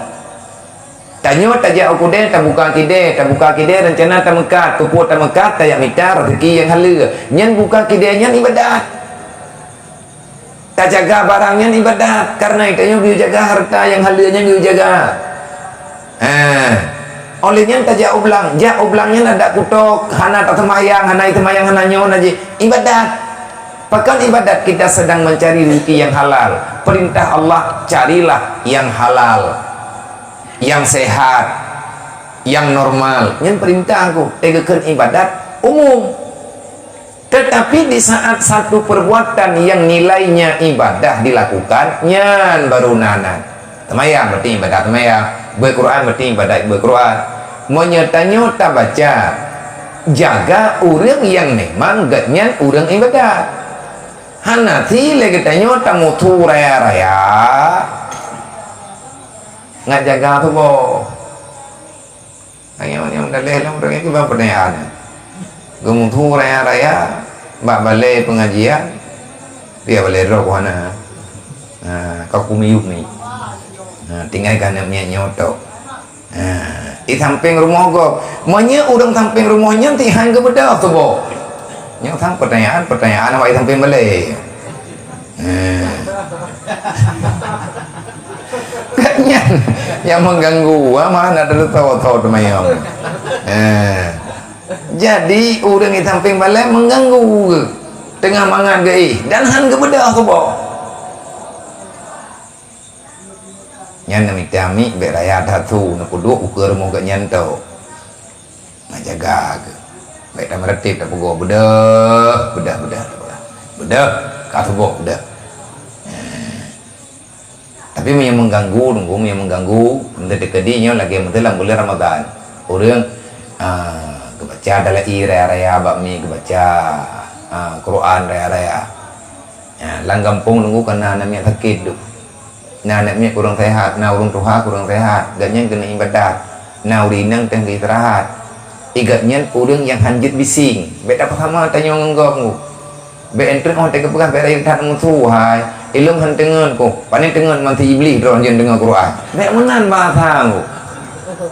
Tanyoe tajak u keudè, tabuka keudè, tabuka keudè, reuncana tameukat, keupeue tameukat, tajak mita raseuki nyang haleue. Nyan buka keudè nyan ibadat. Tajaga barang nyan ibadat, kareuna tanyoe geuyue jaga hareuta nyang haleue nyan geuyue jaga. Eh, óh lheueh nyan tajak u blang, jak u blang nyan adak kutok, hana taseumayang, hana taseumayang, hana nyoe, hana jih. Ibadat. Pakon ibadat? Kita sedang mencari rezeki yang halal. Perintah Allah, carilah yang halal, yang sehat, yang normal. Nyan perintah ku, teugeukheun ibadat umum. Tetapi di saat satu perbuatan yang nilainya ibadah dilakukan, nyan baru na nan. Seumayang berarti ibadat seumayang, beuet Quran berarti ibadat beuet Quran. Meunyoe tanyoe tabaca, jaga ureueng nyang memang geuhnyan ureueng ibadat. Hana si lé geutanyoe tamuthu raya-raya ngat jaga tuboh. Nyang, nyang daleh lom ureueng nyan kiban peunanyaan. Geumuthu raya-raya bak balè peungajian, pih balè droe hana. Ha, ka kumiyup ni. Ha, tinggai ka aneuk miet nyoe tok. Ha, di sampéng rumoh gob. Meunyoe ureueng sampéng rumoh nyan ti han geubeudôh tuboh. Nyang sang peutanyaan, peutanyaan awak di sampéng balè. Eh. Nyan nyang mengganggu, ah, mana ada tahu-tahu temayam. Eh. Jadi, ureueng di sampéng balè mengganggu. Teungoh mangat geuéh dan han geubeudôh tuboh. Nyan neumita miet bèk raya that su, neupeuduek ukeue rumoh geuhnyan tok. Nah, jaga keuh. Bèk tameuratéb, tapeugoe beudôh, beudôh, beudôh, beudôh. Beudôh, ka tuboh beudôh. Nah. Tapi meunyoe mengganggu, nunggu meunyoe mengganggu, meunteuk teukeudi nyoe lagèe meunteuk lam buleuen Ramadhan. Ureueng, ah, geubaca dalai raya-raya bak miet, geubaca, ah, Quran raya-raya. Ya, lam gampông nunggu kana aneuk miet sakét duek. Na aneuk miet kurang sehat, na ureueng tuha kurang sehat, gobnyan keuneuk ibadat. Na ureueng inong teuh geuistirahat. Igat nyan ureueng nyang han jeuet bising. Bèk tapeusama tanyoe ngon gob ngu. Bèk enteuk oh teuka peugah bèk rayeuk that musoh hai. Ilôn han teungeut ku. Pane teungeut man si Iblih droe jeuet deungoe Quran. Bèk meunan bahasa ngu.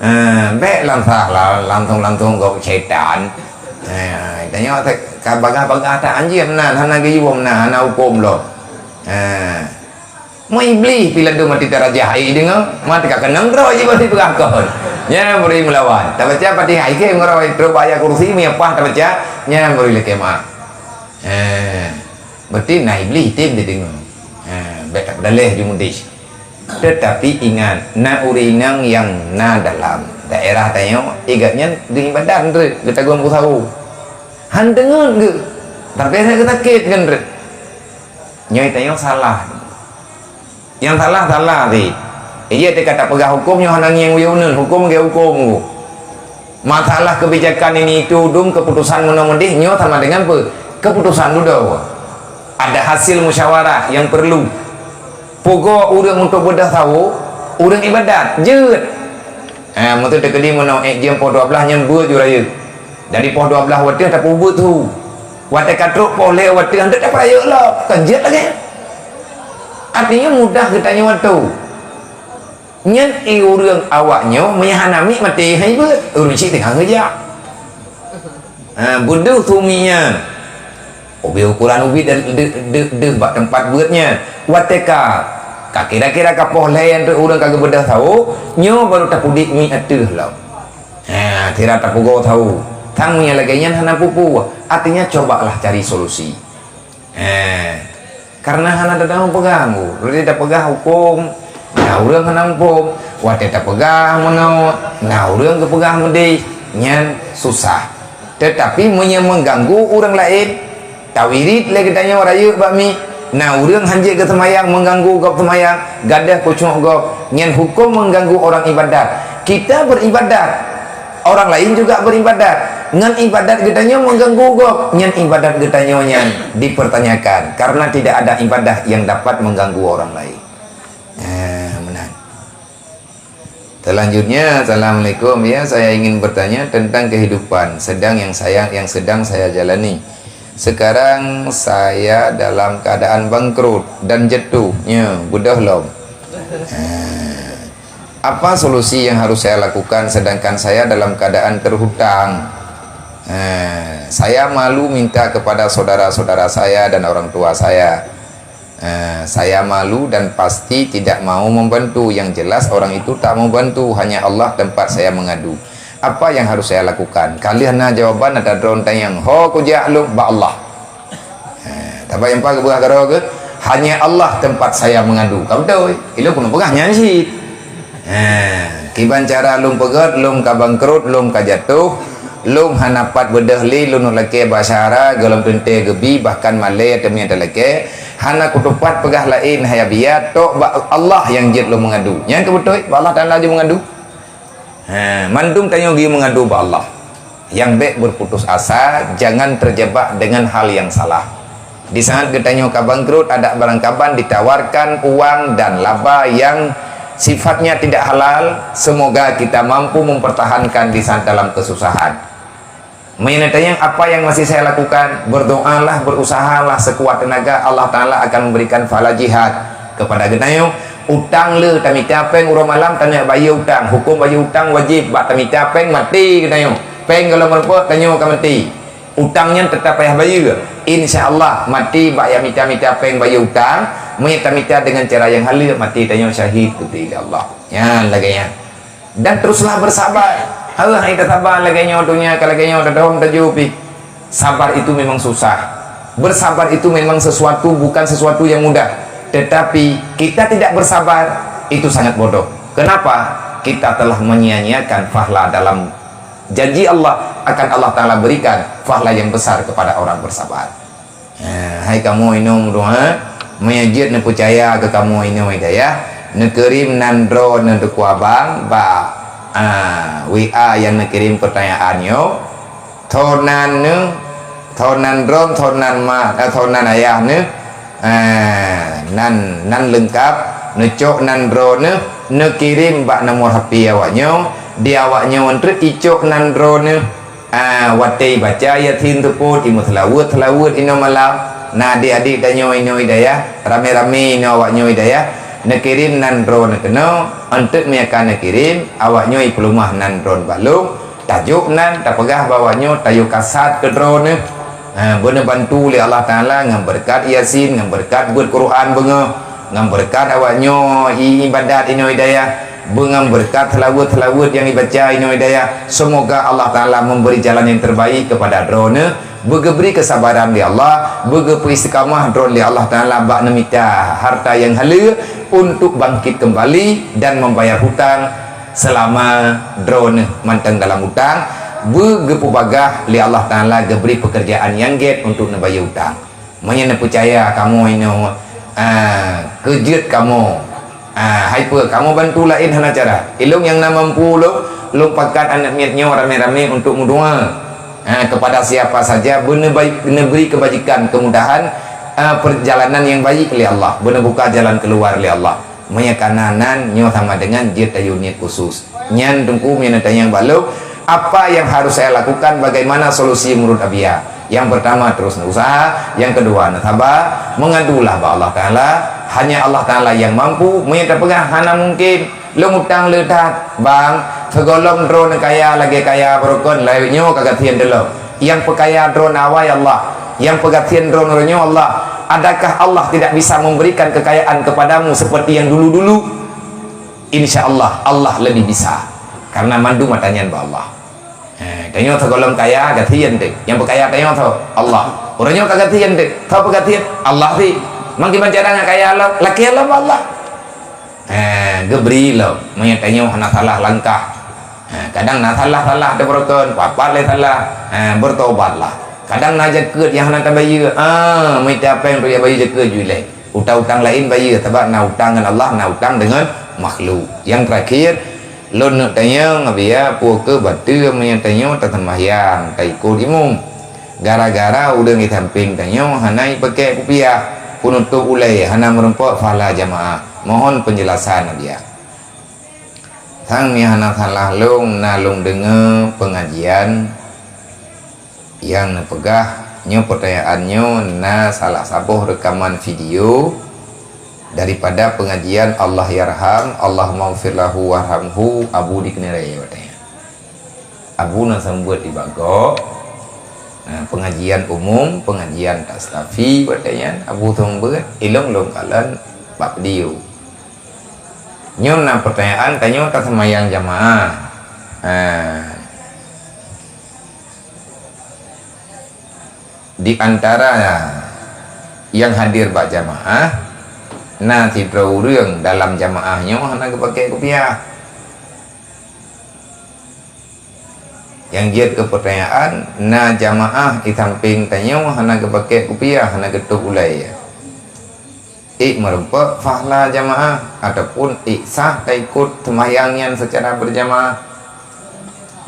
Ha, bèk lam sah la-, langsung-langsung gob syaitan. Ha, tanyoe ka bagah-bagah that anjir meunan, hana geuyue meunan, hana huköm lom. Ha. Meu Iblih pih ladôm ati tarajah, ai deungoe, ma teuka keunong droe jih bari peugah kon. Nyan bari meulawan. Tabaca Fatihah, ikém ngon droe, trok bak ayat kursi, meunyoe paih tabaca, nyan bari lakèe maaf. Ha. Berarti na Iblih tem dideungoe. Ha, bèk tapeudaleh jumudih. Tetapi ingat, na ureueng inong nyang na dalam daerah tanyoe, igat nyan geuibadat nteuk, geutagun peusawo. Han teungeut geuh, tapi hana geusakét ngon nteuk. Nyoe tanyoe salah. Nyang salah, salah cit. Iya teuka tapeugah huköm nyoe hana ngieng uyueuen, huköm geu huköm ku. Masalah kebijakan ini itu dum keputusan meunoe meudeh nyoe sama dengan pe-, keputusan dudoe. Ada hasil musyawarah yang perlu. Pugoe ureueng untuk beudôh sawo, ureueng ibadat, jeuet. Eh, meuteuntèe keudéh meunoe, eh, jeuem poh dua blaih nyan beuet ju rayeuk. Dari poh dua blaih watèe tapeubuet su. Watèe ka trok poh lhèe watèe hantom tapeurayeuk lom, kan jeuet lagèe. Artinya mudah geutanyoe atu. Nyan i ureueng awak nyoe meunyo hana miet maté hai beuet, ureueng chik teungoh geujak. Ha, beudôh su miet nyan. Ubé ukoran ubit deuh, deuh, deuh, deuh bak teumpat beuet nyan. Watèe ka, ka kira-kira ka poh lhèe nyan teuk ureueng ka geubeudôh sawo, nyoe baru tapeudiek miet ateueh lom. Ha, sira tapeugoe sawo. Sang meunyo lagèe nyan hana peue-peue, artinya cobalah cari solusi. Ha, karena hana teutamong peugah, berarti tapeugah huköm, nah, ureueng hana muphom. Watée tapeugah meunoe, na ureuëng geupeugah meudeh, nyan susah. Teutapi meunyoe mengganggu ureuëng laén, tawirit lé geutanyoe rayeuk bak mi, na ureuëng hanjeuet geuseumayang mengganggu gob seumayang, gadôh keucuek gob, nyan huköm mengganggu orang ibadat. Kita beribadat, orang lain juga beribadat. Ngon ibadat geutanyoe mengganggu gob, nyan ibadat geutanyoe nyan dipertanyakan, karena tidak ada ibadah yang dapat mengganggu orang lain. Nah, meunan. Selanjutnya, assalamualaikum. Ya, saya ingin bertanya tentang kehidupan sedang yang saya yang sedang saya jalani. Sekarang saya dalam keadaan bangkrut dan jatuh. Ya, beudôh lom. Ah. Apa solusi yang harus saya lakukan sedangkan saya dalam keadaan terhutang? Ah, saya malu minta kepada saudara-saudara saya dan orang tua saya. Eh, saya malu dan pasti tidak mau membantu. Yang jelas orang itu tak mau bantu. Hanya Allah tempat saya mengadu. Apa yang harus saya lakukan? Ka lheueh na jawaban ata droe tanyong, ho kujak lôn bak Allah. Eh, tabak nyang pa geubeurah keudroe geuh, hanya Allah tempat saya mengadu. Ka beutôi. Ilôn keuneuk peugah nyan cit. Ha, kiban cara lôn peugét, lôn ka bangkrut, lôn ka jatuh, lôn hana pat beudôh lé, lôn lakée bak syedara, gohlom teuntée geubi, bahkan malée teumé talakée, hana kutupat peugah laén hai Abiya, tok bak Allah nyang jeuet lôn meungadu. Nyan keuh beutôi, bak Allah Taala jeuet meungadu. Ha, mandum tanyoe geumeungadu bak Allah. Nyang bék berputus asa, jangan terjebak dengan hal yang salah. Di saat geutanyoe ka bangkrut, adak barangkaban ditawarkan uang dan laba yang sifatnya tidak halal, semoga kita mampu mempertahankan di saat dalam kesusahan. Meunyoe tanyong apa yang masih saya lakukan, berdoalah, berusahalah sekuat tenaga, Allah Taala akan memberikan pahala jihad kepada geutanyoe. Utang le tamita péng uroe malam, taneuk bayeue utang. Huköm bayeue utang wajéb, bak tamita péng maté geutanyoe. Péng gohlom meureumpok, tanyoe ka maté. Utang nyan teutap payah bayeue. Insya Allah, maté bak nyang mita-mita péng bayeue utang, meunyoe tamita deungon cara nyang haleue, maté tanyoe syahid keu Allah. Nyan lagée nyan. Dan teruslah bersabar. Heueh, hai tasabar lagée nyoe donya ka lagée nyoe, tadong taju pih. Sabar itu memang susah. Bersabar itu memang sesuatu, bukan sesuatu yang mudah. Tetapi kita tidak bersabar, itu sangat bodoh. Kenapa? Kita telah menyia-nyiakan pahala dalam janji Allah, akan Allah Taala berikan pahala yang besar kepada orang bersabar. Ha, hai kamoe inong meudoá, meunyoe jeuet neupeucaya keu kamoe inong hidayah, neukirém nan droeneuh Teungku Abang bak, a, W A nyang neukirém peurtanyaan nyoe. Tho nan neuh, tho nan droeneuh, tho nan ma, eh, tho nan ayah neuh, eh, nan, nan leungkab, neucok nan droeneuh, neukirém bak nomor H P awaknyoe, di awaknyoe treuk icok nan droeneuh. Ah, watée ibaca Yasin teupôt, imeuseulaweuet-seulaweuet inoe malam, na adik-adik tanyoe inoe hidayah, ramé-ramé inoe awaknyoe hidayah, neukirém nan droeneuh keunoe, eunteuk meunyo ka neukirém, awaknyoe ipeuleumah nan droeneuh bak lôn, tajok nan, tapeugah bak awaknyoe tayue kasat keu droeneuh. Ah, beuneubantu lé Allah Taala ngon beureukat Yasin, ngon beureukat beuet Quran beungoh, ngon beureukat awaknyoe i-, ibadat inoe hidayah, beungon beureukat seulaweuet-seulaweuet nyang ibaca inoe hidayah. Semoga Allah Taala memberi jalan yang terbaik kepada droeneuh, beugeubri kesabaran lé Allah, beugeupeu istiqamah droeneuh lé Allah Taala bak neumita harta nyang haleue untuk bangkit kembali dan membayar hutang selama droeneuh mantong dalam hutang, beugeupubagah lé Allah Taala geubri peukeurjaan nyang gét untuk neubayeue hutang. Meunyoe neupeucaya kamoe inoe, ah, keu jeuet kamoe, ah, hai peue, kamoe bantu laén hana cara. Ilôn nyang na mampu lôn, lôn pakat aneuk miet nyoe ramé-ramé untuk meudoá, ah, kepada siapa saja beuneubai-, neubri keubajikan keumudahan, ah, peurjalanan nyang baik lé Allah, beuneubuka jalan keuluar lé Allah. Meunyoe ka na nan, nyoe sama dengan jeuet tayue niet khusus. Nyan Teungku meunyoe neutanyong bak lôn, apa yang harus saya lakukan, bagaimana solusi menurut Abiya? Yang pertama, terus neusaha. Yang kedua, neusaba, mengadulah bak Allah Taala. Hanya Allah Taala yang mampu. Meunyoe tapeugah hana mungkin, lôn utang le that, bang, sigohlom droeneuh kaya lagée kaya barokon, lagée nyoe ka gasien teuh lom. Nyang peukaya droeneuh awai Allah, nyang peugasien droeneuh uroe nyoe Allah. Adakah Allah tidak bisa memberikan kekayaan kepadamu seperti yang dulu-dulu? Insya Allah, Allah lebih bisa. Karena mandum ata nyan bak Allah. Eh, tanyoe sigohlom kaya, gasien teuh. Nyang peukaya tanyoe soe? Allah. Uroe nyoe ka gasien teuh. Soe peugasien? Allah teuh. Mangki banca danga kaya lom, lakée lom bak Allah. Eh, Geubri lom, meunyoe tanyoe hana salah langkah. Ha, kadang na salah-salah teubeurokon, papat lé salah, ha, bertobatlah. Kadang na jakeuet nyang hana tabayeue, ah, mita péng tu jak bayeue jakeuet ju ilée. Utang-utang laén bayeue, sabab na utang ngon Allah, na utang deungon makhluk. Nyang terakhir, lôn neuk tanyong, Abiya, peue keuh bateue meunyoe tanyoe taseumbahyang, taikot imum? Gara-gara ureuëng di sampéng tanyoe hana ipakék kupiah, peunutôb ulée, hana meurumpok fahla jamaah. Mohon penjelasan, Abiya. Sang meuhana salah lôn, na lôn deungoe peungajian nyang neupeugah nyoe, peutanyaan nyoe na salah saboh reukaman video daripada peungajian Allahyarham, Allahummaghfir lahu warhamhu, Abu di Keunirée, watée nyan. Abu na seumeubeuet di Bagok, na peungajian umum, peungajian tastafi, watée nyan Abu seumeubeuet, ilong lôn kalon bak video. Nyoe na peutanyaan, tanyoe taseumayang jamaah. Ha. Di antara nyang hadir bak jamaah, na sidroe ureuëng dalam jamaah nyoe hana geupakék kupiah. Nyang jeuet keu peutanyaan, na jamaah di sampéng tanyoe hana geupakék kupiah, hana geutôb ulée. Ék meurumpok fahla jamaah ataupun ék sah taikot seumayang nyan seucara beurjamaah?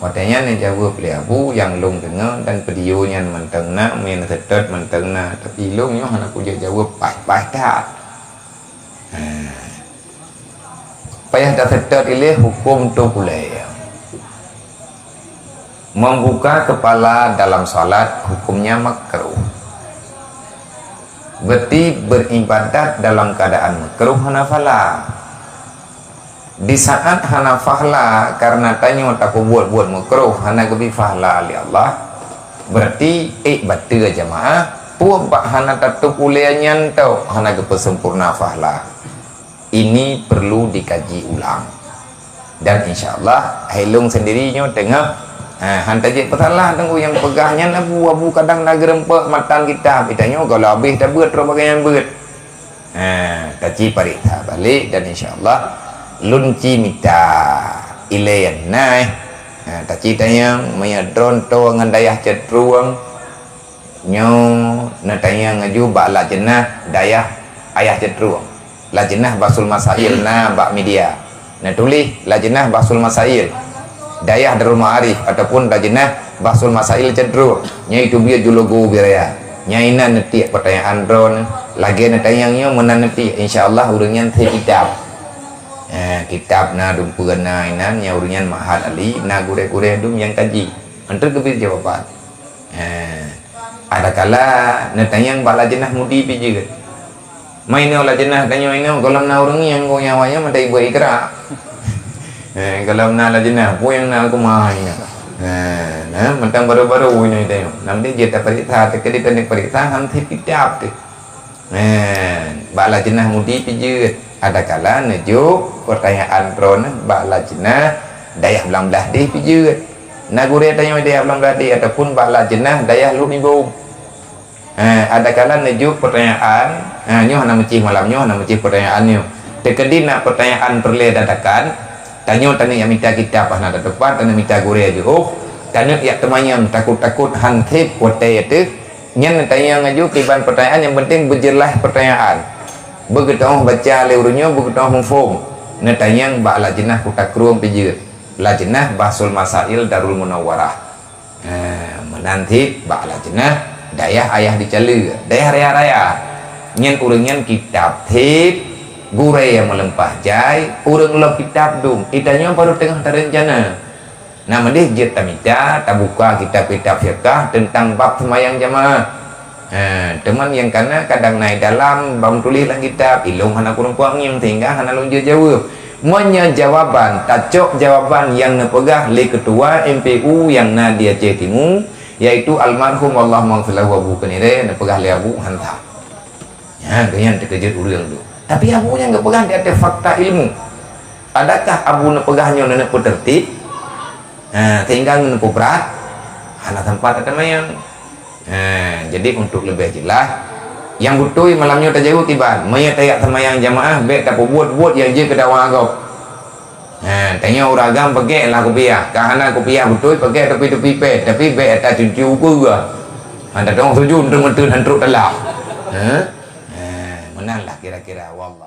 Watée nyan neujaweueb lé Abu, nyang lôn deungoe dan video nyan mantong na, meunan seutôt mantong na, tapi lôn nyoe hana kujak jaweueb paih-paih that. Ha. Payah taseutôt ilée hukôm tôb ulée. Membuka kepala dalam salat hukumnya makruh. Berarti beribadat dalam keadaan makruh hana fahla. Di saat hana fahla, karena tanyoe tapeubuet-buet makruh, hana geubri fahla lé Allah, berarti ék bateue jamaah, peue bak hana tatôb ulée nyan tôh hana geupeusempurna fahla. Ini perlu dikaji ulang. Dan insya Allah, hai lôn sendiri nyoe teungoh, ha, han tajeuet peusalah teungku nyang peugah nyan abu-abu kadang na geurumpok matan kitab. Ita nyoe kalau habéh tabeuet trok bagaih nyan beuet. Ha, taci pareksa balek dan insya Allah lôn ci mita ilée na, eh. Ha, taci tanyong meunyoe droeneuh ngon dayah Ceutrong, nyoe neutanyong aju bak lajnah dayah Ayah Ceutrong. Lajnah Bahsul Masail na bak media. Neutuléh Lajnah Bahsul Masail Dayah Darul Maarif ataupun Lajnah Bahsul Masail Ceutrong. Nyan itu biet ju logo ubé raya. Nyan inan neutiek peutanyaan droeneuh. Lagée neutanyong nyoe meunan neutiek, insya Allah ureuëng nyan sép kitab. Eh, kitab na dumpeue na inan, nyang ureuëng nyan mahat ahli, na gurée-gurée dum nyang kaji. Mantong geubri jawaban. Eh, adakala neutanyong bak lajnah mudi pih jeuet. Mai inoe lajnah tanyoe inoe, gohlom na ureuëng nyang gong nyawa nyan meutai buet ikra. Eh, gohlom na lajnah, peue nyang na aku mahai nyan. Eh, nah, mantong baru-baru inoe tanyoe. Nam dia jeuet tapareksa, teukeudi taneuk pareksa, han sép kitab teuh. Eh, bak lajnah mudi pih jeuet. Adakala neujok peutanyaan droeneuh bak lajnah dayah Blang Blahdeh pih jeuet. Na gurée tanyoe dayah Blang Blahdeh ataupun bak lajnah dayah Lhok Nibong. Eh, adakala neujok peutanyaan, eh, nyoe hana meucih malam nyoe, hana meucih peutanyaan nyoe. Teukeudi na peutanyaan peureulée dadakan, tanyoe taneuk jak mita kitab hana teupat, taneuk mita gurée jih, oh, taneuk jak teumanyong takot-takot han sép watée teuh, nyan neutanyong aju kiban peutanyaan, nyang penting beujeulaih peutanyaan. Beugeuteuoh baca lé ureuëng nyoe, beugeuteuoh muphom. Neutanyong bak lajnah Kuta Krueng pih jeuet. Lajnah Bahsul Masail Darul Munawwarah. Ha, meunan cit bak lajnah dayah Ayah di Caleue, dayah raya-raya. Nyan ureuëng nyan kitab sép, gurée nyang meulimpah jai, ureuëng lom kitab dum. Ita nyoe baru teungoh tareuncana. Na meudeh jeuet tamita, tabuka kitab-kitab fiqah teuntang bab seumayang jamaah. Ha, teuma nyang kana kadang na i dalam bak meutuléh lam kitab, ilong hana kureueng puang ngieng sehingga hana lôn jeuet jaweueb. Meunyoe jawaban, tacok jawaban nyang neupeugah lé keutua M P U nyang na di Aceh Timu, yaitu almarhum Allahummaghfir lahu Abu Keunirée, neupeugah lé Abu Hansa. Nyan, nyan teukeujot ureuëng tu. Tapi Abu nyan geupeugah di ateueh fakta ilmu. Adakah Abu neupeugah nyoe neuneuk peuteurtib? Ha, sehingga ngon peubrat, hana sempat ateumayang. Ha, jadi untuk leubeh jeulaih, nyang beutôi malam nyoe tajaweueb kiban, meunyoe tajak seumayang jamaah, bék tapeubuet-buet nyang jeuet keu dakwah gob. Ha, tanyoe ureueng agam pakai lah kupiah. Ka hana kupiah beutôi, pakai topi-topi pet, tapi bek ata cucu ukeue. Ha, tatong sujud, meuteun-meuteun han trok talak. Ha? Ha, meunan lah kira-kira. Wallah.